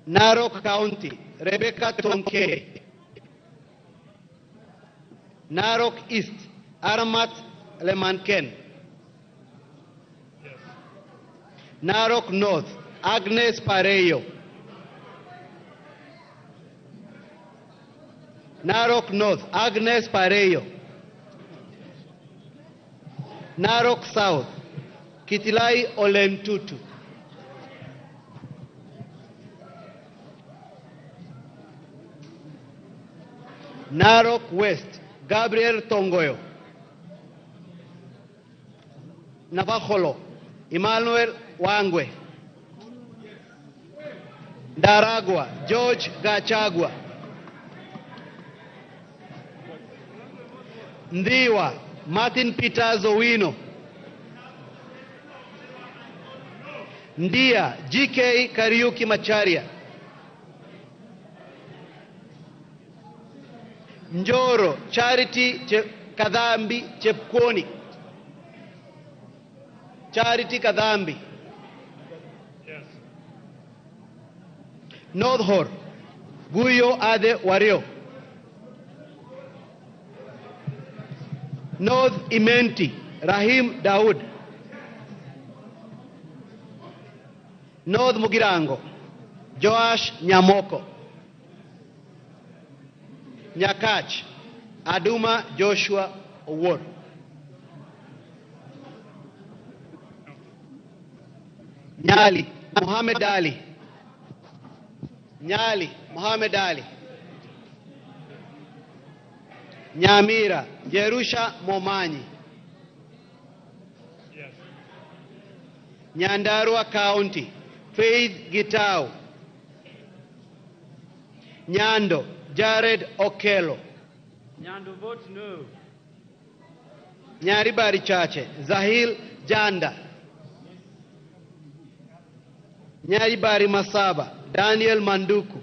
Narok County, Rebecca Tonke. Narok East, Armat Lemanken. Narok North, Agnes Pareyo. Narok North, Agnes Pareyo. Narok South, Kitilai Olentutu. Narok West, Gabriel Tongoyo. Navakholo, Emmanuel Wangwe. Ndaragwa, George Gachagua. Ndiwa, Martin Peters Owino. Ndia, GK Kariuki Macharia. Njoro, Charity Kadhambi Chepkwony. Charity Kadhambi. Yes. North Hor, Guyo Ade Wario. North Imenti, Rahim Daud. North Mugirango, Joash Nyamoko. Nyakach, Aduma Joshua Owuor. Nyali, Muhammad Ali. Nyali, Muhammad Ali. Nyamira, Jerusha Momanyi. Yes. Nyandarua County, Faith Gitau. Nyando, Jared Okello. Nyando vote no. Nyaribari Chache, Zahil Janda. Nyaribari Masaba, Daniel Manduku.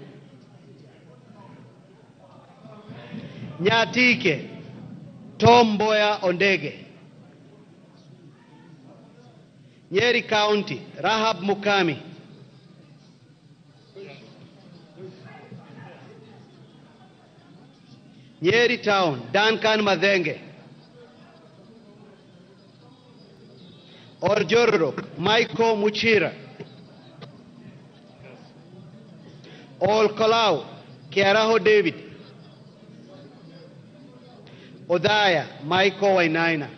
Nyatike, Tom Mboya Ondege. Nyeri County, Rahab Mukami. Nyeri Town, Duncan Mathenge. Oljoro, Michael Muchira. Olkolau, Kiaraho David. Odaya, Michael Wainaina.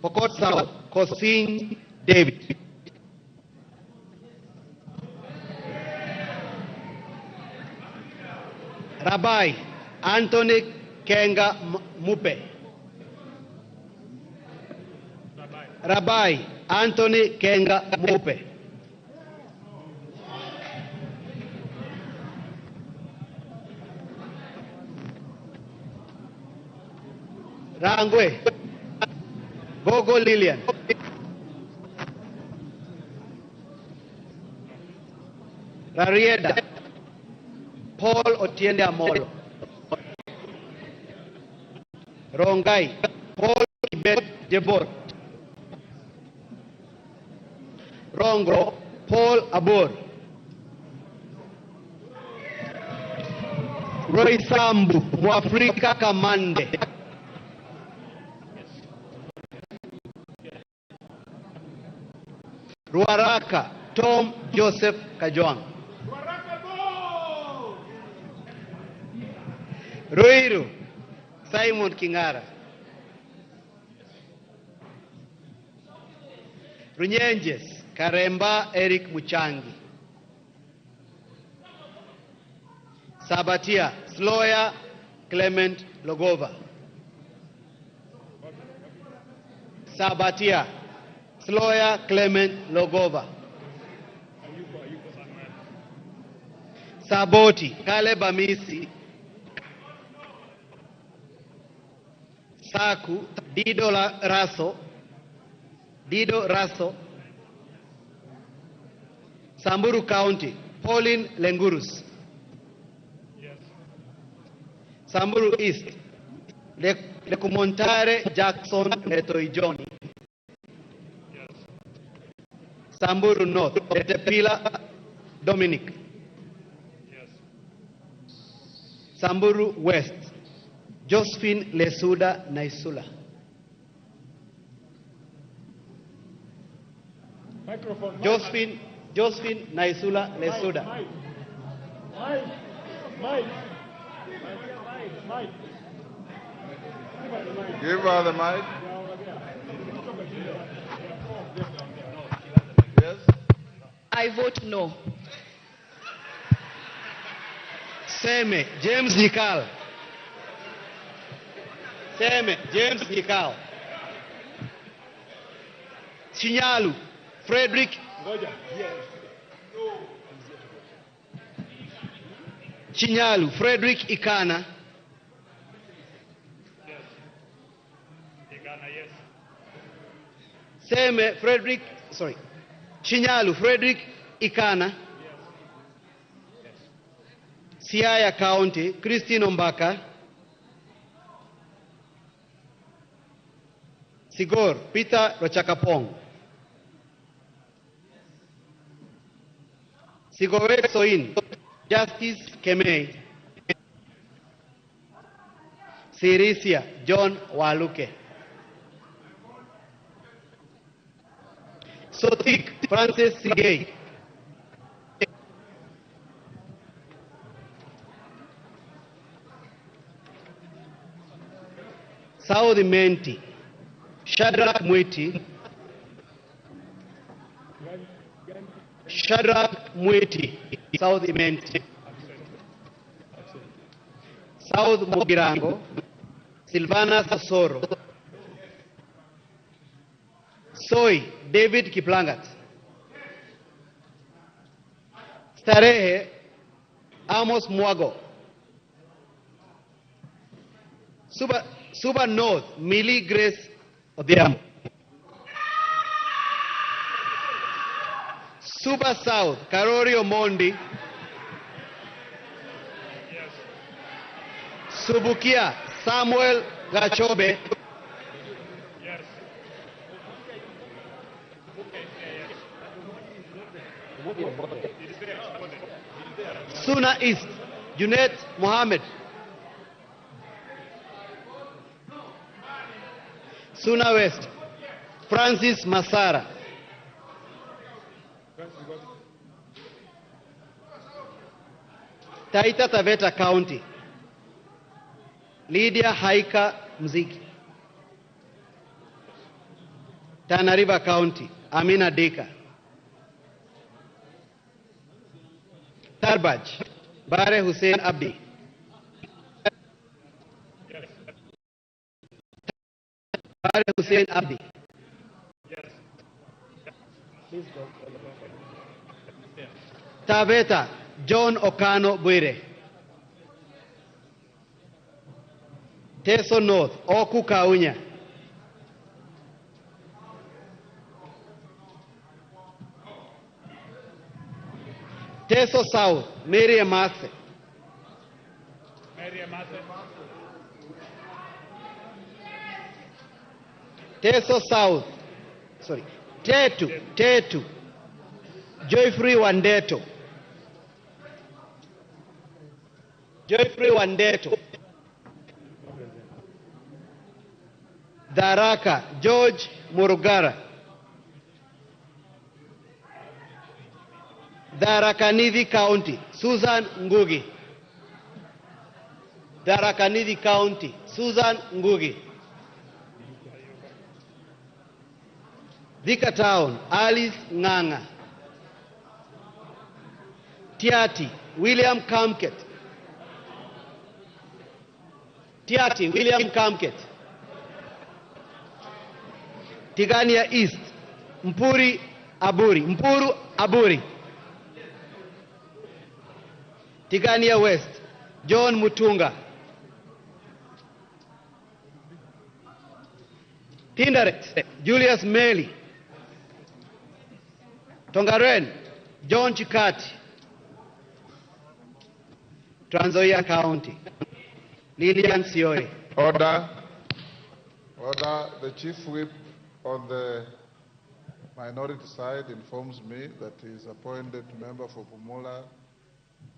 Pokot South, Kosin David. Rabai, Anthony Kenga Mupe. Rabai, Anthony Kenga Mupe. Rangwe, Gogo Lilian. Rarieda, Paul Otiende Amolo. Rongai, Paul Kibet Jebor. Rongo, Paul Abor. Roysambu, Mwafrika Kamande. Ruaraka, Tom Joseph Kajwang. Ruiru, Simon Kingara. Runyenjes, Karemba Eric Muchangi. Sabatia, Sloya Clement Logova. Sabatia, Sloya Clement Logova. Saboti, Caleb Amisi. Saku, Dido Raso. Dido Raso. Samburu County, Pauline Lengurus. Yes. Samburu East, Lekumontare Jackson Letoijoni. Yes. Samburu North, Letepila Dominic. Yes. Samburu West, Josephine Lesuda Naisula. Microphone. Josephine Naisula Lesuda. Mike. Mike. Give her the mic. Yes. I vote no. Seme James Nikal. Seme James Nyikao. Shinyalu Frederick. Chinyalu Frederick Ikana. Yes. Ikana, yes. Seme Frederick, sorry. Chinyalu Frederick Ikana. Yes. Siaya County Christine Ombaka. Sigor Peter Rochakapong. Sigowet Soin Justice Kemei. Sirisia John Waluke. Sotik Francis Sigei. Saudi Menti Shadrach Mwiti. Shadrach Mwiti, South Imenti. South Mugirango, Silvana Sasoro. Soy David Kiplangat. Starehe Amos Mwago. Suba North, Millie Grace Odhiambo. Suba South, Karori Omondi. Yes. Subukia, Samuel Gachobe. Yes. Suna East, Junet Mohammed. Suna West, Francis Masara. Taita Taveta County, Lydia Haika Mziki. Tana River County, Amina Deka. Tarbaj, Bare Hussein Abdi. Yes. Bare Hussein Abdi. Yes. Please go. Taveta, John Okano Bwire. Teso North, Oku Kaunya. Teso South, Mary Emase. Mary Emase. Teso South, sorry, Tetu, Joyfrey Wandeto. Joyfrey Wandeto. Daraka, George Murugara. Tharaka Nithi County, Susan Ngugi. Tharaka Nithi County, Susan Ngugi. Thika Town, Alice Nganga. Tiati, William Kamket. Tiati, William Kamket. Tigania East, Mpuri Aburi, Mpuru Aburi. Tigania West, John Mutunga. Tinderet, Julius Meli. Tongaren, John Chikati. Trans Nzoia County, Lilian Sioi. Order. Order. The Chief Whip on the minority side informs me that he is appointed member for Bumula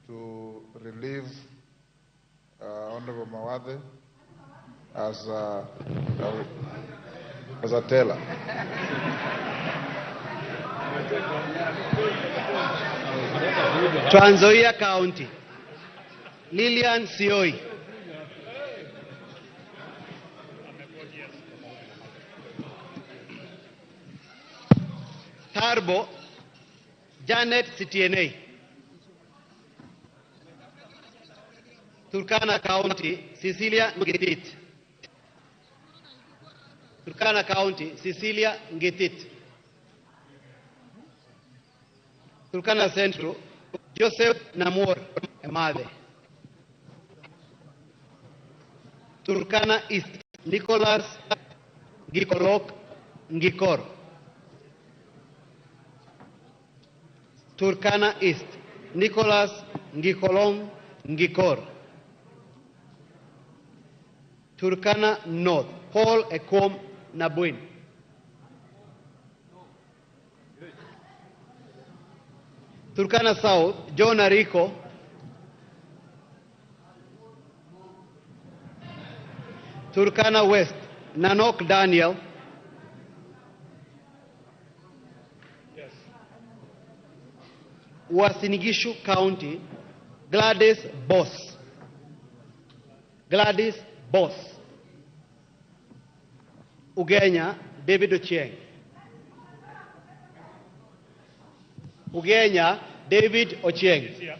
to relieve Honorable Mawathe as a teller. Trans Nzoia County, Lilian Sioi. Tarbo, Janet Sitienei. Turkana County, Cecilia Ngitit. Turkana County, Cecilia Ngitit. Turkana Central, Joseph Namur Emade. Turkana East, Nicholas Gikolok Ngikor. Turkana East, Nicholas Ngikolong Ngikor. Turkana North, Paul Ekom Nabuin. Turkana South, John Ariko. Turkana West, Nanok Daniel. Yes. Uasin Gishu County, Gladys Boss. Gladys Boss. Ugenya, David Ochieng. Ugenya, David Ochieng. Yeah.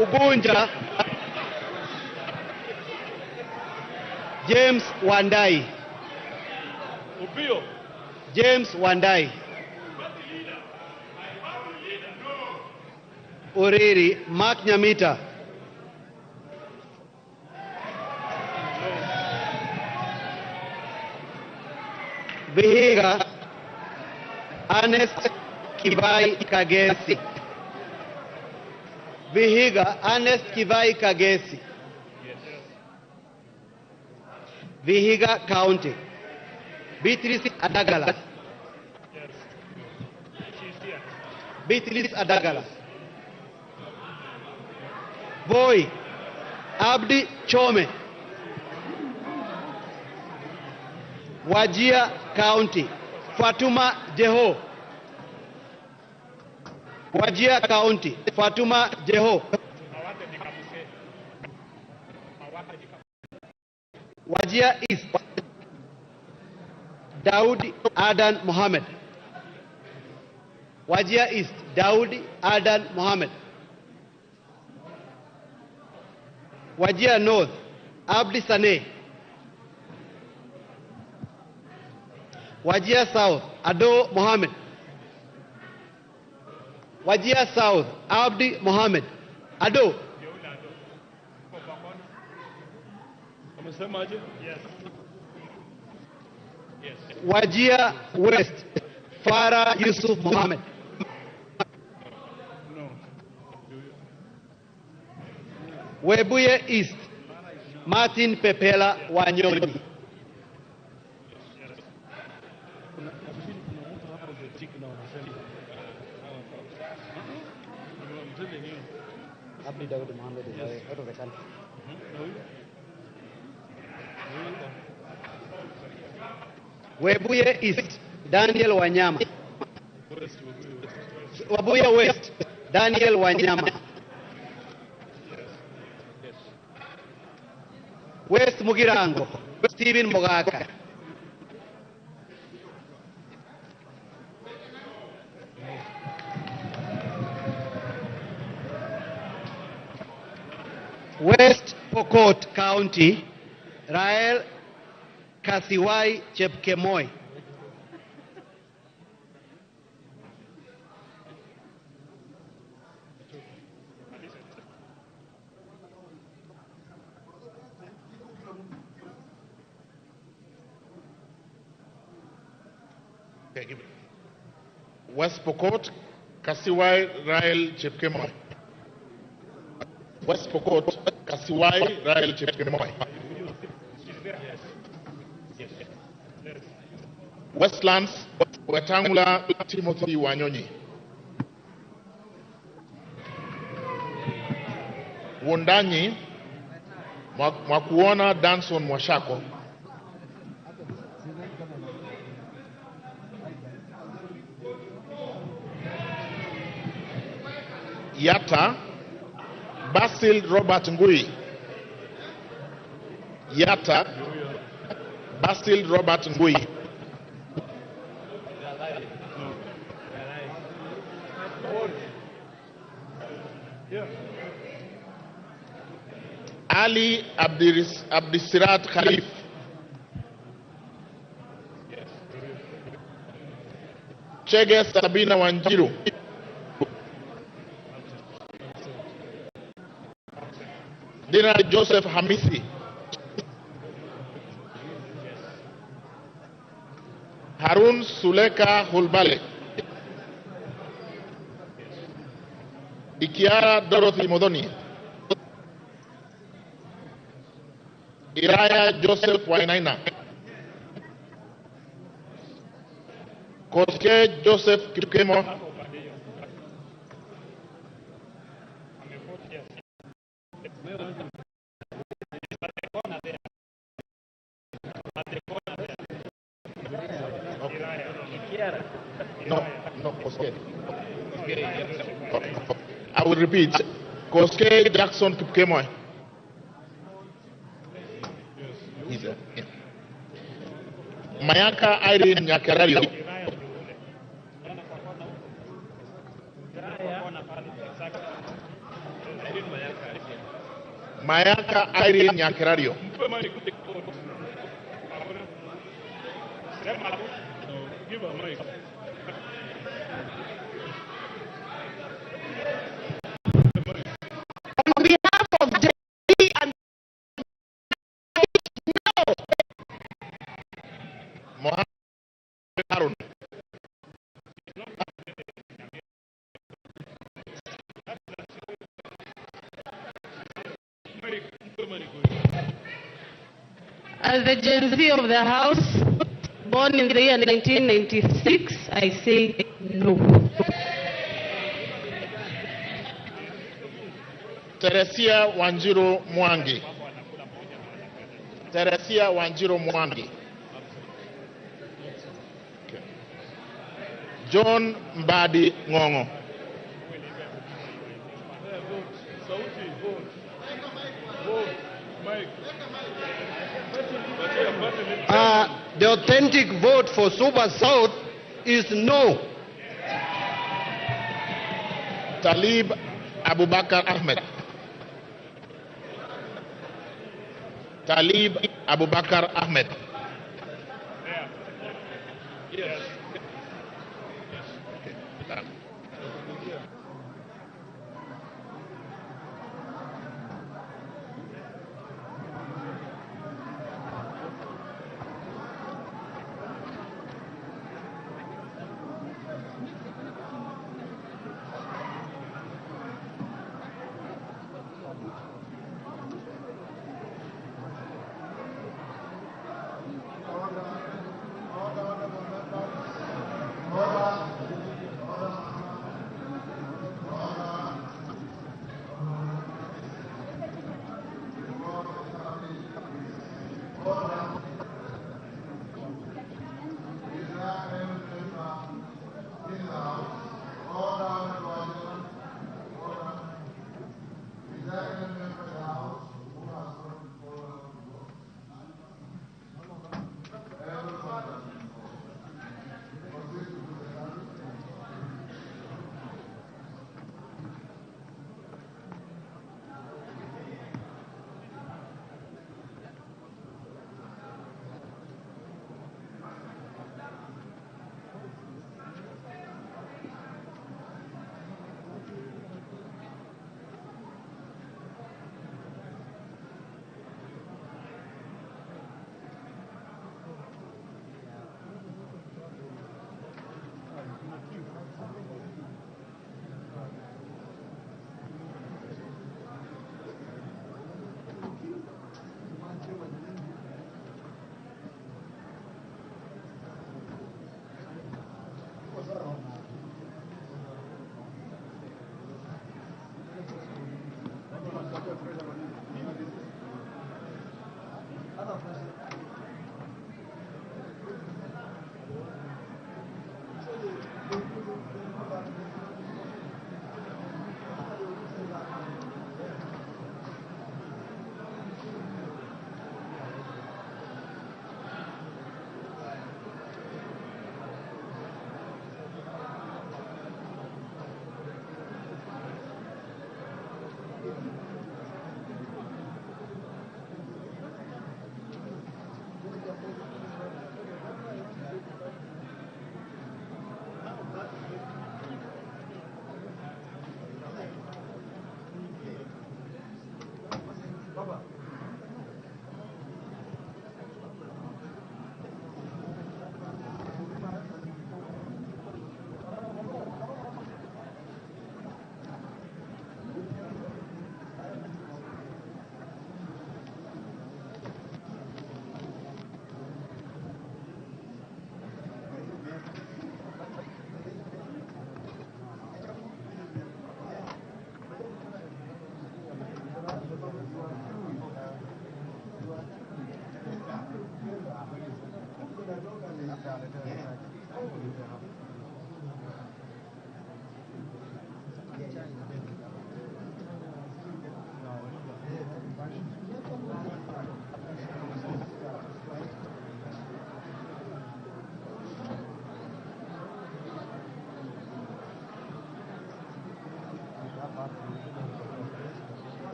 Ugunja, James Wandai. Upio. James Wandai. Uriri, Mark Nyamita. Vihiga, Ernest Kivai Kagesi. Vihiga, Ernest Kivai Kagesi. Yes. Vihiga County, Beatrice Adagala. Yes. She's here. Beatrice Adagala. Voi, Abdi Chome. Wajir County, Fatuma Jeho. Wajir County, Fatuma Jeho. Wajir East, Daudi Adan Mohammed. Wajir East, Daudi Adan Mohammed. Wajir North, Abdi Sane. Wajir South, Ado Mohammed. Wajir South, Abdi Mohammed. Ado. Yes. Yes. Wajir West, Farah Yusuf Mohammed. No. Webuye East, Martin Pepela Wanyonyi. Abdi Daud Mohammed is out of the country. Webuye East, Daniel Wanyama. Webuye West, Daniel Wanyama. West Mugirango, Stephen Mogaka. West Pokot County, Rael Kasiwai Chepkemoi. Okay, give it. West Pokot, Kasiwai Rael Chepkemoi. West Pokot, Kasiwai Rael Chepkemoi. Westlands, Wetangula Timothy Wanyonyi. Wundanyi, Mwakuona Danson Mwashako. Yatta, Basil Robert Ngui. Yatta, Basil Robert Ngui. Ali Abdisirat Khalif. Chege Sabina Wanjiru. Dina Joseph Hamisi. Harun Suleka Hulbale. Ikiara Dorothy Modoni. Iraya Joseph Wainaina. Koske Joseph Kipkemo. No, Koske. I will repeat. Koske Jackson Kipkemo. He's there. Yeah. Mayaka Irene Nyakerario. Mayaka Irene Nyakerario. Give her mic. On behalf of J and no. Mohammed Harun. As the Gen Z of the house, born in the year 1996, I say no. Teresia Wanjiru Mwangi. Teresia Wanjiru Mwangi. Okay. John Mbadi Ngongo. The authentic vote for Suba South is no. Talib Abubakar Ahmed. Talib Abubakar Ahmed. Yes. Okay. Done.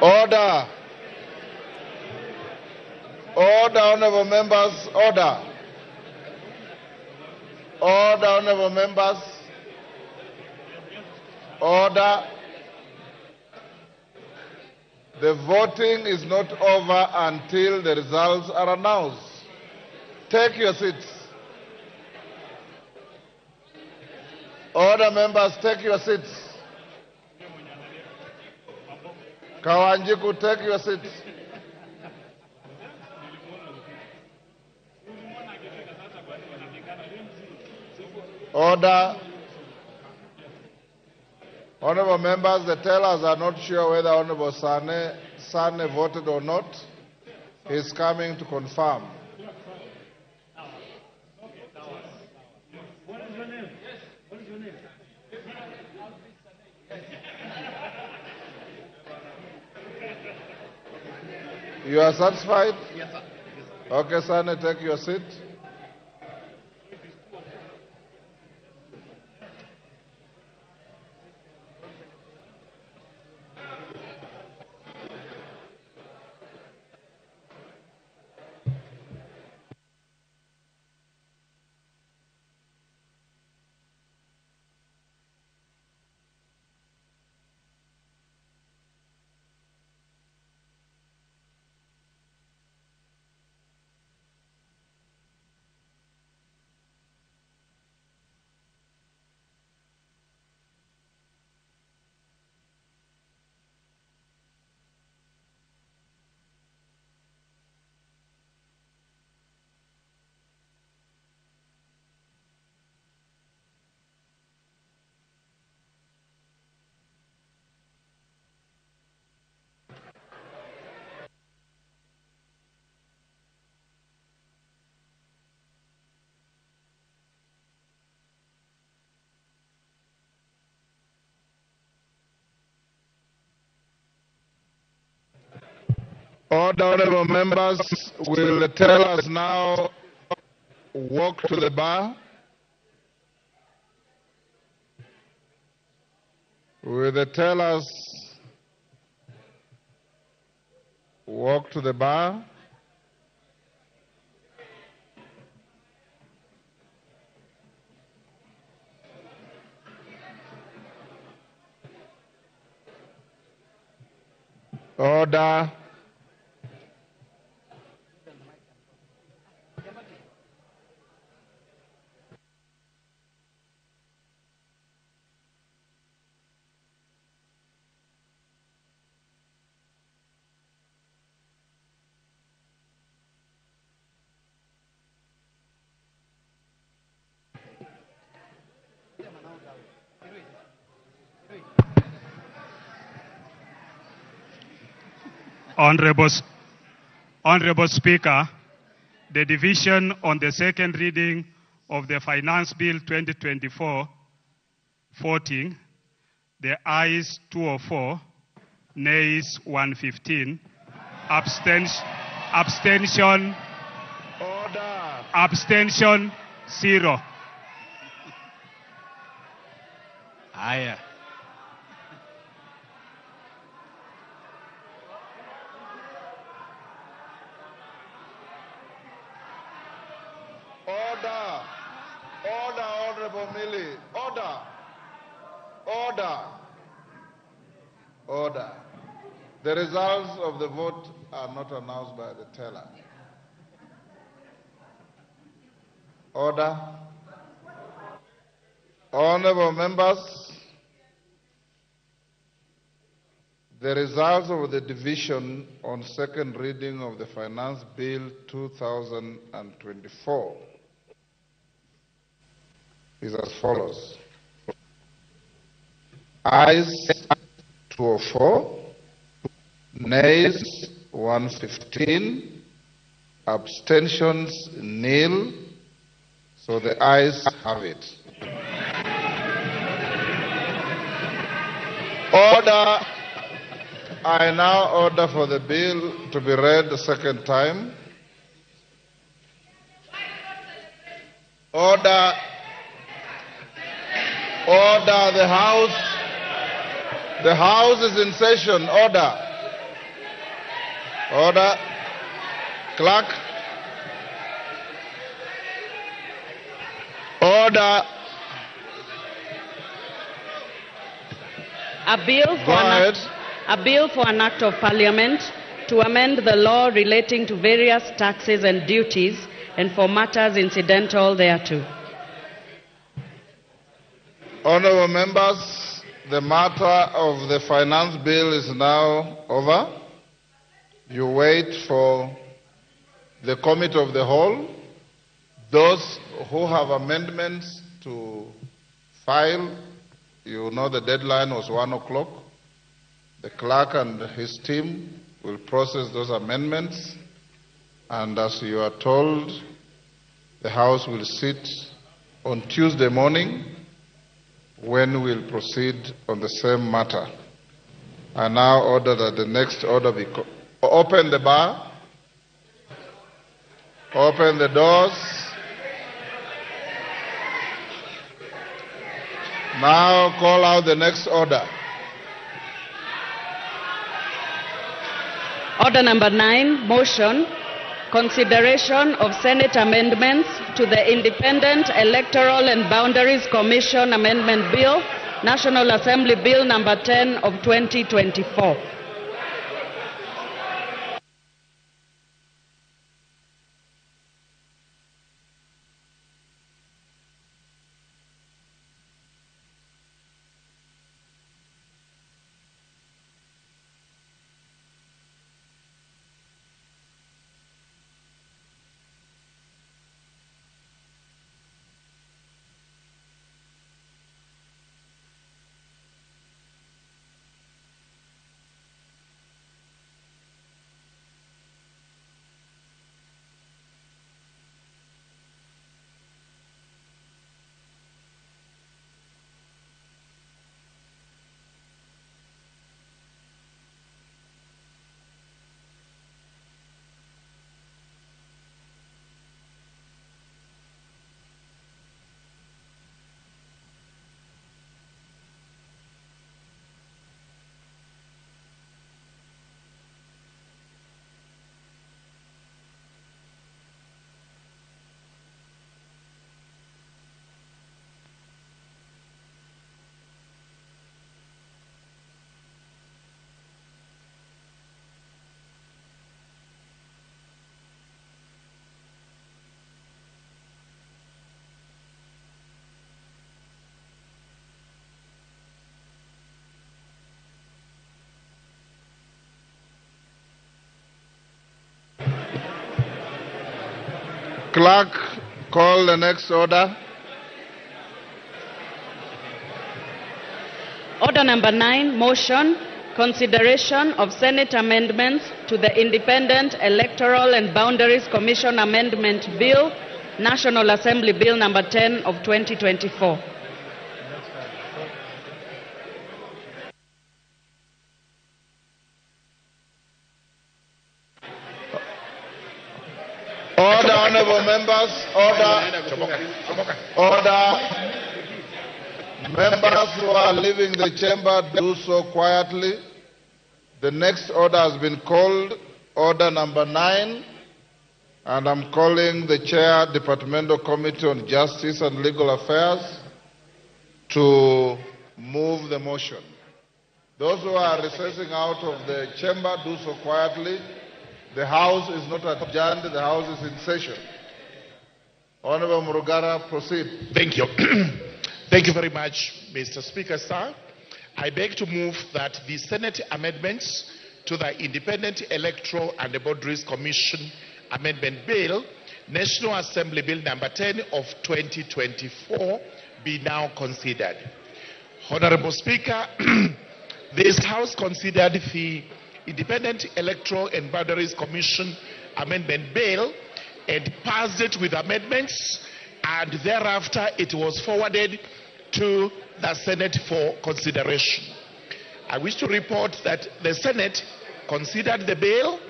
Order. Order, honorable members, order. Order, honorable members. Order. The voting is not over until the results are announced. Take your seats. Order, members, take your seats. Kawanjiku, take your seats. Order. Honorable members, the tellers are not sure whether Honorable Sane voted or not. He's coming to confirm. What is your name? What is your name? You are satisfied? Yes, sir. Okay, Sane, take your seat. Order, honorable members, will the tellers now walk to the bar? Will the tellers walk to the bar? Order. Honorable Speaker, the division on the second reading of the Finance Bill 2024 voting, the ayes 204, nays 115, abstention, order, abstention 0. Haya. Order. Order, Honorable Millie. Order. Order. Order. The results of the vote are not announced by the teller. Order. Honorable members, the results of the division on second reading of the Finance Bill 2024 is as follows. Ayes 204, nays 115, abstentions nil, so the ayes have it. Order. I now order for the bill to be read the second time. Order. Order. The House. The House is in session. Order. Order. Clerk. Order. A bill for an act of Parliament to amend the law relating to various taxes and duties and for matters incidental thereto. Honourable members, the matter of the finance bill is now over. You wait for the committee of the whole. Those who have amendments to file, you know the deadline was 1 o'clock. The clerk and his team will process those amendments. And as you are told, the House will sit on Tuesday morning when we'll proceed on the same matter. I now order that the next order be open the bar, open the doors. Now call out the next order. Order number 9, motion, consideration of Senate amendments to the Independent Electoral and Boundaries Commission Amendment Bill, National Assembly Bill number 10 of 2024. Clerk, call the next order. Order number 9, motion, consideration of Senate amendments to the Independent Electoral and Boundaries Commission Amendment Bill, National Assembly Bill number 10 of 2024. Order, honorable members, order, order. Members who are leaving the chamber, do so quietly. The next order has been called, order number 9, and I'm calling the Chair, Departmental Committee on Justice and Legal Affairs, to move the motion. Those who are recessing out of the chamber, do so quietly. The House is not adjourned, the House is in session. Honorable Murugara, proceed. Thank you. Thank you very much, Mr. Speaker, sir. I beg to move that the Senate amendments to the Independent Electoral and Boundaries Commission Amendment Bill, National Assembly Bill number 10 of 2024, be now considered. Honorable Speaker, this House considered the Independent Electoral and Boundaries Commission Amendment Bill and passed it with amendments, and thereafter it was forwarded to the Senate for consideration. I wish to report that the Senate considered the bill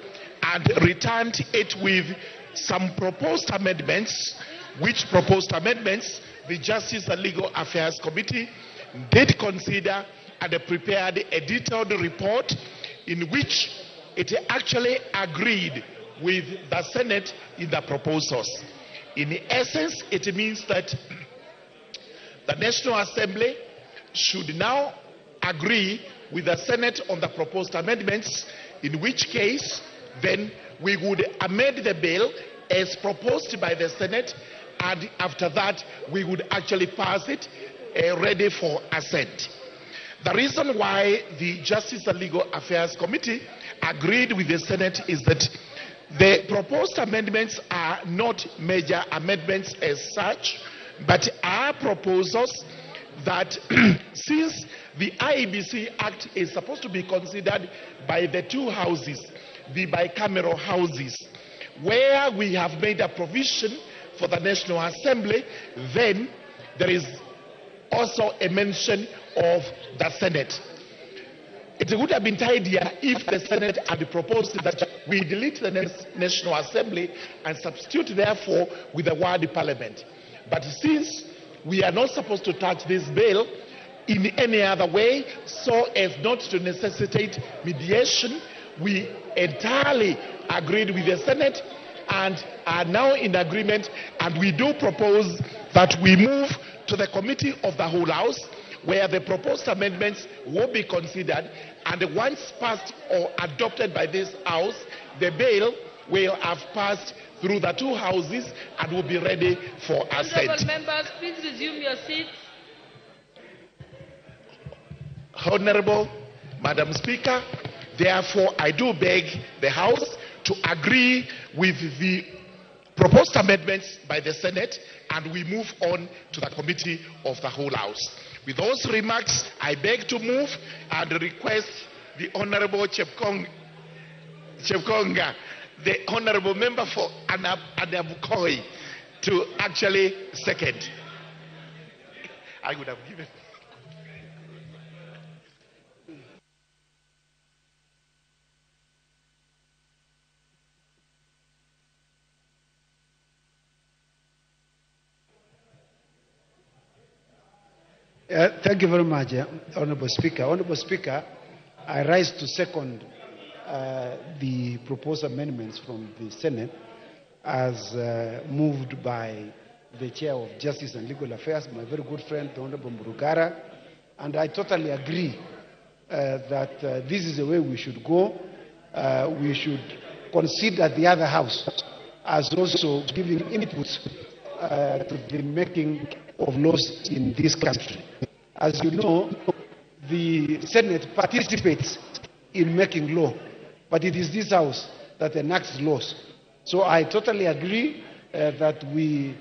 and returned it with some proposed amendments, which proposed amendments the Justice and Legal Affairs Committee did consider and prepared a detailed report in which it actually agreed with the Senate in the proposals. In essence, it means that the National Assembly should now agree with the Senate on the proposed amendments, in which case then we would amend the bill as proposed by the Senate, and after that we would actually pass it ready for assent. The reason why the Justice and Legal Affairs Committee agreed with the Senate is that the proposed amendments are not major amendments as such, but are proposals that since the IEBC Act is supposed to be considered by the two houses, the bicameral houses, where we have made a provision for the National Assembly, then there is also a mention of the Senate. It would have been tidier if the Senate had proposed that we delete the National Assembly and substitute, therefore, with the word Parliament. But since we are not supposed to touch this bill in any other way, so as not to necessitate mediation, we entirely agreed with the Senate and are now in agreement, and we do propose that we move to the Committee of the Whole House, where the proposed amendments will be considered, and once passed or adopted by this House, the bill will have passed through the two houses and will be ready for assent. Honourable members, please resume your seats. Honourable Madam Speaker, therefore I do beg the House to agree with the proposed amendments by the Senate, and we move on to the Committee of the Whole House. With those remarks, I beg to move and request the Honorable Chepkonga, the Honorable Member for Ainabkoi, to actually second. I would have given. Thank you very much, Honorable Speaker. Honorable Speaker, I rise to second the proposed amendments from the Senate as moved by the Chair of Justice and Legal Affairs, my very good friend, the Honorable Murugara. And I totally agree that this is the way we should go. We should consider the other house as also giving input to the making of laws in this country. As you know, the Senate participates in making law, but it is this house that enacts laws. So I totally agree that we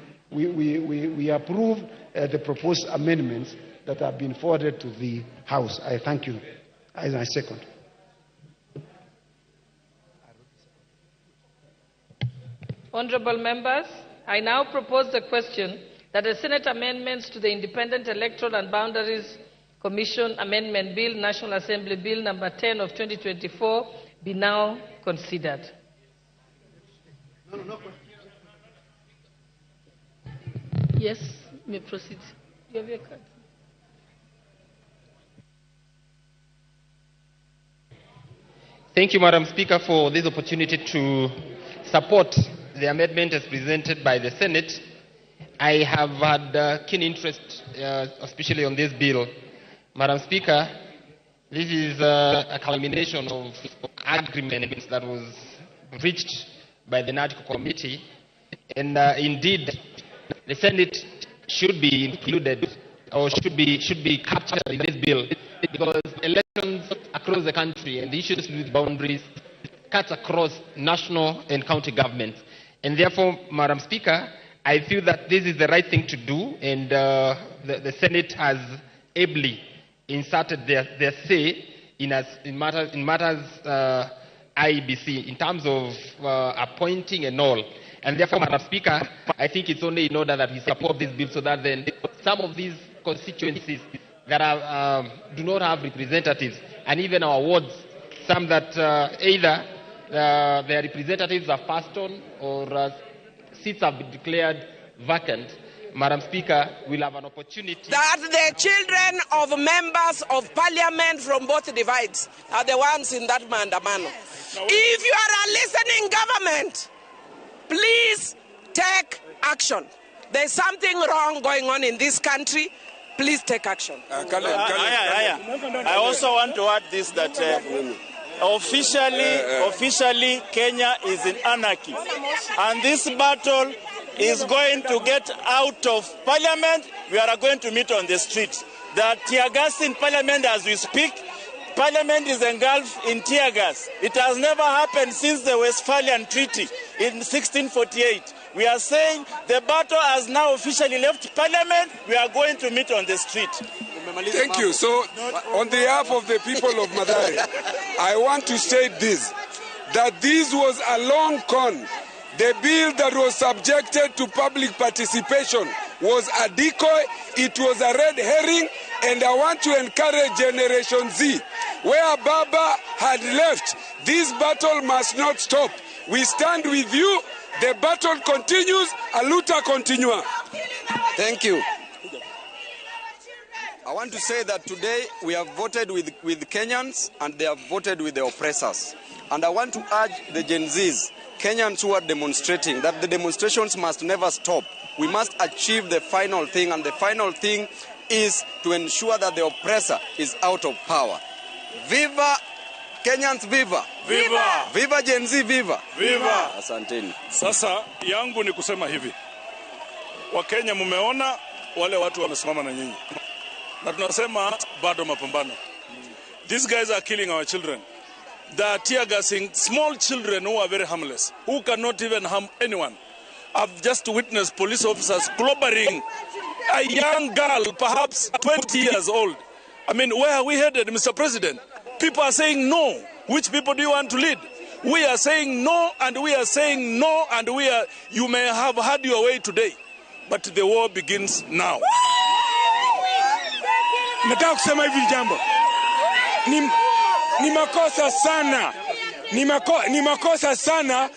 approve the proposed amendments that have been forwarded to the House. I thank you. I second. Honourable members, I now propose the question that the Senate amendments to the Independent Electoral and Boundaries Commission Amendment Bill, National Assembly Bill number 10 of 2024, be now considered. Yes, you may proceed. You have your card. Thank you, Madam Speaker, for this opportunity to support the amendment as presented by the Senate. I have had keen interest, especially on this bill. Madam Speaker, this is a culmination of agreements that was reached by the NADCO Committee, and indeed, the Senate should be included or should be captured in this bill, because elections across the country and the issues with boundaries cuts across national and county governments. And therefore, Madam Speaker, I feel that this is the right thing to do, and the Senate has ably inserted their say in matters IEBC in terms of appointing and all. And therefore, Madam Speaker, I think it's only in order that we support this bill so that then some of these constituencies that are, do not have representatives, and even our wards, some that either their representatives have passed on or seats have been declared vacant, Madam Speaker, will have an opportunity. That the children of members of parliament from both divides are the ones in that maandamano. If you are a listening government, please take action. There's something wrong going on in this country. Please take action. I also want to add this, that officially, Kenya is in anarchy. And this battle is going to get out of parliament. We are going to meet on the street. There are tear gas in parliament as we speak. Parliament is engulfed in tear gas. It has never happened since the Westphalian Treaty in 1648. We are saying the battle has now officially left parliament. We are going to meet on the street. Thank you. So, on behalf of the people of Mathare, I want to state this, that this was a long con. The bill that was subjected to public participation was a decoy, it was a red herring, and I want to encourage Generation Z. Where Baba had left, this battle must not stop. We stand with you. The battle continues. Aluta continua. Thank you. I want to say that today we have voted with Kenyans and they have voted with the oppressors. And I want to urge the Gen Zs, Kenyans who are demonstrating, that the demonstrations must never stop. We must achieve the final thing, and the final thing is to ensure that the oppressor is out of power. Viva Kenyans, viva! Viva! Viva Gen Z, viva! Viva! Asanteni. Sasa yangu ni kusema hivi. Wakenya mumeona wale watu wamesimama na nyinyi. Na tunasema bado mapambano. These guys are killing our children. They are tear gassing small children who are very harmless, who cannot even harm anyone. I've just witnessed police officers clobbering a young girl, perhaps 20 years old. I mean, where are we headed, Mr. President? People are saying no. Which people do you want to lead? We are saying no, and we are saying no, and we are. You may have had your way today, but the war begins now. Nataka kusema hivi jambo. Ni makosa sana. Ni makosa sana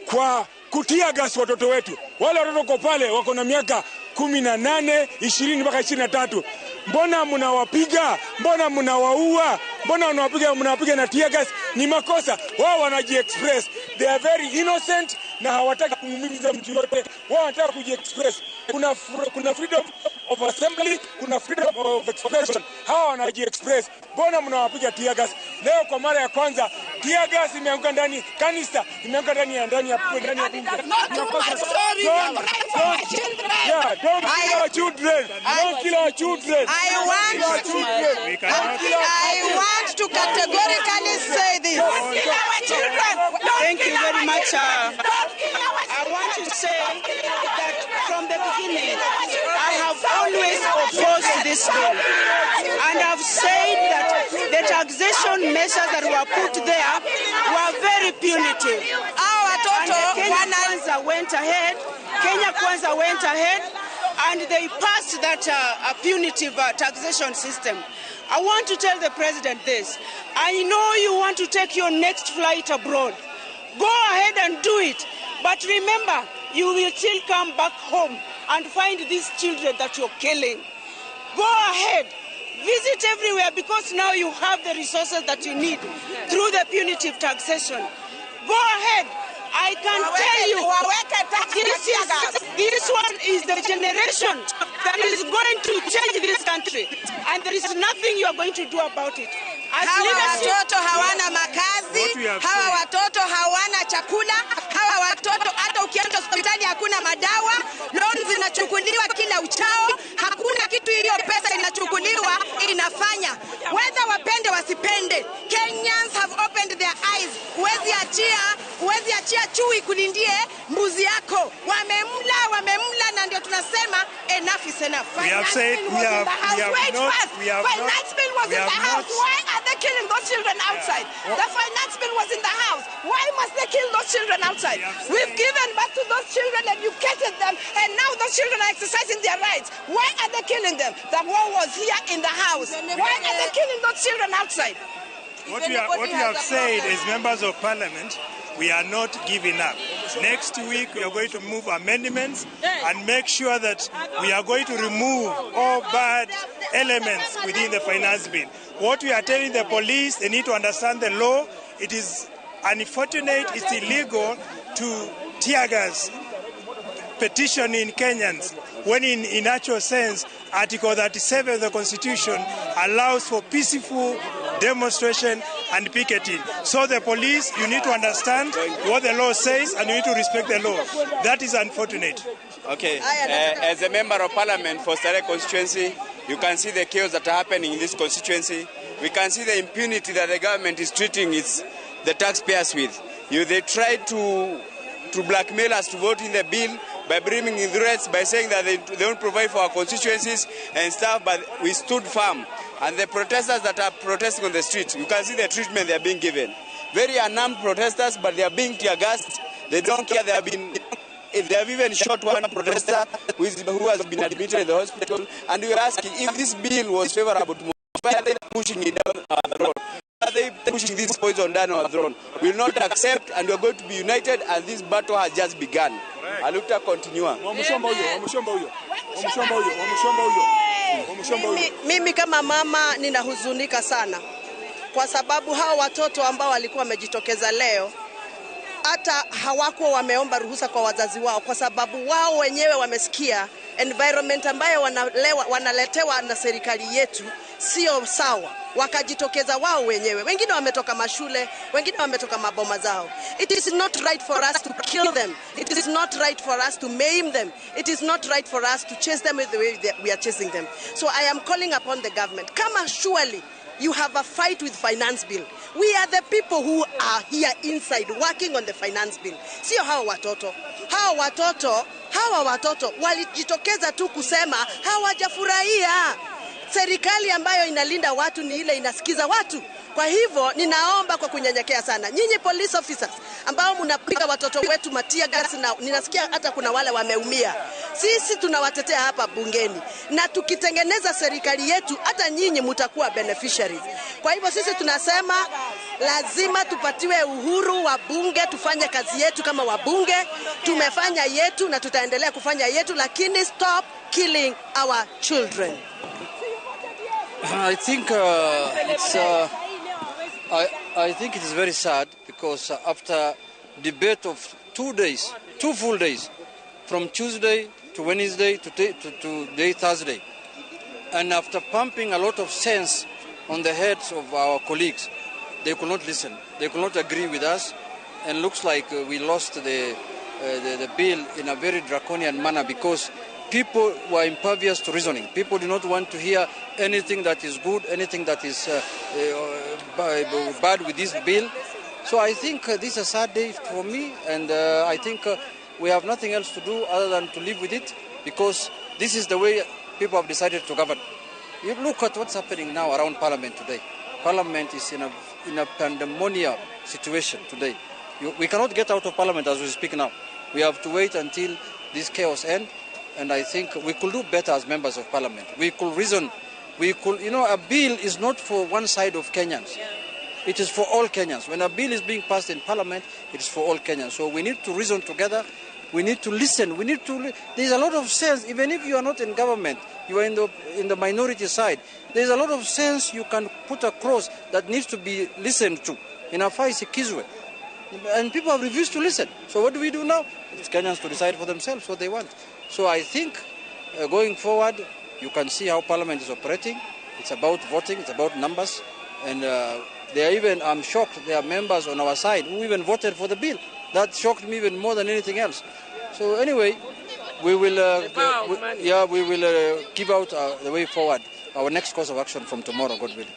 kwa kutia gas watoto wetu. Wale watoto kwa pale wako na miaka 18, 20 mpaka 23. Mbona mnawapiga? Mbona mnawaua? Mbona mnawapiga na tear gas? Ni makosa. Wao wanaji-express. They are very innocent na hawataki kumuumiza mtu yote. Wao wanataka kuji-express. Kuna freedom of assembly, kuna freedom of expression. Hawa wanaji-express. Mbona mnawapiga tear gas? Leo kwa mara ya kwanza tear gas imeanguka ndani kanisa, imeanguka ndani ya bunge. Don't kill our children. Don't kill our children. I want to categorically say this. Don't kill our children. Thank you very much. I want to say that from the beginning, I have always opposed this bill. And I've said that the taxation measures that were put there were very punitive. And Kenya Kwanza went ahead. Kenya Kwanza went ahead and they passed that punitive taxation system. I want to tell the president this. I know you want to take your next flight abroad. Go ahead and do it. But remember, you will still come back home and find these children that you're killing. Go ahead. Visit everywhere, because now you have the resources that you need through the punitive taxation. Go ahead. I can tell you, this one is the generation that is going to change this country, and there is nothing you are going to do about it. Hawa watoto hawana makazi, hawa watoto hawana chakula, hawa watoto hata ukienda hospitali hakuna madawa, loan zinachukuliwa kila uchao, hakuna kitu hiyo pesa inachukuliwa inafanya. Whether wapende wasipende, Kenyans have opened their eyes. Huwezi achia chui kulindie mbuzi yako. Wamemla na ndio tunasema enough is enough. We have said we have Finance bill was in the house. Why are they killing those children outside? Yeah. The finance bill was in the house. Why must they kill those children outside? We've given birth to those children, educated them, and now those children are exercising their rights. Why are they killing them? The war was here in the house. Why are they killing those children outside? What we have said as members of parliament, we are not giving up. Next week, we are going to move amendments and make sure that we are going to remove all bad elements within the finance bill. What we are telling the police, they need to understand the law. It is unfortunate, it's illegal to tear gas petitioning Kenyans when in actual sense, Article 37 of the Constitution allows for peaceful demonstration and picketing. So the police, you need to understand what the law says and you need to respect the law. That is unfortunate. Okay. As a member of parliament for Starehe constituency, you can see the chaos that are happening in this constituency. We can see the impunity that the government is treating the taxpayers with. They try to blackmail us to vote in the bill by bringing in threats, by saying that they don't provide for our constituencies and stuff, but we stood firm. And the protesters that are protesting on the street, you can see the treatment they are being given. Very unarmed protesters, but they are being tear-gassed. They don't care. They have been, if they have even shot one protester who has been admitted in the hospital. And we are asking, if this bill was favorable to why are they pushing it down our throat? Are they pushing this poison down our throat? We will not accept, and we are going to be united, and this battle has just begun. Alukta continua. Mimi kama mama ninahuzunika sana kwa sababu hao watoto ambao walikuwa wamejitokeza leo hata hawakuwa wameomba ruhusa kwa wazazi wao, kwa sababu wao wenyewe wamesikia environment ambayo wanaletewa na serikali yetu sio sawa. Wakajitokeza wao wenyewe. Wengine wametoka mashule, wengine wametoka maboma zao. It is not right for us to kill them. It is not right for us to maim them. It is not right for us to chase them with the way that we are chasing them. So I am calling upon the government. Kama surely you have a fight with finance bill. We are the people who are here inside working on the finance bill. Sio hawa watoto. Hawa watoto walijitokeza tu kusema hawajafurahia. Serikali ambayo inalinda watu ni ile inasikiza watu. Kwa hivyo ninaomba kwa kunyenyekea sana, nyinyi police officers ambao mnapiga watoto wetu matia gas, na ninasikia hata kuna wale wameumia. Sisi tunawatetea hapa bungeni, na tukitengeneza serikali yetu hata nyinyi mtakuwa beneficiaries. Kwa hivyo sisi tunasema lazima tupatiwe uhuru wa bunge, tufanye kazi yetu kama wabunge. Tumefanya yetu na tutaendelea kufanya yetu, lakini stop killing our children. I think I think it is very sad because after debate of 2 days, 2 full days, from Tuesday to Wednesday to today Thursday, and after pumping a lot of sense on the heads of our colleagues, they could not listen. They could not agree with us, and looks like we lost the bill in a very draconian manner because people were impervious to reasoning. People do not want to hear anything that is good, anything that is bad with this bill. So I think this is a sad day for me, and I think we have nothing else to do other than to live with it, because this is the way people have decided to govern. You look at what's happening now around Parliament today. Parliament is in a pandemonium situation today. We cannot get out of Parliament as we speak now. We have to wait until this chaos ends. And I think we could do better as members of Parliament. We could reason. We could, you know, a bill is not for one side of Kenyans. Yeah. It is for all Kenyans. When a bill is being passed in Parliament, it is for all Kenyans. So we need to reason together. We need to listen. We need to. There's a lot of sense, even if you are not in government, you are in the minority side. There's a lot of sense you can put across that needs to be listened to. Inafaa isikizwe. And people have refused to listen. So what do we do now? It's Kenyans to decide for themselves what they want. So I think going forward, you can see how Parliament is operating. It's about voting, it's about numbers. And they are even, I'm shocked, there are members on our side who even voted for the bill. That shocked me even more than anything else. So anyway, we will, we will give out the way forward, our next course of action from tomorrow, God willing.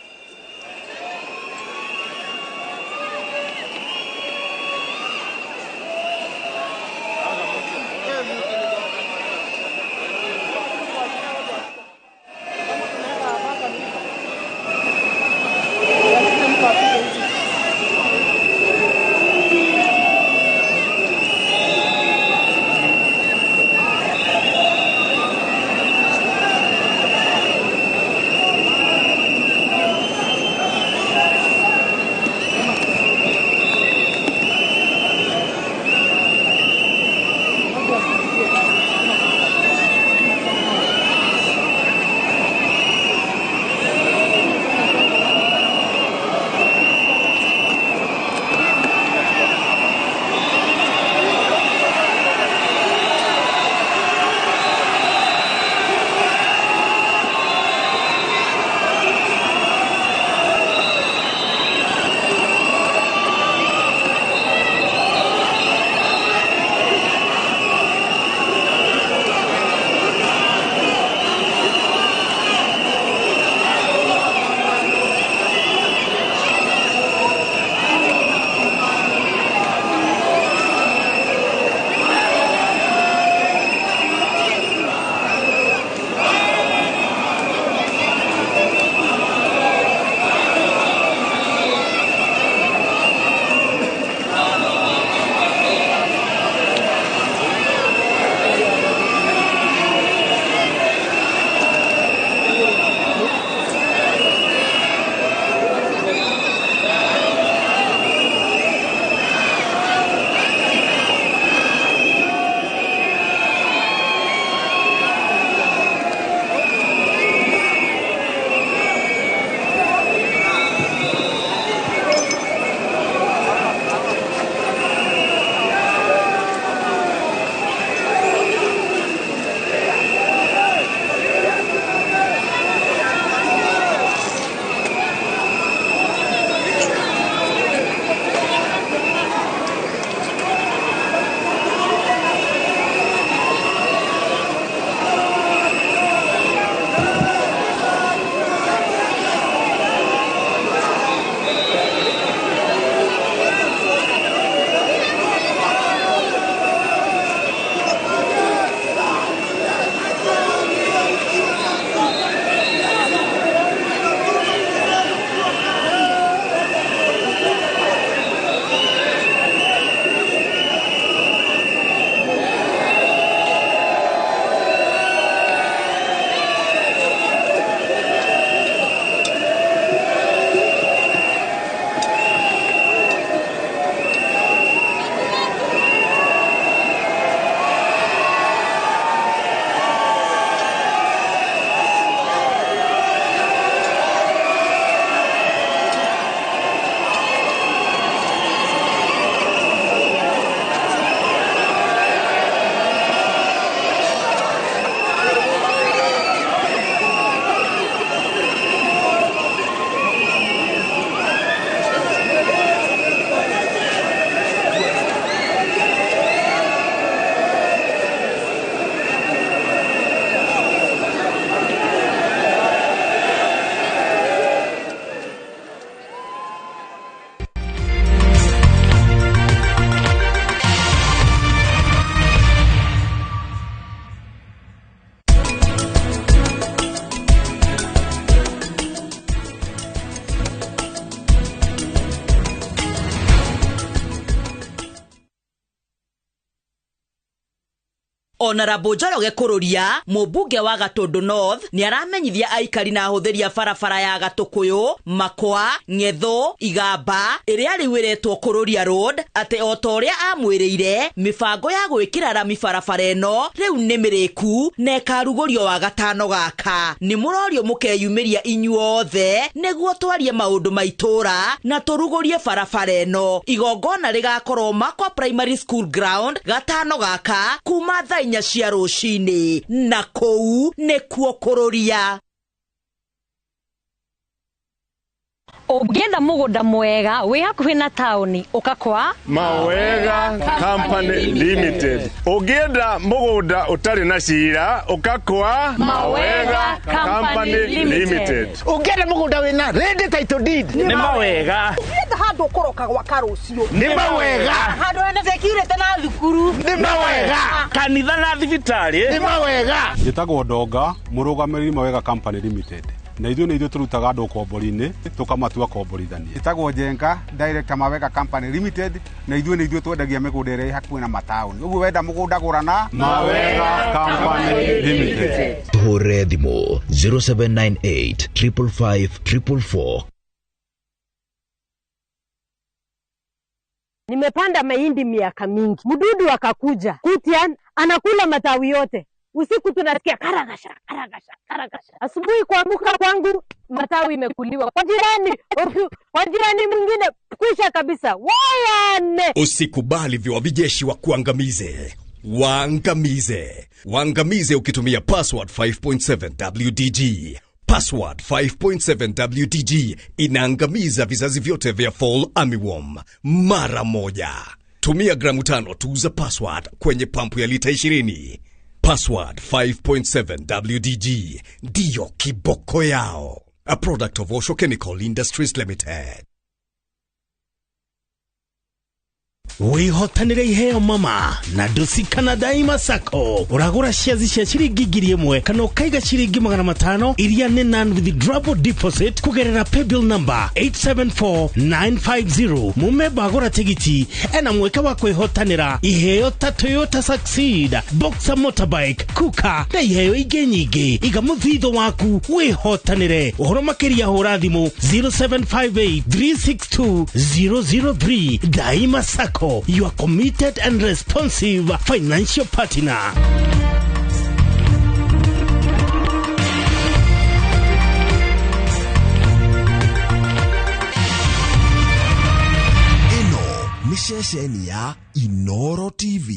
Honorable Njoroge Kururia, mũmbunge wa Gatũndũ North, nĩ aramenyithia aikari na ahũthĩri a barabara ya Gatũkũyũ, Makwa, Ng'ethũ, Igamba ĩrĩa rĩu ĩretwo Kururia Road atĩ o ta ũrĩa amwĩrĩire, mĩbango ya gwĩkĩra rami barabara ĩno rĩu nĩ mĩrĩku na ĩkarugũrio Wagatano gaka. Nĩ mũrorio mũkeyumĩria inyuothe nĩguo twarie maũndũ ma itũũra na tũrugũrie barabara ĩno. Igongona rĩgakorwo Makwa Primary School Ground Gatano gaka kuma thaa 4 cia rũcinĩ, na kũu nĩkuo Kururia. Ũngĩenda mũgũnda mwega wĩ hakuhĩ na taũni, ũka kwa Mawega Company Limited. Ũngĩenda mũgũnda ũtarĩ na cira, ũka kwa Mawega Company Limited. Ũngĩenda mũgũnda wĩna ready title deed, nĩ Mawega. Ũngĩenda handũ ũkũroka gwaka rũciũ, nĩ Mawega. Handũ hena security na thukuru, nĩ Mawega. Kanitha na thibitarĩ, nĩ Mawega. Njĩtagwo Ndonga, mũrũgamĩrĩri Mawega Company Limited. Na ithuĩ nĩ ithuĩ tũrutaga andũ ũkombori-inĩ tũkamatua komborithania. Njĩtagwo Njenga, director Mawega Company Limited, na ithuĩ nĩ ithuĩ twendagia mĩgũnda ĩrĩa ĩ hakuhĩ na mataũni. Ũguo wenda mũgũnda gũra na Mawega Company Limited. Tũhũrĩre thimũ 0798 555 444. Nimepanda mahindi miaka mingi, mdudu akakuja kutian, anakula matawi yote. Usiku tunasikia karagasha karagasha karagasha. Asubuhi kuamka kwangu matawi imekuliwa kwa jirani, kwa jirani mwingine kwisha kabisa. Wayane! Usikubali viwavijeshi wa kuangamize. Waangamize. Waangamize ukitumia password 5.7 WDG. Password 5.7 WDG inaangamiza vizazi vyote vya fall armyworm mara moja. Tumia gramu 5 tu za password kwenye pampu ya lita 20. Password 5.7 WDG ndiyo kiboko yao. A product of Osho Chemical Industries Limited. Wĩhotanĩre iheo mama na Ndusi kana Daima Sacco. Ũragũra shares cia ciringi 1,000 kana ũkaiga ciringi 500 iria nĩ non withdrawable deposit kũgerera paybill number 874950. Mũmemba agũra tigiti ena mweke wa kwĩhotanĩra iheo ta Toyota Succeed, Boxer motorbike, Kuka na iheo ingĩ nyingĩ. Iga mũthithũ waku wĩhotanĩre. Ũhoro makĩria hũra thimũ 0758 362 003. Daima Sacco, your committed and responsive financial partner. Ĩno nĩ ceceni ya Inoro TV.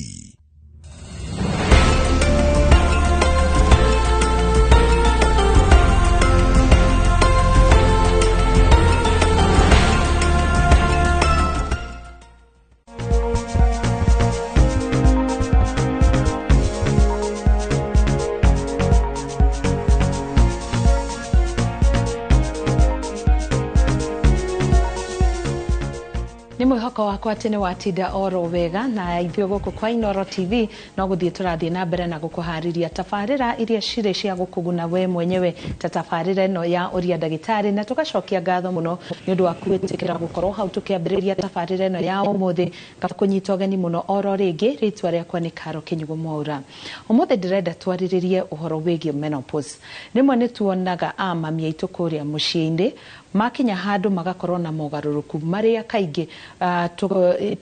Nĩ mwĩhoko wakwa atĩ nĩ watinda oro wega na ithuĩ gũkũ kwa Inoro TV no gũthiĩ tũrathiĩ na mbere na gũkũharĩria tabarĩra iria cirĩ cia gũkũguna we mwenyewe ta tabarĩra ĩno ya ũria ndagĩtarĩ, na tũgacokia ngatho mũno nĩ ũndũ wa gwĩtĩkĩra gũkorwo hau tũkĩambĩrĩria tabarĩra ĩno ya ũmũthĩ. Kũnyita ũgeni mũno oro rĩngĩ, rĩtwa rĩakwa nĩ Karo Kĩnyugo Mwaura. Ũmũthĩ ndĩrenda twarĩrĩrie ũhoro wĩgiĩ menopause. Rĩmwe nĩ tuonaga amami aitũ kũrĩa mũciĩ-inĩ makinya handũ magakorwo na mogarũrũku marĩa kaingĩ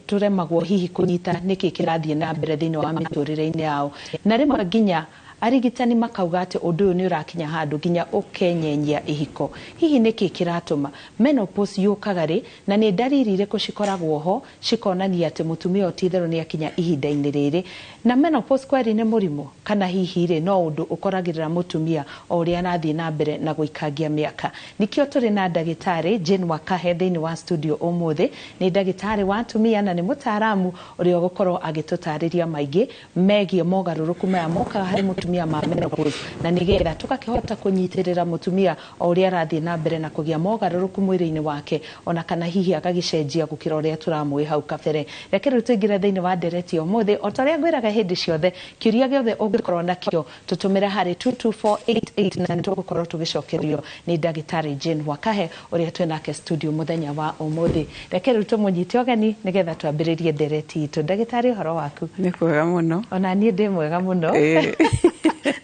tũremagwo hihi kũnyita nĩkĩ kĩrathiĩ na mbere thĩinĩ wa mĩtũrĩre-inĩ yao, na rĩmwe nginya arigitani makauga atĩ ũndũ ũyũ nĩ ũrakinya handũ nginya ũkenyenyia ihiko. Hihi nĩkĩ kĩratũma menopause yũkaga rĩ, na nĩ ndariri irĩkũ cikoragwo ho cikonania atĩ mũtumia ũyũ ti-itherũ nĩ akinya ihinda-inĩ rĩrĩ? Na menopause kweri nĩ mũrimũ kana hihi rĩ no ũndũ ũkoragĩrĩra mũtumia o ũrĩa arathiĩ na mbere na gũikangia mĩaka? Nĩkĩo tũrĩ na ndagĩtarĩ Jane Wakahe thĩinĩ wa studio ũmũthĩ. Nĩ ndagĩtarĩ wa atumia na nĩ mũtaaramu ũrĩa ũgũkorwo agĩtũtarĩria maingĩ megiĩ mogarũrũku maya mokaga harĩ mũtumia atumia ma menopause na nĩgetha tũgakĩhota kũnyitĩrĩra mũtumia o ũrĩa arathiĩ na mbere na kũgĩa mogarũrũku mwĩrĩ-inĩ wake ona kana hihi agagĩcenjia gũkĩra ũrĩa tũramũĩ hau kabere. Reke rĩu tũingĩre thĩinĩ wa ndereti ya ũmũthĩ. O ta ũrĩa ngwĩraga hĩndĩ ciothe, kĩũria gĩothe ũngĩkorwo nakĩo tũtũmĩre harĩ 22488 na nĩtũgũkorwo tũgĩcokerio nĩ ndagĩtarĩ Jane Wakahe ũrĩa twĩ nake studio mũthenya wa ũmũthĩ. Reke rĩu tũmũnyite ũgeni nĩgetha twambĩrĩrie ndereti itũ. Ndagĩtarĩ, ũhoro waku? Nĩ kwega mũno. Ona niĩ ndĩ mwega mũno.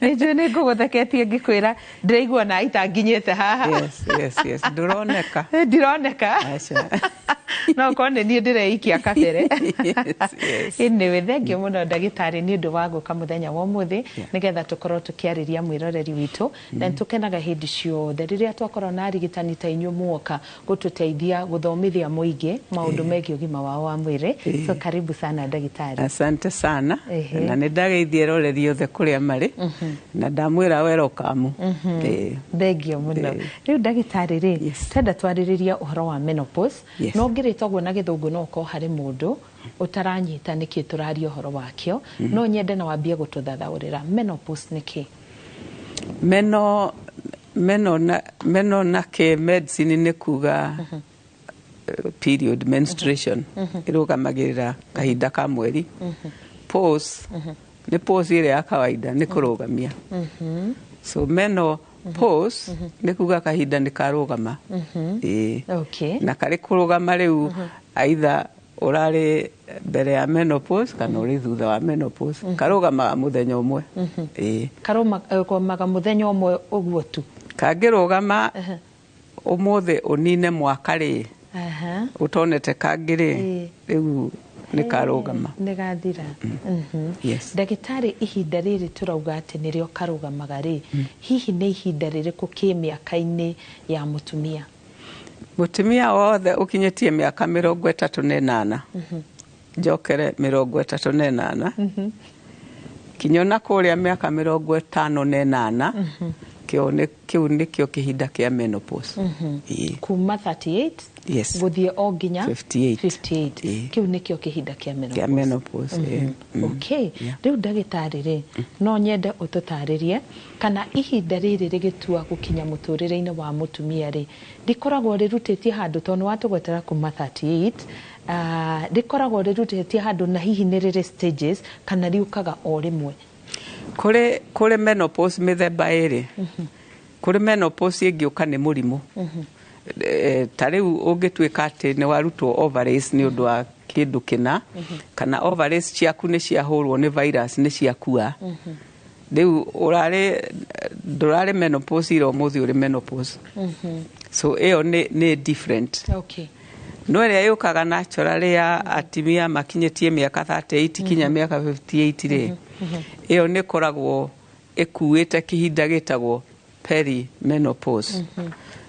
Nĩ njũĩ nĩ ngũgũtheketie ngĩkwĩra ndĩraigua na itanginyĩte haha. Yes. Ndũroneka. Ndironeka. Aca. No korwo nĩ niĩ ndĩreikia kabere. Yes. Anyway, thank you mũno ndagĩtarĩ nĩ ũndũ wa gũka mũthenya wa ũmũthĩ nĩgetha tũkorwo tũkĩarĩria mwĩroreri witũ, na nĩtũkenaga hĩndĩ ciothe rĩrĩa twakorwo na arigitani ta inyuĩ muoka gũtũteithia gũthomithia mũingĩ maũndũ megiĩ ũgima wao wa mwĩrĩ. So karibu sana ndagĩtarĩ. Asante sana. Ehe. Na nĩ ndageithia eroreri othe kũrĩa marĩ na ndamwĩra welcome. Thengio mũno. Rĩu ndagĩtarĩ rĩ, twenda twarĩrĩria ũhoro wa menopause. No ngĩrĩta ũguo na gĩthũngũ no ũkorwo harĩ mũndũ ũtaranyita nĩkĩ tũraria ũhoro wakĩo. No nyende na wambie gũtũthathaũrĩra menopause nĩkĩ. Meno na kĩ medicine nĩ kuga period, menstruation, ĩrũgamagĩrĩra kahinda ka mweri. Pause nĩ pause ĩrĩa ya kawaida, nĩ kũrũgamia. So meno pause nĩ kuga kahinda nĩ karũgama. Ĩĩ. Na karĩ kũrũgama rĩu, aitha ũrarĩ mbere ya menopause kana ũrĩ thutha wa menopause, karũgamaga mũthenya ũmwe. Ĩĩ. Karũgamaga mũthenya ũmwe ũguo tu? Kangĩrũgama ũmũthĩ ũnine mwaka rĩ, ũtonete kangĩ rĩ, rĩu nĩ karũgama. Nĩ gathira. Yes. Ndagĩtarĩ, ihinda rĩrĩ tũrauga atĩ nĩrĩo karũgamaga rĩ, hihi nĩ ihinda rĩrĩkũ kĩmĩaka-inĩ ya mũtumia? Mũtumia wothe ũkinyĩtie mĩaka 38, njokere 38, kinya ona kũrĩa mĩaka 58, kĩu nĩkĩo kĩhinda kĩa menopause. Ĩĩ. Kuma 38 gũthiĩ o nginya 58. 58, kĩu nĩkĩo kĩhinda kĩa menopause. Kĩa menopause, ĩĩ. Okay. Rĩu ndagĩtarĩ rĩ, no nyende ũtũtarĩrie kana ihinda rĩrĩ rĩgĩtua gũkinya mũtũrĩre-inĩ wa mũtumia rĩ, rĩkoragwo rĩrutĩtie handũ, tondũ nĩ watũgwetera kuma 38, rĩkoragwo rĩrutĩtie handũ na hihi nĩ rĩrĩ stages kana riũkaga o rĩmwe? Kũrĩ menopause mĩthemba ĩrĩ. Kũrĩ menopause ĩngĩũka nĩ mũrimũ. Ta rĩu ũngĩtuĩka atĩ nĩ warutwo ovaries nĩ ũndũ wa kĩndũ kĩna, kana ovaries ciaku nĩ ciahũrwo nĩ virus nĩ ciakua, rĩu ũrarĩ ndũrarĩ menopause ira, ũmũthĩ ũrĩ menopause. So ĩyo nĩ different. No ĩrĩa yũkaga natural ya atumia makinyĩtie mĩaka 38 kinya mĩaka 58 rĩ, ĩyo nĩ ĩkoragwo ĩkuĩte kĩhinda gĩtagwo perimenopause.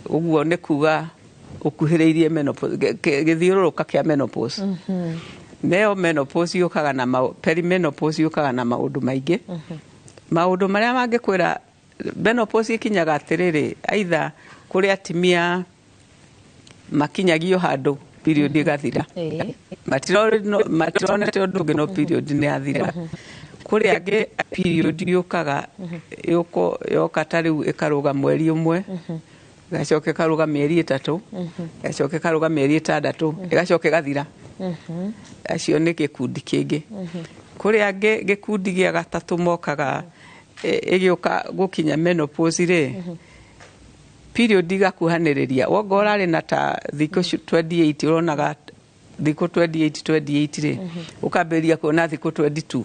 Ũguo nĩ kuga ũkuhĩrĩirie menopause, gĩthiũrũrũka kĩa menopause. Neo menopause yũkaga na perimenopause yũkaga na maũndũ maingĩ. Maũndũ marĩa mangĩkwĩra menopause ĩkinyaga atĩrĩrĩ, aitha kũrĩ atumia makinyagio handũ period ĩgathira, matironete ũndũ ũngĩ no period nĩ yathira. Kũrĩ angĩ period yũkaga yoka ta rĩu ĩkarũga mweri ũmwe, ĩgacoka ĩkarũga mĩeri 3, ĩgacoka ĩkarũga mĩeri 6, ĩgacoka ĩgathira. Acio nĩ gĩkundi kĩngĩ. Kũrĩ angĩ gĩkundi gĩa gatatũ mokaga ĩgĩũka gũkinya menopause rĩ, period igakuhanĩrĩria. Wongo ũrarĩ na ta thikũ 28, ũronaga thikũ 28 28 rĩ, ũkambĩrĩria kuona thikũ 22.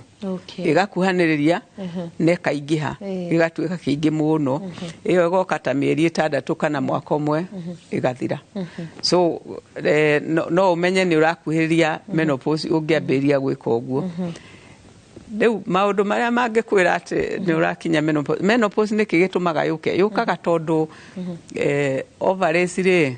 Ĩgakuhanĩrĩria na ĩkaingĩha, ĩgatuĩka kĩingĩ mũno. Ĩyo ĩgoka ta mĩeri 6 kana mwaka ũmwe, ĩgathira. So no ũmenye nĩ ũrakuhĩrĩria menopause ũngĩambĩrĩria gwĩka ũguo. Rĩu maũndũ marĩa mangĩkwĩra atĩ nĩ ũrakinya menopause, menopause nĩkĩ gĩtũmaga yũke? Yũkaga tondũ ovaries rĩ,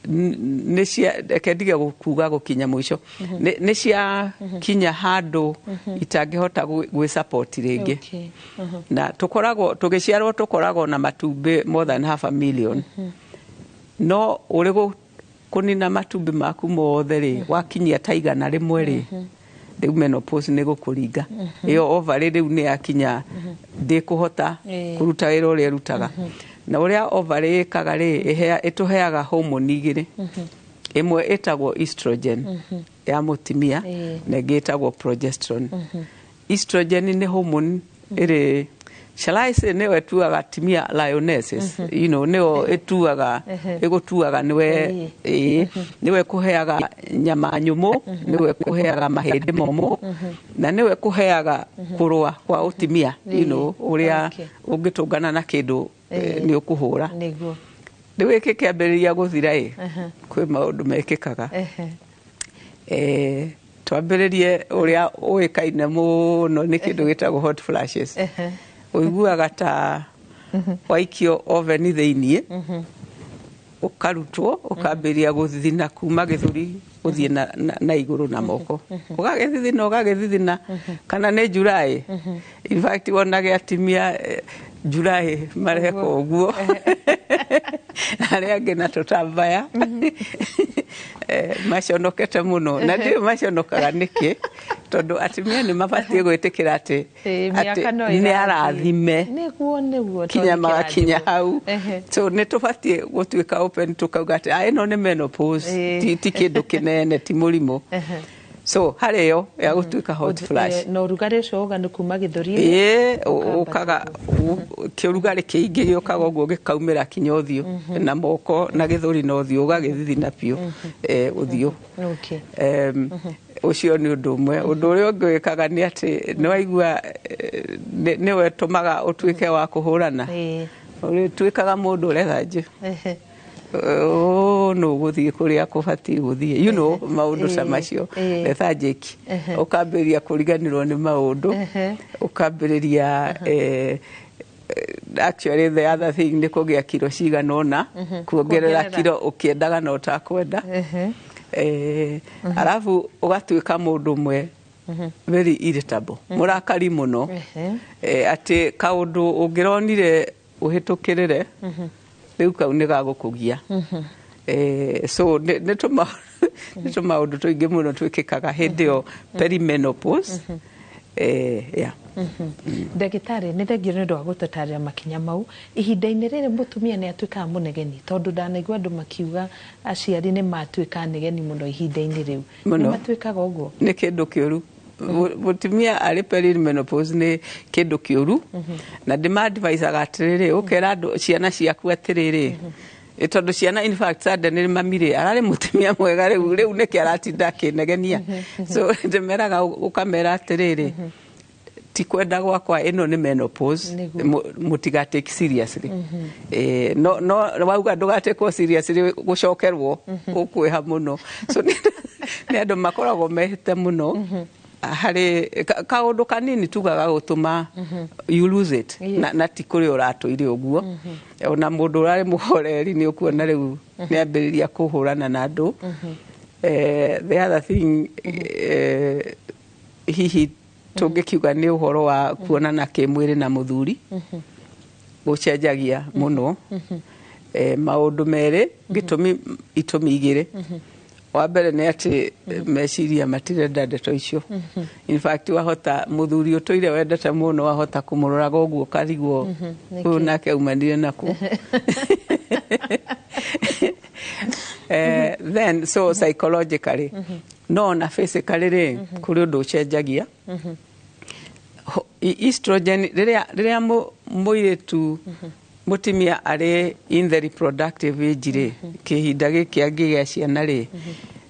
nĩ cia, reke ndige kuga gũkinya mũico, nĩ cia kinya handũ itangĩhota gwĩ support rĩngĩ. Na tũkoragwo tũgĩciarwo tũkoragwo na matumbĩ more than half a million, no ũrĩ kũnina matumbĩ maku mothe rĩ, wakinyia ta 100 rĩ, Rĩu menopause nĩ gũkũringa ĩyo ovary rĩu nĩ yakinya ndĩkũhota kũruta wĩra ũrĩa ĩrutaga. Na ũrĩa ovary ĩkaga rĩ, ĩtũheaga hormone igĩrĩ, ĩmwe ĩtagwo estrogen ya mũtumia na ĩngĩ ĩtagwo progesterone. Estrogen nĩ hormone ĩrĩ, shall I say, nĩyo ĩtuaga atumia lionesses, nĩyo ĩtuaga ĩgũtuaga nĩwe, ĩĩ, nĩwe ĩkũheaga nyama nyũmũ, nĩwe ĩkũheaga mahĩndĩ momũ, na nĩwe ĩkũheaga kũrũa kwa ũtumia, ũrĩa ũngĩtũngana na kĩndũ nĩ ũkũhũra. Rĩu ĩkĩ kĩambĩrĩria gũthira ĩ, kwĩ maũndũ mekĩkaga. Twambĩrĩrie ũrĩa ũĩkaine mũno nĩ kĩndũ gĩtagwo hot flashes. Ũiguaga ta waikio oven thĩiniĩ, ũkarutwo, ũkambĩrĩria gũthithina kuma gĩthũri gũthiĩ na igũrũ na moko, ũgagĩthithina, ũgagĩthithina, kana nĩ July. In fact, wonage atumia July mareka ũguo, arĩa angĩ na tũtambaya, maconokete mũno, na ndiũĩ maconokaga nĩkĩ, tondũ atumia nĩ mabatiĩ gwĩtĩkĩra atĩ Ĩĩ, mĩaka no nĩ ĩrathiĩ. arathime Nĩguo kinya tondũ nĩ magakinya kĩrathimo. Hau. So nĩ tũbatiĩ gũtuĩka open, tũkauga atĩ, "Ah, ĩno nĩ menopause, ti kĩndũ kĩnene, ti mũrimũ." So harĩ yo ya gũtuĩka hot flash. Na ũrugarĩ ũcio uga nĩ kuma gĩthũri-inĩ? Ĩĩ, ũkaga kĩũrugarĩ kĩingĩ gĩũkaga ũguo gĩkaumĩra kinya ũthiũ na moko na gĩthũri na ũthiũ, ũgagĩthithina biũ ũthiũ. Ũcio nĩ ũndũ ũmwe. Ũndũ ũrĩa ũngĩ wĩkaga nĩ atĩ nĩ waigua nĩwe tũmaga ũtuĩke wa kũhũrana, ũtuĩkaga mũndũ ũretha njĩ nũ gũthiĩ kũrĩa kũbatiĩ gũthiĩ, maũndũ ta macio, lethargic, ũkambĩrĩria kũriganĩrwo nĩ maũndũ, ũkambĩrĩria actually the other thing nĩ kũgĩa kiro cigana ũna, kuongerera Kuongerera. kiro ũkĩendaga na ũtakwenda. Arabu ũgatuĩka mũndũ ũmwe very irritable, mũrakari mũno, atĩ kaũndũ ũngĩronire ũhĩtũkĩrĩre rĩu kau nĩ gagũkũgia. So nĩ tũmaũndũ tũingĩ mũno twĩkĩkaga hĩndĩ ĩyo perimenopause, yeah. Ndagĩtarĩ, nĩ thengio nĩ ũndũ wa gũtũtarĩra makinya mau. Ihinda-inĩ rĩrĩ mũtumia nĩ atuĩkaga mũnegeni? Tondũ ndanaigua andũ makiuga aciari nĩ matuĩka negeni mũno ihinda-inĩ rĩu. Nĩ Mũno. matuĩkaga ũguo? Nĩ kĩndũ kĩũru. Mũtumia arĩ perimenopause nĩ kĩndũ kĩũru, na ndĩmadvisaga atĩrĩrĩ, ũkera andũ ciana ciaku atĩrĩrĩ, tondũ ciana, in fact, suddenly mami rĩ ararĩ mũtumia mwega, rĩu nĩkĩ aratinda akĩnegenia? So ndĩmeraga, ũkamera atĩrĩrĩ, ti kwenda gwakwa, ĩno nĩ menopause, mũtiga take seriously. No wauga ndũgatekwo seriously, gũcokerwo ũkwĩha mũno. So nĩ andũ makoragwo mehĩte mũno harĩ kaũndũ kanini tugaga gũtũma you lose it, na ti kũrĩa ũratũire ũguo. Ona mũndũ ũrarĩ mũhoreri nĩ ũkuona rĩu nĩ ambĩrĩria kũhũrana na andũ. The other thing, hihi tũngĩkiuga nĩ ũhoro wa kuonana kĩmwĩrĩ na mũthuri gũcenjagia mũno. Maũndũ merĩ gĩtũmi, itũmi igĩrĩ. Wa mbere nĩ atĩ meciria matirenda ndeto icio. In fact, wahota mũthuri ũtũire wendete mũno, wahota kũmũroraga ũguo ũkarigwo ũyũ nake aumanire nakũ. Then so psychologically, no na physically rĩ, kũrĩ ũndũ ũcenjagia. Estrogen, rĩrĩa mũirĩtu mũtumia arĩ in the reproductive age rĩ, kĩhinda gĩkĩ angĩgĩa ciana rĩ,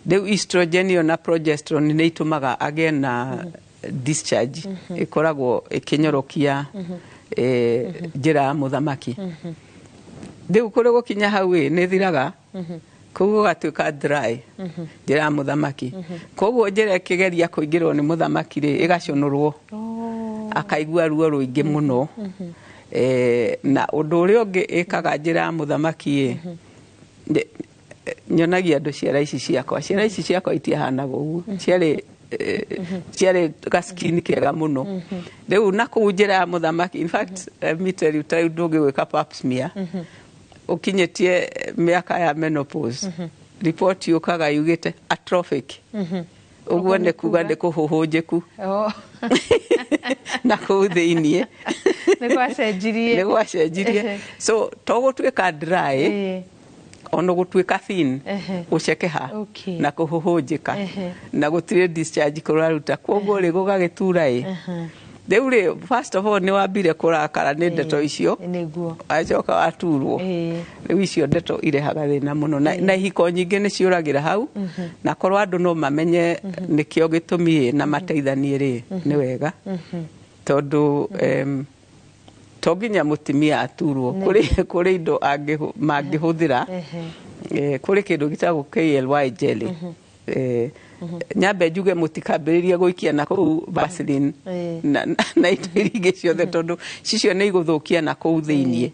rĩu estrogen ĩyo na progesterone nĩ itũmaga agĩe na discharge ĩkoragwo ĩkĩnyorokia njĩra ya mũthamaki. Rĩu kũrĩ gũkinya hau ĩ, nĩ thiraga, koguo gũgatuĩka dry njĩra ya mũthamaki. Koguo njĩra ĩkĩgeria kũingĩrwo nĩ mũthamaki rĩ, ĩgaconũrwo, akaigua ruo rũingĩ mũno. Na ũndũ ũrĩa ũngĩ ĩkaga njĩra ya mũthamaki ĩ, nyonagia andũ ciara ici ciakwa, ciara ici ciakwa itiahanaga ũguo, ciarĩ gaskini kega mũno. Rĩu na kũu njĩra ya mũthamaki, in fact, let me tell you, ta rĩu ndũngĩgwĩka pap smear ũkinyĩtie mĩaka ya menopause, report yũkaga yugĩte atrophic. Ũguo nĩ kuga nĩ kũhũhũnjĩku na kũu thĩiniĩ. Nĩ gwacenjirie. Nĩ gwacenjirie. So to gũtuĩka dry, ona gũtuĩka thin, gũcekeha na kũhũhũnjĩka na gũtirĩ discharge kũraruta, koguo rĩ gũgagĩtura ĩ. Rĩu rĩ, first of all, nĩ wambire kũrakara nĩ ndeto icio, wacoka waturwo. Rĩu icio ndeto irehaga thĩna mũno na ihiko nyingĩ nĩ ciũragĩra hau. Na korwo andũ no mamenye nĩkĩo gĩtũmi ĩ na mateithanie rĩ, nĩ wega, tondũ to nginya mũtumia aturwo. Kũrĩ indo mangĩhũthĩra. Kũrĩ kĩndũ gĩtagwo KLY jelly. Nyambe njuge mũtikambĩrĩrie gũikia na kũu Vaseline na indo iria ingĩ ciothe, tondũ cicio nĩ igũthũkia na kũu thĩiniĩ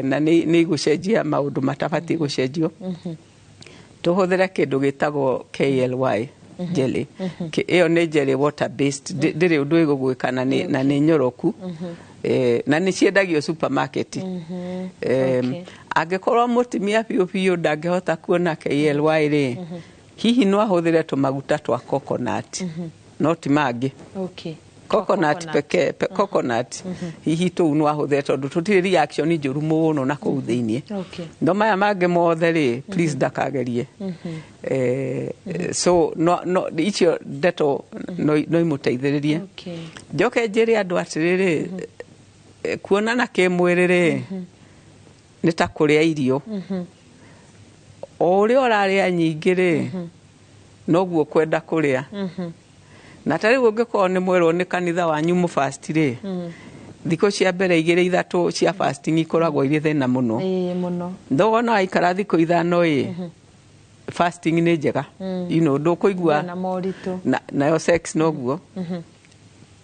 na nĩ igũcenjia maũndũ matabatiĩ gũcenjio. Tũhũthĩre kĩndũ gĩtagwo KLY jelly. Ĩyo nĩ jelly water based, ndĩrĩ ũndũ ĩgũgwĩka na nĩ nyoroku na nĩ ciendagio supermarket. Angĩkorwo mũtumia biũ biũ ndangĩhota kuona KLY rĩ, hihi no ahũthĩre tũmaguta twa coconut, no ti mangĩ. Coconut peke coconut hihi tũu no ahũthĩre, tondũ tũtirĩ reaction njũru mũno na kũu thĩiniĩ. No maya mangĩ mothe rĩ, please ndakagerie. So no icio ndeto no imũteithĩrĩrie. Njoke njĩre andũ atĩrĩrĩ, kuonana kĩmwĩrĩ rĩ nĩ ta kũrĩa irio. O ũrĩa ũrarĩa nyingĩ rĩ, noguo kwenda kũrĩa. Na ta rĩu ũngĩkorwo nĩ mwerwo nĩ kanitha wanyu mũfasti rĩ, thikũ cia mbere 2 3 cia fasting ikoragwo irĩ thĩna mũno. Ĩĩ mũno. Ndogona waikara thikũ 5 ĩ, fasting nĩ njega. You know, ndũkũigua na moritũ. Nayo sex noguo.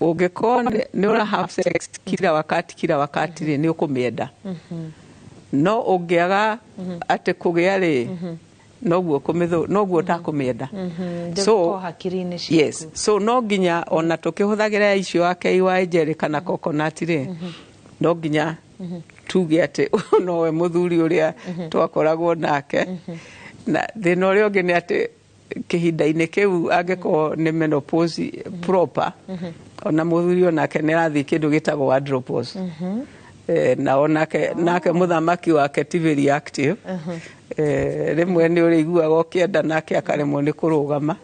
Ũngĩkorwo nĩ ũra have sex kila wakati kila wakati rĩ, nĩ ũkũmĩenda. No ũngĩaga atĩ kũgĩa rĩ, noguo kũmĩthũ, noguo ũtakũmĩenda. So hakiri-inĩ ciaku. Yes, so no nginya ona tũkĩhũthagĩra icio a KY jelly kana coconut rĩ, no nginya tuge atĩ nowe mũthuri ũrĩa twakoragwo nake. Na thĩna ũrĩa ũngĩ nĩ atĩ kĩhinda-inĩ kĩu angĩkorwo nĩ menopause proper, ona mũthuri onake nĩ arathiĩ kĩndũ gĩtagwo andropause. Na onake nake mũthamaki wake ti very active. Rĩmwe nĩ ũrĩiguaga ũkĩenda nake akaremwo nĩ kũrũgama.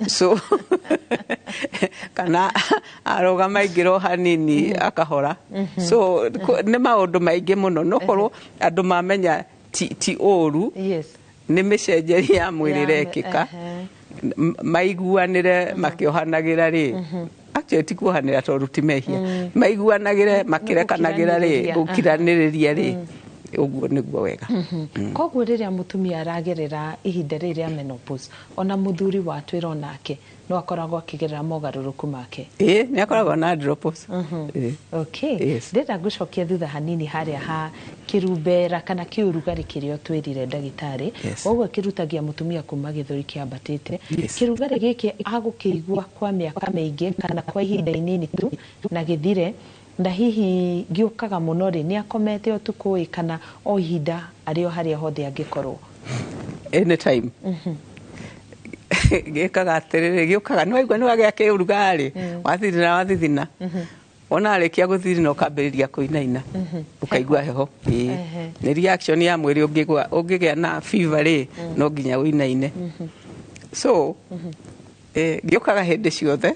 So kana arũgama aingĩra o hanini akahora. So nĩ maũndũ maingĩ mũno, no korwo andũ mamenya ti ũru, nĩ mĩcenjerie ya mwĩrĩ ĩrekĩka, maiguanĩre makĩohanagĩra rĩ, actually ti kuohanĩra tondũ ti mehia, maiguanagĩre makĩrekanagĩra rĩ, gũkiranĩrĩria rĩ, ũguo nĩguo wega. Koguo rĩrĩa mũtumia aragerera ihinda rĩrĩ rĩa menopause, ona mũthuri watwĩra onake no akoragwo akĩgerera mogarũrũku make. Ĩĩ, nĩ akoragwo na andropause. Ndĩrenda ngũcokia thutha hanini harĩa ha kĩrumbera kana kĩũrugarĩ kĩrĩa ũtwĩrire ndagĩtarĩ. Ũguo kĩrutagia mũtumia kuma gĩthũri kĩambatĩte. Kĩrugarĩ gĩkĩ agũkĩigua kwa mĩaka mĩingĩ kana kwa ihinda inini tu na gĩthire, na hihi gĩũkaga mũno rĩ, nĩ akomete ũtukũ ĩ kana o ihinda arĩ o harĩa hothe angĩkorwo? Anytime. Gĩkaga atĩrĩrĩ, gĩũkaga nĩ waigua nĩ wagĩa kĩũrugarĩ, wathithina wathithina, wona arĩkia gũthithina ũkambĩrĩria kũinaina, ũkaigua heho. Nĩ reaction ya mwĩrĩ, ũngĩgĩa na fever rĩ, no nginya ũinaine. So gĩũkaga hĩndĩ ciothe.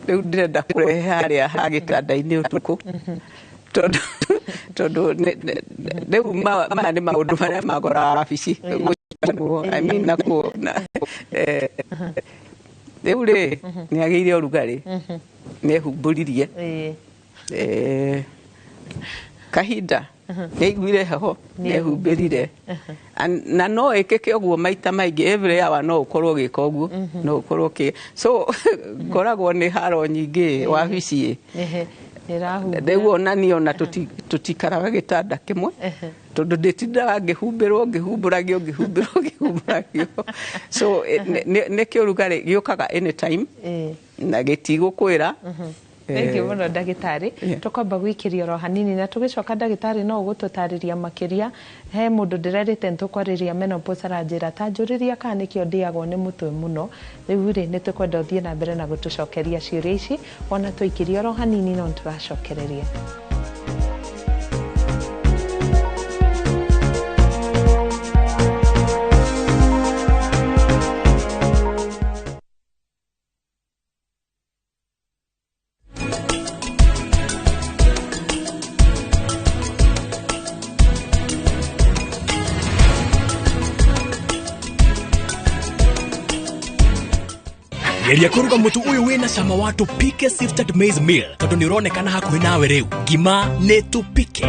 Rĩu ndĩrenda kũrehe harĩa ha gĩtanda-inĩ ũtukũ, tondũ rĩu maya nĩ maũndũ marĩa magoraga wabici. I mean, rĩu rĩ, nĩ agĩire ũrugarĩ, nĩ ehumbũririe kahinda, nĩ aiguire heho, nĩ ehumbĩrire. Na no ĩkĩke ũguo maita maingĩ, every hour no ũkorwo ũgĩka ũguo, no ũkorwo ũkĩ, so ngoragwo nĩ haro nyingĩ wabici. Rĩu ona niĩ ona tũtikaraga gĩtanda kĩmwe, tondũ ndĩtindaga ngĩhumbĩrwo ngĩhumbũragio ngĩhumbĩrwo ngĩhumbũragio. So nĩ kĩũrugarĩ gĩũkaga anytime na gĩtigũkwĩra. Thank you mũno ndagĩtarĩ. Tũkwamba gwĩkĩria oro hanini na tũgĩcoka ndagĩtarĩ no ũgũtũtarĩria makĩria. He mũndũ ndĩrerĩte nĩtũkwarĩria menopause, aranjĩra ta njũrĩria kana nĩkĩo ndĩagwo nĩ mũtwe mũno. Rĩu rĩ, nĩ tũkwenda ũthiĩ na mbere na gũtũcokeria ciũria ici ona tũikĩria oro hanini, no nĩtũracokereria. Geria kũruga mũtu ũyũ wĩna cama wa Tupike Sifted Maize Meal, tondũ nĩ ũronekana hakuhĩ nawe rĩu. Ngima nĩ Tupike.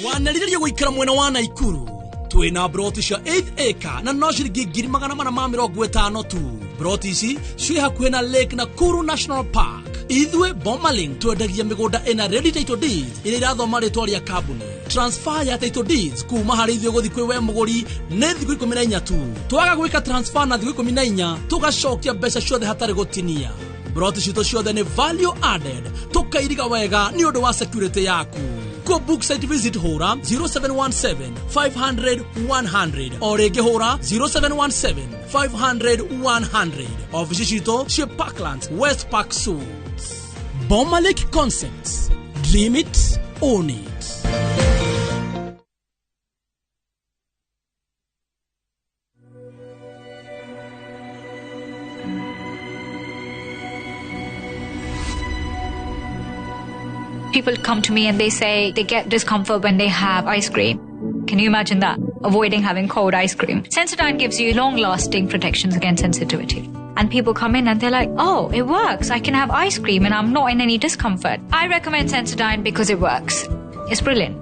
Wanarĩrĩria gũikara mwena wa Naikuru, twĩna broti cia 8 acre na no ciringi 450,000 tu. Broti ici ciĩ hakuhĩ na Lake Nakuru National Park. Ithuĩ Bomalink twendagia mĩgũnda ĩna ready title deeds ĩrĩa irathoma rĩtwa rĩa kambuni. Transfer ya title deeds kuma harĩ ithuĩ gũthiĩ kwĩ we mũgũri nĩ thikũ 14 tu. Twaga gwĩka transfer na thikũ 14, tũgacokia mbeca ciothe hatarĩ gũtinia. Broti citũ ciothe nĩ value added, tũkairiga wega nĩ ũndũ wa security yaku. Kũ book site visit, hũra 0717 500 100, o rĩngĩ hũra 0717 500 100. Ofici citũ ciĩ Parklands, West Park Suites. Bomalink Concepts, dream it, own it. People come to me and they say they get discomfort when they have ice cream. Can you imagine that? Avoiding having cold ice cream. Sensodyne gives you long lasting protections against sensitivity. And people come in and they're like, "Oh, it works. I can have ice cream and I'm not in any discomfort." I recommend Sensodyne because it works. It's brilliant.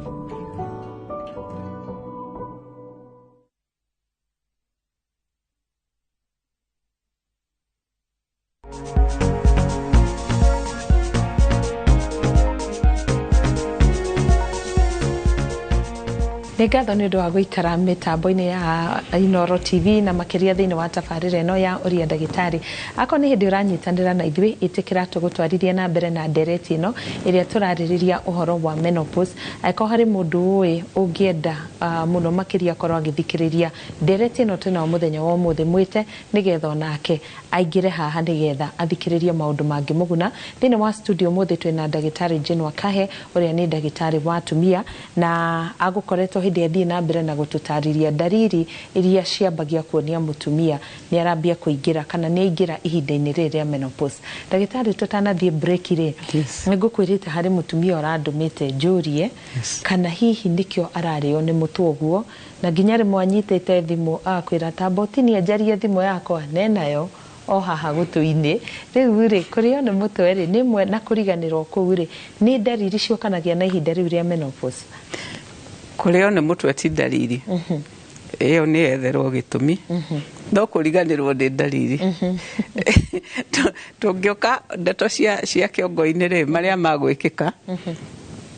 Nĩ ngatho nĩ ũndũ wa gũikara mĩtambo-inĩ ya Inooro TV na makĩria thĩinĩ wa tabarĩra ĩno ya Ũria Ndagĩtarĩ. Akorwo nĩ hĩndĩ ũranyitanĩra na ithuĩ, ĩtĩkĩra tũgũtwarithia na mbere na ndereti ĩno ĩrĩa tũrarĩrĩria ũhoro wa menopause. Angĩkorwo harĩ mũndũ ũĩ ũngĩenda mũno makĩria akorwo agĩthikĩrĩria ndereti ĩno twĩnayo mũthenya wa ũmũthĩ, mwĩte nĩgetha onake aingĩre haha nĩgetha athikĩrĩrie maũndũ mangĩmũguna. Thĩinĩ wa studio ũmũthĩ twĩna ndagĩtarĩ Jane Wakahe, ũrĩa nĩ ndagĩtarĩ wa atumia, na agũkoretwo hĩndĩ athiĩ na mbere na gũtũtarĩria ndariri iria ciambagia kuonia mũtumia nĩ arambia kũingĩra kana nĩ aingĩra ihinda-inĩ rĩrĩ rĩa menopause. Ndagĩtarĩ, tũtanathiĩ break rĩ, nĩ ngũkwĩrĩte harĩ mũtumia ũrandũmĩte njũrie kana hihi nĩkĩo ararĩo nĩ mũtwe ũguo, na nginya rĩmwe anyitĩte thimũ agakwĩra tamba ũtinie njarie thimũ yakwa nenayo o haha gũtũ-inĩ. Rĩu rĩ, kũrĩo nĩ mũtwe rĩ, nĩ ĩmwe na kũriganĩrwo kũu rĩ, nĩ ndariri ciũkanagia na ihinda rĩu rĩa menopause? Kũrĩo nĩ mũtwe ti ndariri ĩyo, nĩ yetherwo gĩtũmi, no kũriganĩrwo nĩ ndariri. Tũngĩũka ndeto cia kĩongo-inĩ rĩ, marĩa magwĩkĩka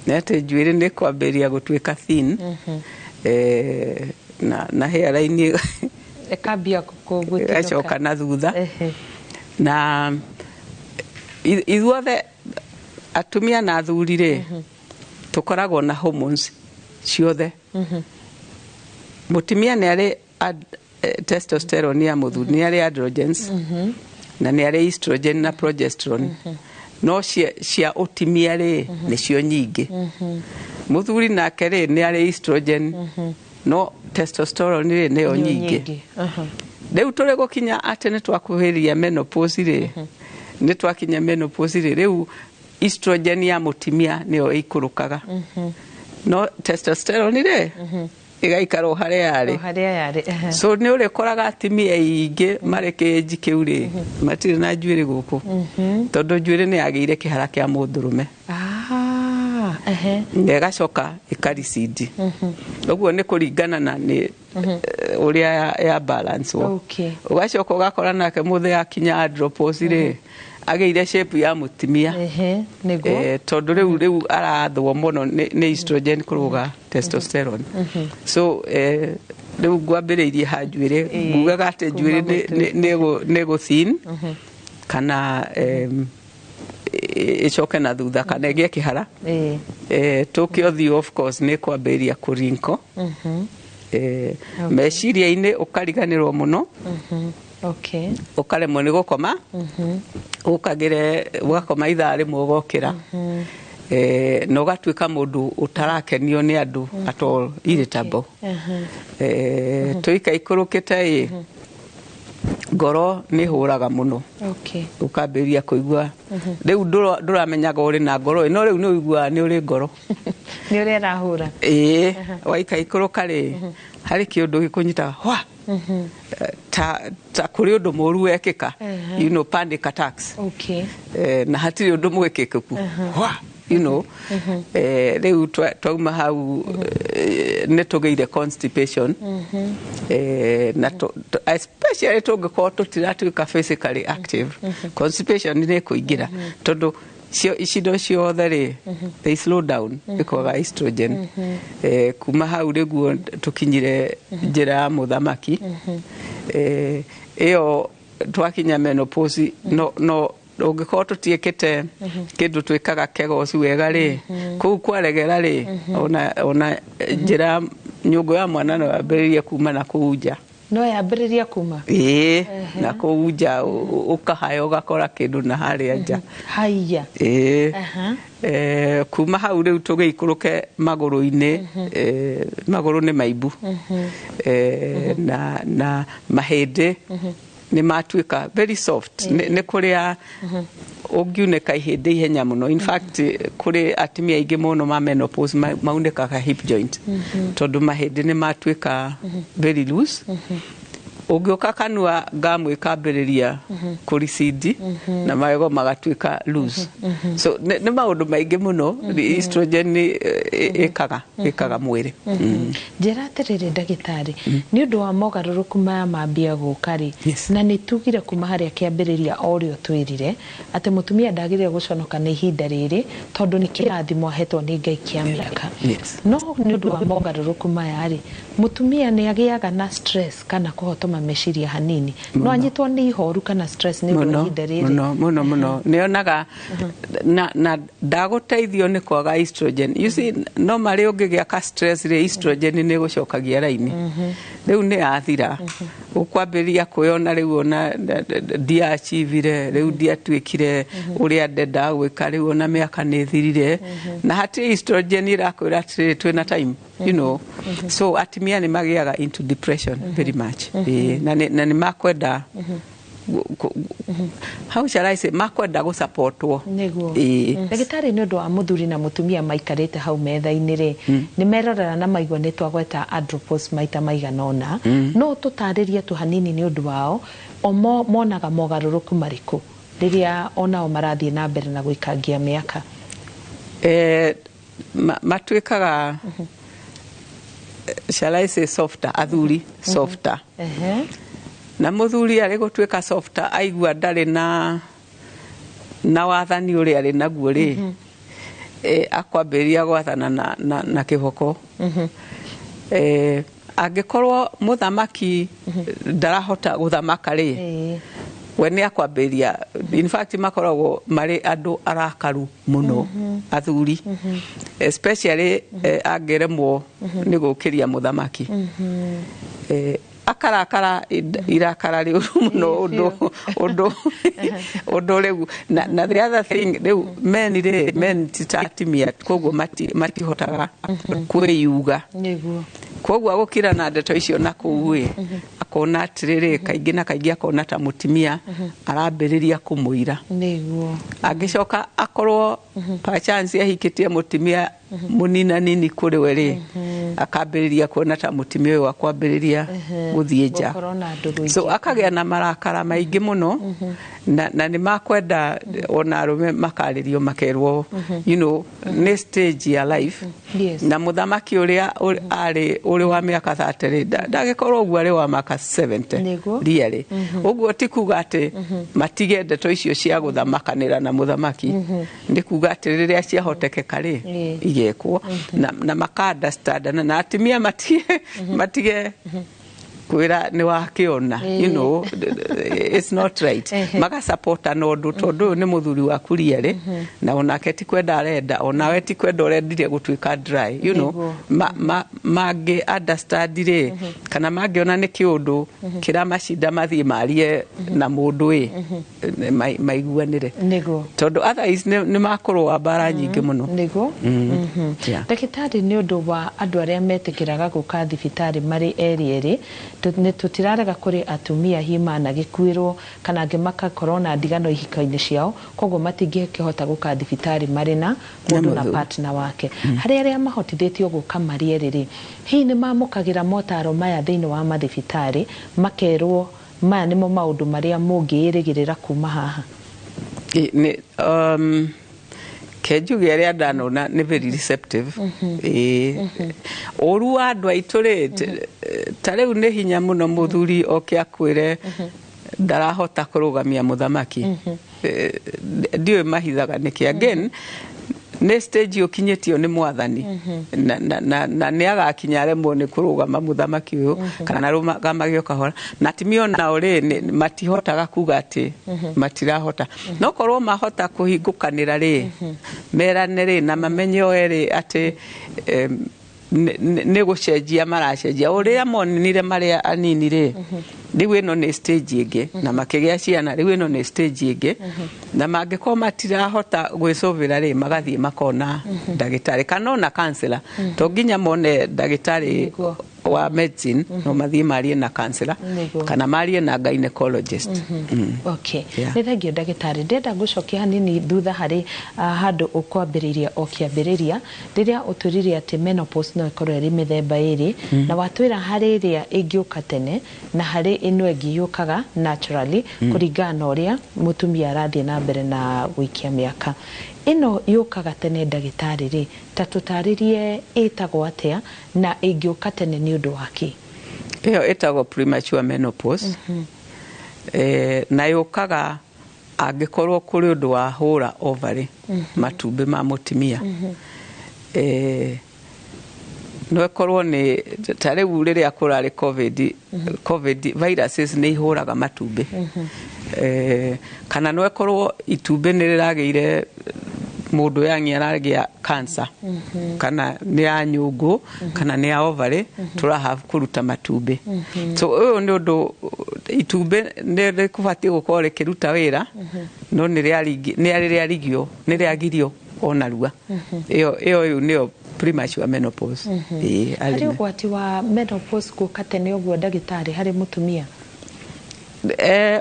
nĩ atĩ njuĩrĩ nĩ kwambĩrĩria gũtuĩka thin, na hairline ĩkambia gũtinũka. Ĩgacoka na thutha. Na ithuothe atumia na athuri rĩ, tũkoragwo na hormones ciothe. Mũtumia nĩ arĩ testosterone ya mũthuri, nĩ arĩ androgens na nĩ arĩ estrogen na progesterone, no cia ũtimia rĩ, nĩcio nyingĩ. Mũthuri nake rĩ, nĩ arĩ estrogen, no testosterone rĩ, nĩyo nyingĩ. Rĩu tũrĩ gũkinya atĩ nĩ twakuhĩrĩria menopause rĩ, nĩ twakinya menopause rĩ, rĩu estrogen ya mũtimia nĩyo ĩikũrũkaga, no testosterone rĩ, ĩgaikara o harĩa yarĩ. O harĩa yarĩ. So nĩ ũrĩkoraga atimia aingĩ marĩ kĩnji kĩu rĩ, matirĩ na njuĩrĩ gũkũ, tondũ njuĩrĩ nĩ yagĩire kĩhara kĩa mũndũrũme na ĩgacoka ĩkaricindi. Ũguo nĩ kũringana na nĩ ũrĩa ya balance wo. Ũgacoka ũgakora nake mũthee akinya andropause rĩ, agĩire shape ya mũtimia. Nĩguo. Tondũ rĩu arathwo mũno nĩ estrogen kũrũga testosterone. So Rĩu ngwambĩrĩirie ha njuĩrĩ, ngugaga atĩ njuĩrĩ nĩ gũthin kana ĩcoke na thutha kana ĩgĩe kĩhara. Tũke ũthiũ, of course, nĩ kwambĩrĩria kũrinko. Meciria-inĩ ũkariganĩrwo mũno, ũkaremwo nĩ gũkoma, ũkagĩre ũgakoma ithaa 1 ũgokĩra, na ũgatuĩka mũndũ ũtarakenio nĩ andũ at all, irritable. Tũikaikũrũkĩte ĩ, ngoro nĩ hũraga mũno. Ũkambĩrĩria kũigua rĩu ndũramenyaga ũrĩ na ngoro ĩ, no rĩu nĩ ũiguaga nĩ ũrĩ ngoro. Nĩ ũrĩa ĩrahũra. Ĩĩ, waikaikũrũka rĩ, harĩ kĩũndũ gĩkũnyitaga hwa, ta kũrĩ ũndũ mũru wekĩka, panic attacks. Na hatirĩ ũndũ mwĩkĩkĩku, hwa, rĩu twauma hau, nĩ tũgĩire constipation, na especially tũngĩkorwo tũtiratuĩka physically active, constipation nĩ ĩkũingĩra, tondũ icindo ciothe rĩ, they slow down ĩkwaga estrogen. Kuma hau rĩguo tũkinyire njĩra ya mũthamaki ĩyo twakinya menopause, no ũngĩkorwo tũtiĩkĩte kĩndũ twĩkaga kegoci wega rĩ, kũu kwaregera rĩ, ona njĩra nyũngũ ya mwana no yambĩrĩrie kuma na kũu nja. No yambĩrĩria kuma. Ĩĩ, na kũu nja ũkahaya ũgakora kĩndũ na harĩa nja. Haiya. Ĩĩ. Kuma hau rĩu tũgĩikũrũke magũrũ-inĩ, magũrũ nĩ maimbu, na mahĩndĩ nĩ matuĩka very soft. Nĩ kũrĩa ũngiunĩka ihĩndĩ ihenya mũno. In fact, kũrĩ atumia aingĩ mũno ma menopause maunĩkaga hip joint, tondũ mahĩndĩ nĩ matuĩka very loose. Ũngĩũka kanua, ngamu ĩkambĩrĩria kũricindi na magego magatuĩka loose. So nĩ maũndũ maingĩ mũno estrogen ĩkaga mwĩrĩ. Njĩra atĩrĩrĩ ndagĩtarĩ, nĩ ũndũ wa mogarũrũku maya mambia gũka rĩ, na nĩ tugire kuma harĩa kĩambĩrĩria o ũrĩa ũtwĩrire atĩ mũtumia ndagĩrĩire gũconoka nĩ ihinda rĩrĩ, tondũ nĩ kĩrathimo ahetwo nĩ Ngai kĩa mĩaka. No nĩ ũndũ wa mogarũrũku maya rĩ, mũtumia nĩ agĩaga na stress kana kũhotoma meciria hanini, no anyitwo nĩ ihoru kana stress nĩ ũndũ wa ihinda rĩrĩ? Mũno mũno mũno. Nĩonaga na ndagũteithio nĩ kwaga estrogen. You see, no marĩ ũngĩgĩa ka stress rĩ, estrogen nĩ ĩgũcokagia raini. Rĩu nĩ yathira, ũkwambĩrĩria kwĩona rĩu ona ndiachivire, rĩu ndiatuĩkire ũrĩa ndendaga gwĩka, rĩu ona mĩaka nĩ ĩthirire, na hatirĩ estrogen ĩrakwĩra atĩrĩrĩ twĩna time. So atumia nĩ magĩaga into depression very much. Ĩĩ, na nĩ makwenda how shall I say, makwenda gũsupportwo. Nĩguo. Ĩĩ. Ndagĩtarĩ, nĩ ũndũ wa mũthuri na mũtumia maikarĩte hau metha-inĩ rĩ, nĩ merorera na maigua nĩ twagweta andropause maita maigana ũna, no tũtarĩrie tu hanini nĩ ũndũ wao o monaga mogarũrũku marĩkũ rĩrĩa onao marathiĩ na mbere na gũikangia mĩaka? Matuĩkaga, shall I say, softer, athuri softer. Na mũthuri arĩ gũtuĩka softer, aigua ndarĩ na wathani ũrĩa arĩ naguo rĩ, akwambĩrĩria gwathana na kĩboko. Angĩkorwo mũthamaki ndarahota gũthamaka rĩ, we nĩ akwambĩrĩria. In fact, makoragwo marĩ andũ arakaru mũno athuri, especially angĩremwo nĩ gũkĩria mũthamaki, akarakara irakara rĩũru mũno, ũndũ rĩu na the other thing, rĩu men rĩ, men ti ta atumia, koguo matihotaga kwĩyuga. Koguo agũkira na ndeto icio na kũu ĩ, akona atĩrĩrĩ, kaingĩ na kaingĩ akona ta mũtumia arambĩrĩria kũmũira. Angĩcoka akorwo by chance ahikĩtie mũtumia mũninanini kũrĩ we rĩ, akambĩrĩria kuona ta mũtumia ũyũ akwambĩrĩria gũthiĩ nja. Gũkorwo na ndũgũ So ingĩ. Akagĩa na marakara maingĩ mũno. Na nĩ makwenda ona arũme makarĩrio, makerwo nĩ stage ya life. Na mũthamaki ũrĩa arĩ ũrĩ wa mĩaka 30 rĩ, ndagĩkorwo ũguo arĩ wa mĩaka 70. Really, ũguo ti kuga atĩ matige ndeto icio cia gũthamakanĩra na mũthamaki, nĩ kuga atĩ rĩrĩa ciahotekeka rĩ, igekwo na maka understand na atumia matige kwĩra nĩ wakĩona, it's not right. Magasapota na ũndũ tondũ ũyũ nĩ mũthuri waku rĩerĩ, na onake ti kwenda arenda, onawe ti kwenda ũrendire gũtuĩka dry. Ma mangĩ understand rĩ, kana mangĩona nĩ kĩũndũ kĩramacinda, mathiĩ marie na mũndũ ĩ maiguanĩre, tondũ otherwise nĩ makũrũa mbara nyingĩ mũno. Ndagĩtarĩ, nĩ ũndũ wa andũ arĩa metĩkĩraga gũka thibitarĩ marĩ erĩ erĩ, nĩ tũtirarega kũrĩ atumia hihi managĩkuĩrwo kana angĩ makakorwo na ndigano ihiko-inĩ ciao, koguo matingĩkĩhota gũka thibitarĩ marĩ na mũndũ na mũthuri. Partner wake. Harĩ arĩa mahotithĩtio gũka marĩ erĩ rĩ, hihi nĩ mamũkagĩra motaro maya thĩinĩ wa mathibitarĩ, makerwo maya nĩmo maũndũ marĩa mũngĩĩrĩgĩrĩra kuma haha? Nĩ kenjuge arĩa ndanona nĩ very receptive. Ĩĩ, ũru wa andũ aitũ rĩ, ta rĩu nĩ hinya mũno mũthuri oke akwĩre ndarahota kũrũgamia mũthamaki. Ndiũĩ mahithaga nĩkĩ. Again, nĩ stage ũkinyĩtio nĩ mwathani na nĩ agakinya aremwo nĩ kũrũgama mũthamaki ũyũ kana arũgamage o kahora. Na atumia onao rĩ, matihotaga kuga atĩ matirahota, no korwo mahota kũhingũkanĩra rĩ, merane rĩ, na mamenye o erĩ atĩ nĩ gũcenjia maracenjia o rĩrĩa monire marĩa anini rĩ, rĩu ĩno nĩ stage ĩngĩ, na makĩgĩa ciana, rĩu ĩno nĩ stage ĩngĩ, na mangĩkorwo matirahota gwĩcũvĩra rĩ, magathiĩ makona ndagĩtarĩ kana ona counselor. To nginya mone ndagĩtarĩ wa medicine, no mathiĩ marie na counselor kana marie na gynecologist. Okay. Nĩ thengio, ndagĩtarĩ. Ndĩrenda ngũcokia hanini thutha harĩ handũ ũkwambĩrĩirie o kĩambĩrĩria, rĩrĩa ũtwĩrire atĩ menopause no ĩkorwo ĩrĩ mĩthemba ĩrĩ, na watwĩra harĩ ĩrĩa ĩngĩũka tene na harĩ ĩno ĩngĩ yũkaga naturally kũringana na ũrĩa mũtumia arathiĩ na mbere na gũikia mĩaka. Ĩno yũkaga tene, ndagĩtarĩ rĩ, ta tũtarĩrie ĩtagwo atĩa na ĩngĩũka tene nĩ ũndũ wa kĩ? Ĩyo ĩtagwo premature menopause, na yũkaga angĩkorwo kũrĩ ũndũ wahũra ovary, matumbĩ ma mũtumia. No ĩkorwo nĩ ta rĩu rĩrĩa kũrarĩ COVID, viruses nĩ ihũraga matumbĩ. Kana no ĩkorwo itumbĩ nĩ rĩragĩire mũndũ yangi aragĩa cancer, kana nĩ ya nyũngũ kana nĩ ya ovary, tũraha kũruta matumbĩ. So ũyũ nĩ ũndũ itumbĩ nĩ rĩkũbatiĩ gũkorwo rĩkĩruta wĩra, no nĩ rĩarigio, nĩ rĩagirio ona rua. Ĩyo ĩyo nĩyo premature menopause. Ĩĩ, harĩ arĩ ũgwati wa menopause gũka tene ũguo, ndagĩtarĩ, harĩ mũtumia?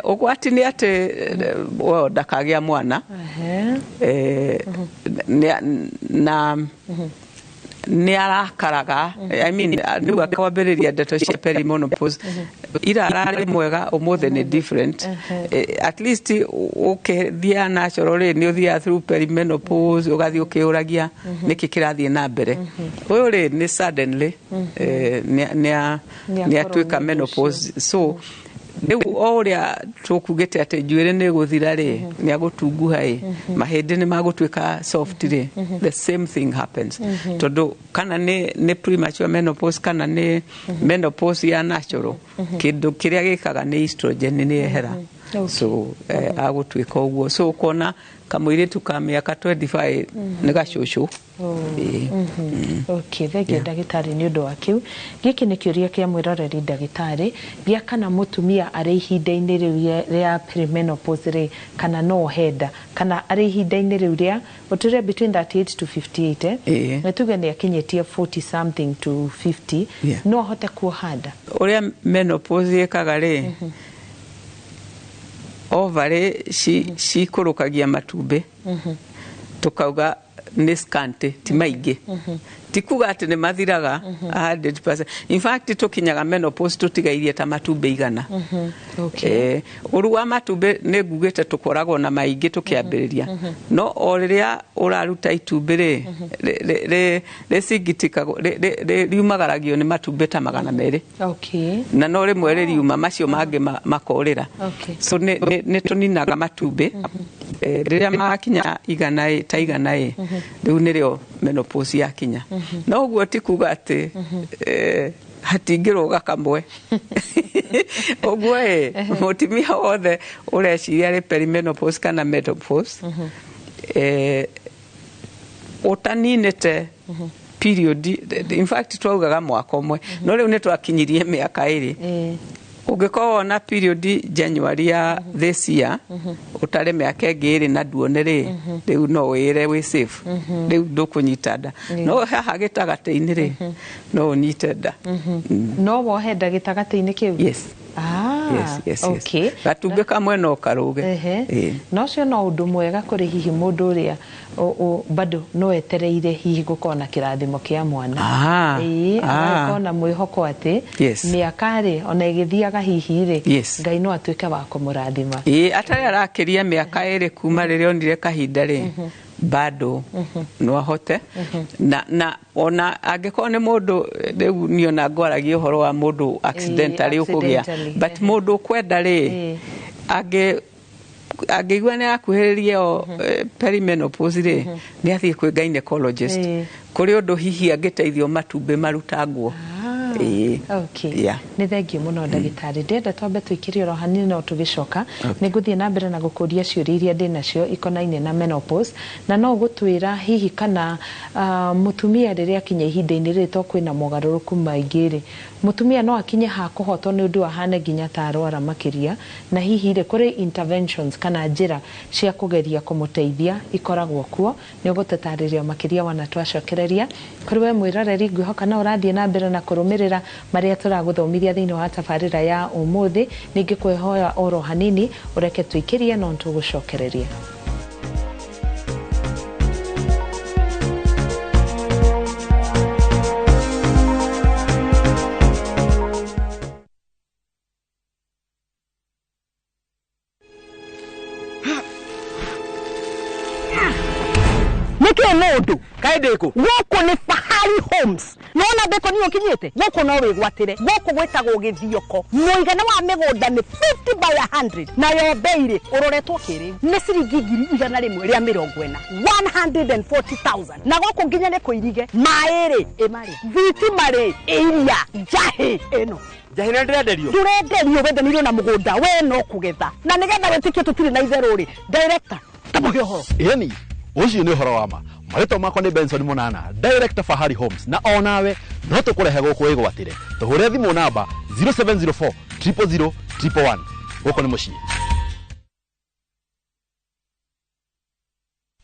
Ũgwati nĩ atĩ well, ndakagĩa mwana. Na nĩ arakaraga. I mean, rĩu akwambĩrĩria ndeto cia perimenopause, ira ararĩ mwega, ũmũthĩ nĩ different. At least ũkĩthiaga natural rĩ, nĩ ũthiaga through perimenopause, ũgathiĩ ũkĩũragia nĩkĩ kĩrathiĩ na mbere. Ũyũ rĩ, nĩ suddenly nĩ Nĩ atuĩka akorwo nĩ menopause. So rĩu o ũrĩa tũkugĩte atĩ njuĩrĩ nĩ gũthira rĩ, nĩ agũtunguha ĩ, mahĩndĩ nĩ magũtuĩka soft rĩ, the same thing happens, tondũ kana nĩ premature menopause kana nĩ menopause ya natural, kĩndũ kĩrĩa gĩkaga nĩ estrogen nĩ yehera. So agũtuĩka ũguo. So ũkona kamũirĩtu ka mĩaka 25 nĩ gacũcũ. Ĩĩ. Okay, thengio, ndagĩtarĩ, nĩ ũndũ wa kĩu. Gĩkĩ nĩ kĩũria kĩa mwĩroreri, ndagĩtarĩ, gĩa kana mũtumia arĩ ihinda-inĩ rĩu rĩa perimenopause rĩ, kana no henda, kana arĩ ihinda-inĩ rĩu rĩa ũtũre between 38 to 58, eh? Ĩĩ. Nĩ tuge nĩ akinyĩtie 40 something to 50, no ahote kuoha nda? Ũrĩa menopause ĩkaga rĩ, ovary cikũrũkagia matumbĩ, tukauga nĩ scanty, ti maingĩ. Ti kuga atĩ nĩ mathiraga 100%. In fact tũkinyaga menopause tũtigairie ta matumbĩ 100. Ũru wa matumbĩ nĩ ngugĩte tũkoragwo na maingĩ tũkĩambĩrĩria, no o rĩrĩa ũraruta itumbĩ rĩ, rĩcingitikagwo, riumagaragio nĩ matumbĩ ta 200. Na no rĩmwe rĩriuma, macio mangĩ makorĩra. So nĩ tũninaga matumbĩ. Rĩrĩa makinya 100 ta 100 rĩu nĩrĩo menopause yakinya. No ũguo ti kuga atĩ hatingĩrũga kamwe. Ũguo ĩ mũtumia wothe ũreciria arĩ perimenopause kana menopause, ũtaninĩte period, in fact twaugaga mwaka ũmwe, no rĩu nĩ twakinyirie mĩaka 2. Ũngĩkorwo wona period January ya this year, ũtare mĩaka ĩngĩ 2 na nduone rĩ, rĩu no wĩre wĩ safe, rĩu ndũkũnyita nda. No haha gĩtagatĩ-inĩ rĩ, no ũnyite nda. No wohe nda gĩtagatĩ-inĩ kĩu? Yes. Yes. Gatumbĩ kamwe no karũge. No ũcio no ũndũ mwega kũrĩ hihi mũndũ ũrĩa bado no etereire hihi gũkorwo na kĩrathimo kĩa mwana. Agagĩkorwo na mwĩhoko atĩ mĩaka rĩ ona ĩgĩthiaga hihi rĩ, Ngai no atuĩke wa kũmũrathima. Atarĩ arakĩria mĩaka 2 kuma rĩrĩa onire kahinda rĩ, bado no ahote. Na ona angĩkorwo nĩ mũndũ rĩu niĩ ona ngwaragia ũhoro wa mũndũ accidentally ũkũgĩa, but mũndũ ũkwenda rĩ, angĩigua nĩ akuhĩrĩria o perimenopause rĩ, nĩ athiĩ kwĩ gynecologist. Kũrĩ ũndũ hihi angĩteithio matumbĩ marutangwo. Nĩ thengiũ mũno ndagĩtarĩ. Ndĩrenda twambe tũikĩrie oro hanini, no tũgĩcoka nĩ ngũthiĩ na mbere na gũkũria ciũria iria ndĩ nacio ikonainie na menopause, na no ũgũtwĩra hihi kana mũtumia rĩrĩa akinya ihinda-inĩ rĩrĩ, to kwĩna mogarũrũku maingĩ rĩ, mũtumia no akinye ha kũhotwo nĩ ũndũ ahane nginya ta arwara makĩria, na hihi rĩ kũrĩ interventions kana njĩra cia kũgeria kũmũteithia ikoragwo kuo. Nĩ ũgũtũtarĩria makĩria wana twacokereria. Kũrĩ we mwĩroreri, ngwĩhoka no ũrathiĩ na mbere na kũrũmĩrĩra marĩa tũragũthomithia thĩinĩ wa tabarĩra ya ũmũthĩ. Ningĩ kwĩhoya oro hanini ũreke tũikĩrie, no tũgũcokereria. Nĩkĩ mũndũ kaĩ ndĩkũ gũkũ nĩ Fahari Homes. Nona ndĩkũ nĩ ũkinyĩte gũkũ, no wĩgwatĩre gũkũ gwĩtagwo Gĩthioko. Mũigana wa mĩgũnda nĩ 50 by 100, nayo bei rĩ ũroretwo kĩrĩu nĩ ciringi 140,000, 140,000. Na gũkũ nginya nĩ kũirige maĩ rĩ ĩmarĩ, thitima rĩ ĩiria, njahĩ ĩno njahĩ nĩ ndĩrenderio. Ndũrenderio, wendanĩirio na mũgũnda we no kũgetha. Na nĩgetha wĩtĩkie tũtirĩ na itherũ rĩ, director tamũhe ũhoro. Ĩni ũcio nĩ ũhoro wa ma. Marĩtwa makwa nĩ Benson Mũnana, director Fahari Homes, na onawe no tũkũrehe gũkũ wĩgwatĩre. Tũhũre thimũ namba 0704 000 111. Gũkũ nĩ mũciĩ.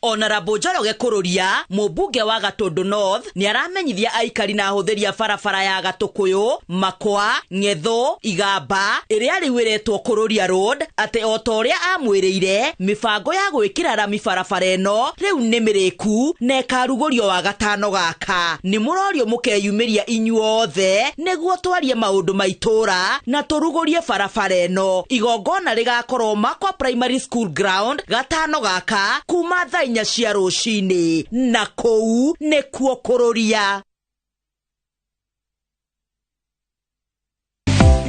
Honorable Njoroge Kururia, mũmbunge wa Gatũndũ North, nĩ aramenyithia aikari na ahũthĩri a barabara ya Gatũkũyũ, Makwa, Ng'ethũ, Igamba ĩrĩa rĩu ĩretwo Kururia Road atĩ o ta ũrĩa amwĩrĩire, mĩbango ya gwĩkĩra rami barabara ĩno rĩu nĩ mĩrĩku na ĩkarugũrio wa gatano gaka. Nĩ mũrorio mũkeyumĩria inyuothe nĩguo twarie maũndũ ma itũũra na tũrugũrie barabara ĩno. Igongona rĩgakorwo Makwa Primary School Ground gatano gaka kuma thaa 4 cia rũcinĩ, na kũu nĩkuo Kururia.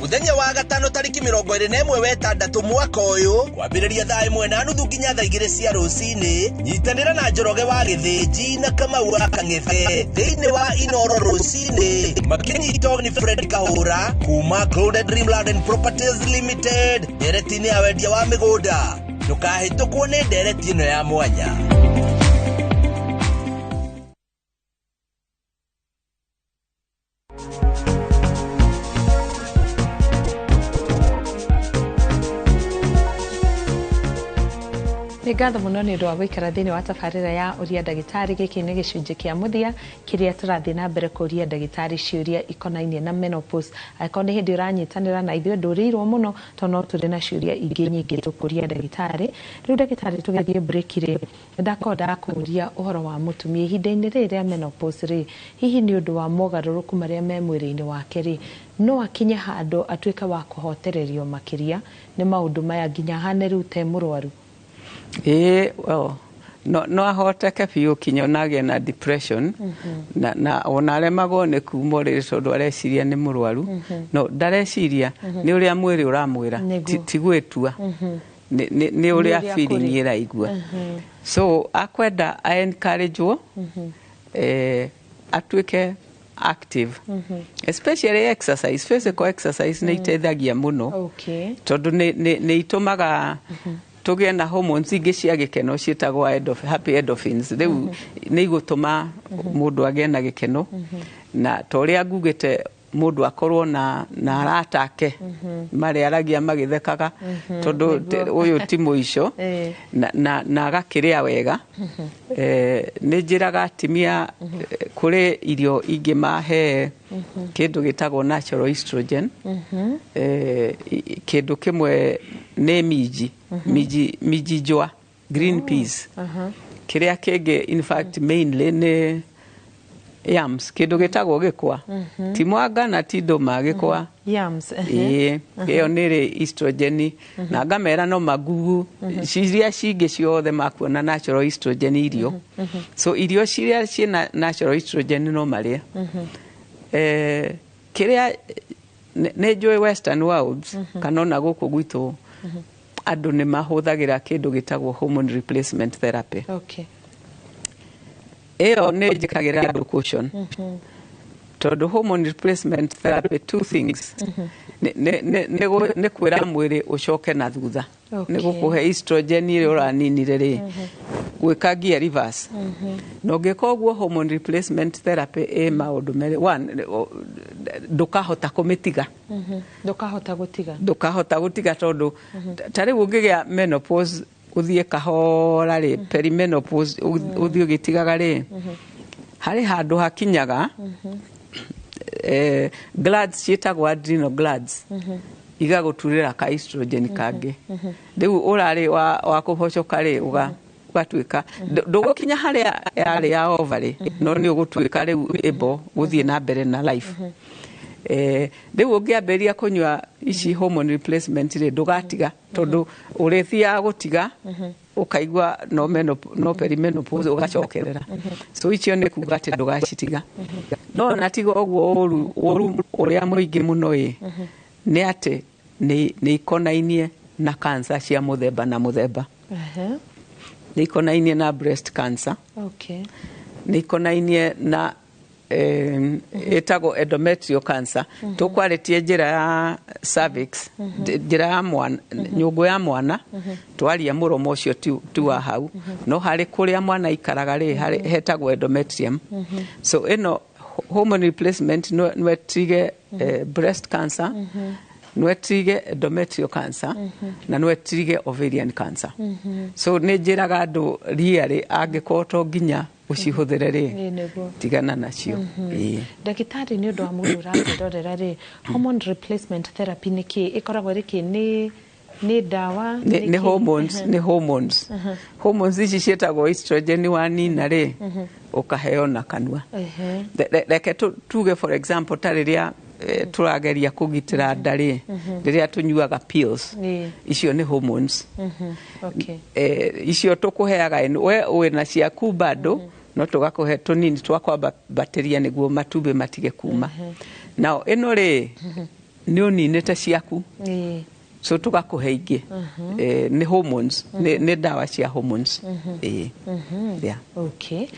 Muthenya wa gatano tariki 21 wetandatu mwaka ũyũ kwambĩrĩria thaa 1:30 nginya thaa 2 cia rũcinĩ, nyitanĩra na Njoroge wa Gĩthĩnji na Kamau wa Kang'ethe thĩinĩ wa Inoro rũcinĩ, makĩnyitwo nĩ Fred Kahũra kuma Golden Dreamland and Properties Limited ndereti-inĩ ya wendia wa mĩgũnda. Ndũkahĩtũkwo nĩ ndereti ĩno ya mwanya. Nĩ ngatho mũno nĩ ũndũ wa gũikara thĩinĩ wa tabarĩra ya Ũria Ndagĩtarĩ. Gĩkĩ nĩ gĩcunjĩ kĩa mũthia kĩrĩa tũrathiĩ na mbere kũria ndagĩtarĩ ciũria ikonainie na menopause. Angĩkorwo nĩ hĩndĩ ũranyitanĩra na ithuĩ, ndũrĩirwo mũno tondũ no tũrĩ na ciũria ingĩ nyingĩ tũkũria ndagĩtarĩ. Rĩu ndagĩtarĩ, tũgĩthiĩ break rĩ, ndakorwo ndakũria ũhoro wa mũtumia ihinda-inĩ rĩrĩ rĩa menopause rĩ, hihi nĩ ũndũ wa mogarũrũku marĩa me mwĩrĩ-inĩ wake rĩ, no akinye handũ atuĩke wa kũhotererio makĩria nĩ maũndũ maya nginya ahane rĩu te mũrwaru? Ĩĩ, well, no ahoteke biũ kinya onagĩe na depression na ona aremagwo nĩ kuma ũrĩrĩ tondũ areciria nĩ mũrwaru, no ndareciria, nĩ ũrĩa mwĩrĩ ũramwĩra. Ti gwĩtua, nĩ ũrĩa ũrĩa feeling kũrĩ. Ĩraigua. So akwenda a encourage-wo atuĩke active, especially exercise, physical exercise nĩ iteithagia mũno tondũ nĩ itũmaga tũgĩe na hormones ingĩ cia gĩkeno ciĩtagwo happy endorphins. Rĩu nĩ igũtũma mũndũ agĩe na gĩkeno, na ta ũrĩa ngugĩte, mũndũ akorwo na arata ake marĩa aragia magĩthekaga, tondũ ũyũ ti mũico, na agakĩrĩa wega. Nĩ njĩraga atumia kũrĩ irio ingĩ mahe kĩndũ gĩtagwo natural estrogen. Kĩndũ kĩmwe nĩ minji njũa, green peas. Kĩrĩa kĩngĩ, in fact mainly nĩ yams, kĩndũ gĩtagwo gĩkwa, ti mwanga na ti ndũma, gĩkwa. Yams. Ĩĩ, ĩyo nĩ ĩrĩ estrogen, na ngamera no magugu ciria cingĩ ciothe makuona natural estrogen irio. So irio ciria ciĩna natural estrogen no marĩe. Kĩrĩa nĩ njũĩ western worlds kana ona gũkũ gwitũ andũ nĩ mahũthagĩra kĩndũ gĩtagwo hormone replacement therapy. Ĩyo nĩ njĩkagĩra andũ caution, tondũ hormone replacement therapy, two things, nĩ kwĩra mwĩrĩ ũcoke na thutha, nĩ gũkũhe estrogen ĩrĩa ũraninire rĩ, gwĩka gear reverse. Na ũngĩka ũguo, hormone replacement therapy ĩ maũndũ merĩ. One, ndũkahota kũmĩtiga. Ndũkahota gũtiga. Ndũkahota gũtiga, tondũ ta rĩu ũngĩgĩa menopause ũthiĩ kahora rĩ, perimenopause ũthiĩ ũgĩtigaga rĩ, harĩ handũ hakinyaga glands ciĩtagwo adrenal glands igagũturĩra ka estrogen kangĩ. Rĩu ũrarĩ wa kũhocoka rĩ, ũgatuĩka ndũgũkinya harĩa yarĩ ya ovary, no nĩ ũgũtuĩka rĩu able gũthiĩ na mbere na life. Rĩu ũngĩambĩrĩria kũnyua ici hormone replacement rĩ, ndũgatiga, tondũ ũrĩthiaga gũtiga ũkaigua no perimenopause ũgacokerera. So icio nĩ kuga atĩ ndũgacitiga. No na tiga ũguo, ũru ũrĩa mũingĩ mũno ĩ nĩ atĩ nĩ ikonainie na cancer cia mũthemba na mũthemba. Nĩ ikonainie na breast cancer, nĩ ikonainie na ĩtagwo endometrial cancer. Tũkwarĩtie njĩra ya cervix, njĩra ya mwana, nyũngũ ya mwana, twaria mũromo ũcio ti wa hau, no harĩ kũrĩa mwana aikaraga rĩ, harĩ hetagwo endometrium. So ĩno hormone replacement no ĩtige breast cancer, no ĩtige endometrial cancer, na no ĩtige ovarian cancer. So nĩ njĩraga andũ really, angĩkorwo to nginya ũcihũthĩre rĩ, Ĩĩ, nĩguo. tigana nacio. Ĩĩ. Ndagĩtarĩ, nĩ ũndũ wa mũndũ ũratwĩrorera rĩ, hormone replacement therapy nĩ kĩ ĩkoragwo ĩrĩ kĩ? Nĩ ndawa? Nĩ kĩ? Hormones, nĩ hormones. Hormones ici ciĩtagwo estrogen wanina rĩ, ũkaheo na kanua. Reke tuge for example, ta rĩrĩa tũrageria kũgitĩra nda rĩ, rĩrĩa tũnyuaga pills, icio nĩ hormones. Icio tũkũheaga we wĩna ciaku bado, no tũgakũhe tũnini twa kwambatĩria nĩguo matumbĩ matige kuma. Nao ĩno rĩ, nĩ ũninĩte ciaku, so tũgakũhe ingĩ. Nĩ hormones, nĩ ndawa cia hormones. Ĩĩ. Yeah.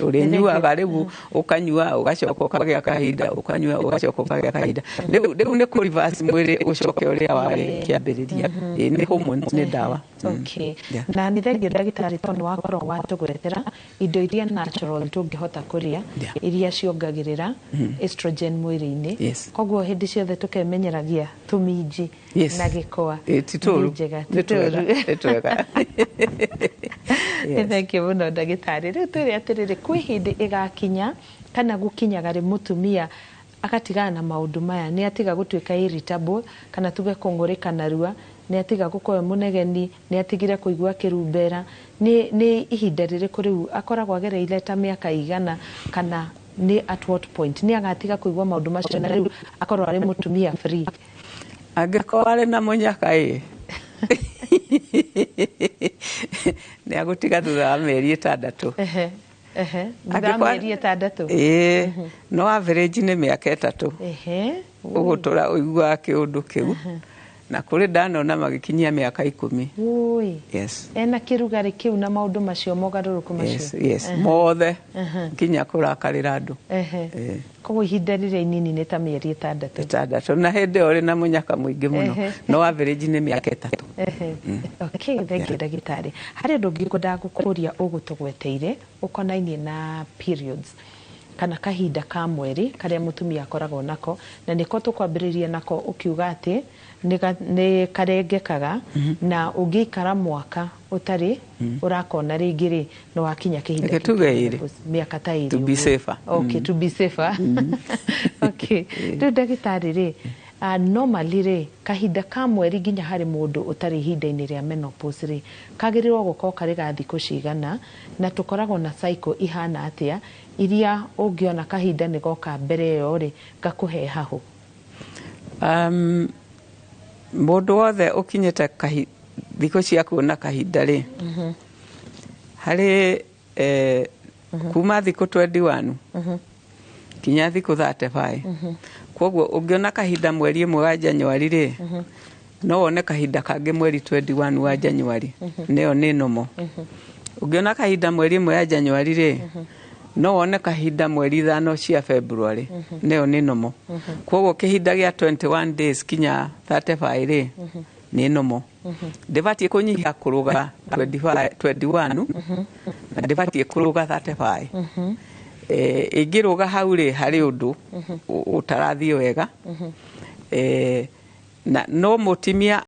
Ũrĩnyuaga rĩu, ũkanyua, ũgacoka ũkagĩa kahinda, ũkanyua, ũgacoka ũkagĩa kahinda. Rĩu nĩ kũ reverse mwĩrĩ ũcoke ũrĩa warĩ kĩambĩrĩria. Ĩĩ, nĩ hormones, nĩ ndawa. Yeah. Na nĩ thengio ndagĩtarĩ, tondũ wakorwo watũgwetera indo iria natural tũngĩhota kũrĩa iria ciongagĩrĩra estrogen mwĩrĩ-inĩ. Koguo hĩndĩ ciothe tũkemenyeragia tũminji na gĩkwa. Ĩ, ti tũru. Nĩ njega, Nĩ ti twega, tũru. nĩ twega. Nĩ thengiũ mũno ndagĩtarĩ. Rĩu twĩre atĩrĩrĩ, kwĩ hĩndĩ ĩgakinya kana gũkinyaga rĩ mũtumia agatigana na maũndũ maya, nĩ atiga gũtuĩka irritable kana tuge kũng'ũrĩka narua, nĩ atiga gũkorwo e mũnegeni, nĩ atigire kũigua kĩrumbera, nĩ ihinda rĩrĩkũ rĩu akoragwo agereire ta mĩaka igana, kana nĩ at what point nĩ agatiga kũigua maũndũ macio na rĩu akorwo arĩ mũtumia free? Angĩkorwo arĩ na mũnyaka ĩ, nĩ agũtiga thutha wa mĩeri 6. Ehe, ehe, thutha wa mĩeri 6? Ĩĩ, no average nĩ mĩaka 3 ũgũtũra ũiguaga kĩũndũ kĩu, na kũrĩ ndanona magĩkinyia mĩaka 10. Ui. Yes. Ena kĩrugarĩ kĩu na maũndũ macio, mogarũrũku macio? Yes, mothe, nginya kũrakarĩra andũ. Koguo ihinda rĩrĩa inini nĩ ta mĩeri 6. 6, na hĩndĩ ĩyo ũrĩ na mũnyaka mũingĩ mũno. No average nĩ mĩaka 3. Okay, thank you ndagĩtarĩ. Harĩ ũndũ ũngĩ ngwendaga gũkũria ũgũtũgweteire ũkonainie na periods kana kahinda ka mweri karĩa mũtumia akoragwo nako, na nĩko tũkwambĩrĩria nako, ũkiuga atĩ nĩ karengekaga na ũngĩikara mwaka ũtarĩ ũrakona rĩngĩ rĩ, nĩ wakinya kĩhinda Reke kĩu tuge kĩa 2. menopause, mĩaka ta 2 To be ũguo. safer. Okay, to be safer. Okay, rĩu ndagĩtarĩ rĩ, normally rĩ, kahinda ka mweri nginya harĩ mũndũ ũtarĩ ihinda-inĩ rĩa menopause rĩ, kagĩrĩirwo gũkorwo karĩ ga thikũ cigana, na tũkoragwo na cycle ihana atĩa iria ũngĩona kahinda nĩ goka mbere ĩyo rĩ, gakũhe hahũ? Mũndũ wothe ũkinyĩte thikũ cia kuona kahinda rĩ, harĩ kuma thikũ 21 kinya thikũ 35. Koguo ũngĩona kahinda mweri 1 wa January rĩ, no wone kahinda kangĩ mweri 21 wa January, nĩyo nĩ nomo. Ũngĩona kahinda mweri 1 ya January rĩ, no wone kahinda mweri 5 cia February, nĩyo nĩ nomo. Koguo kĩhinda gĩa 21 days kinya 35 rĩ, nĩ nomo. Ndĩbatiĩ kũnyihia kũrũga 21 na ndĩbatiĩ kũrũga 35. Ĩngĩrũga hau rĩ, harĩ ũndũ ũtarathiĩ wega. Na no mũtimia